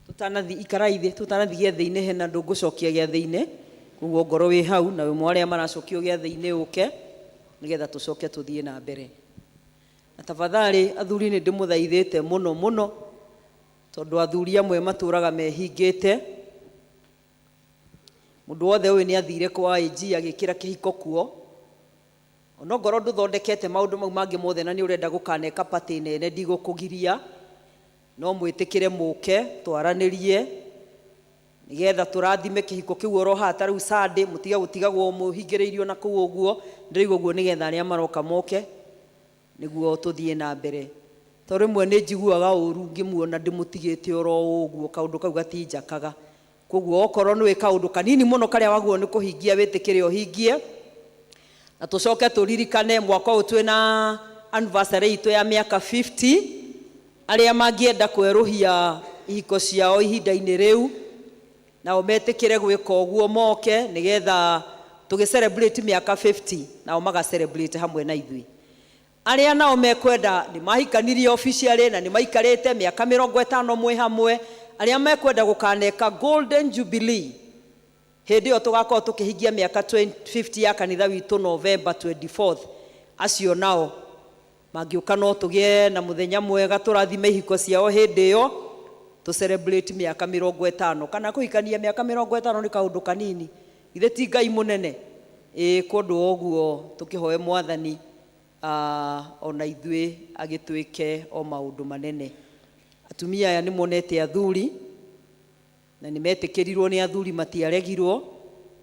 Tutanathi ikarai thĩ, tutanathi gĩathĩ-inĩ hena andũ ngũcokia gĩathĩ-inĩ, koguo ngorwo wĩ hau na wĩ arĩa maracokio gĩathĩ-inĩ ũke nĩgetha tũcoke tũthiĩ na mbere. Na tafadhali athuri nĩ ndĩmũthaithĩte mũno mũno, tondũ athuri amwe matũraga mehingĩte. Mũndũ wothe ũyũ nĩ athire kwa AG agĩkĩra kĩhiko kuo. Onongorwo ndũthondekete maũndũ mau mangĩ mothe na nĩ ũrenda gũkaneka party nene, ndigũkũgiria, no mwĩtĩkĩre mũke twaranĩrie nĩgetha tũrathime kĩhiko kĩu oro haha. Ta rĩu Sunday mũtige gũtigagwo mũhingĩrĩirio na kũu ũguo, ndĩraigua ũguo nĩgetha arĩa maroka moke nĩguo tũthiĩ na mbere. Tondũ rĩmwe nĩ njiguaga ũru ngĩmuona ndĩmũtigĩte oro ũguo, kaũndũ kau gatinjakaga. Koguo okorwo nĩ kaũndũ kanini mũno karĩa wagĩrĩirwo nĩ kũhingia, wĩtĩkĩre ũhingie. Na tũcoke tũririkane mwaka ũyũ twĩna anniversary itũ ya mĩaka 50, arĩa mangĩenda kwerũhia ihiko ciao ihinda-inĩ rĩu nao metĩkĩre gwĩka ũguo, moke nĩgetha tũgĩ celebrate mĩaka 50, nao maga celebrate hamwe na ithuĩ. Arĩa nao mekwenda nĩ mahikanirie officially na nĩ maikarĩte mĩaka 50 mwĩ hamwe, arĩa mekwenda gũkaneka golden jubilee hĩndĩ ĩyo tũgakorwo tũkĩhingia mĩaka 50 ya kanitha witũ November 24th, acio nao mangĩũka no tũgĩe na mũthenya mwega tũrathime ihiko ciao hĩndĩ ĩyo tũ celebrate mĩaka 50. Kana kũhikania mĩaka 50 nĩ kaũndũ kanini, ithe ti Ngai mũnene. Ĩĩ, kũndũ ũguo tũkĩhoe Mwathani ona ithuĩ agĩtwĩke o maũndũ manene. Atumia aya nĩ monete athuri na nĩ metĩkĩrirwo nĩ athuri, matiaregirwo,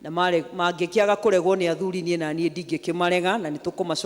na mangĩkĩaga kũregwo nĩ athuri niĩ na niĩ ndingĩkĩmarega, na nĩ tũkũmacokia.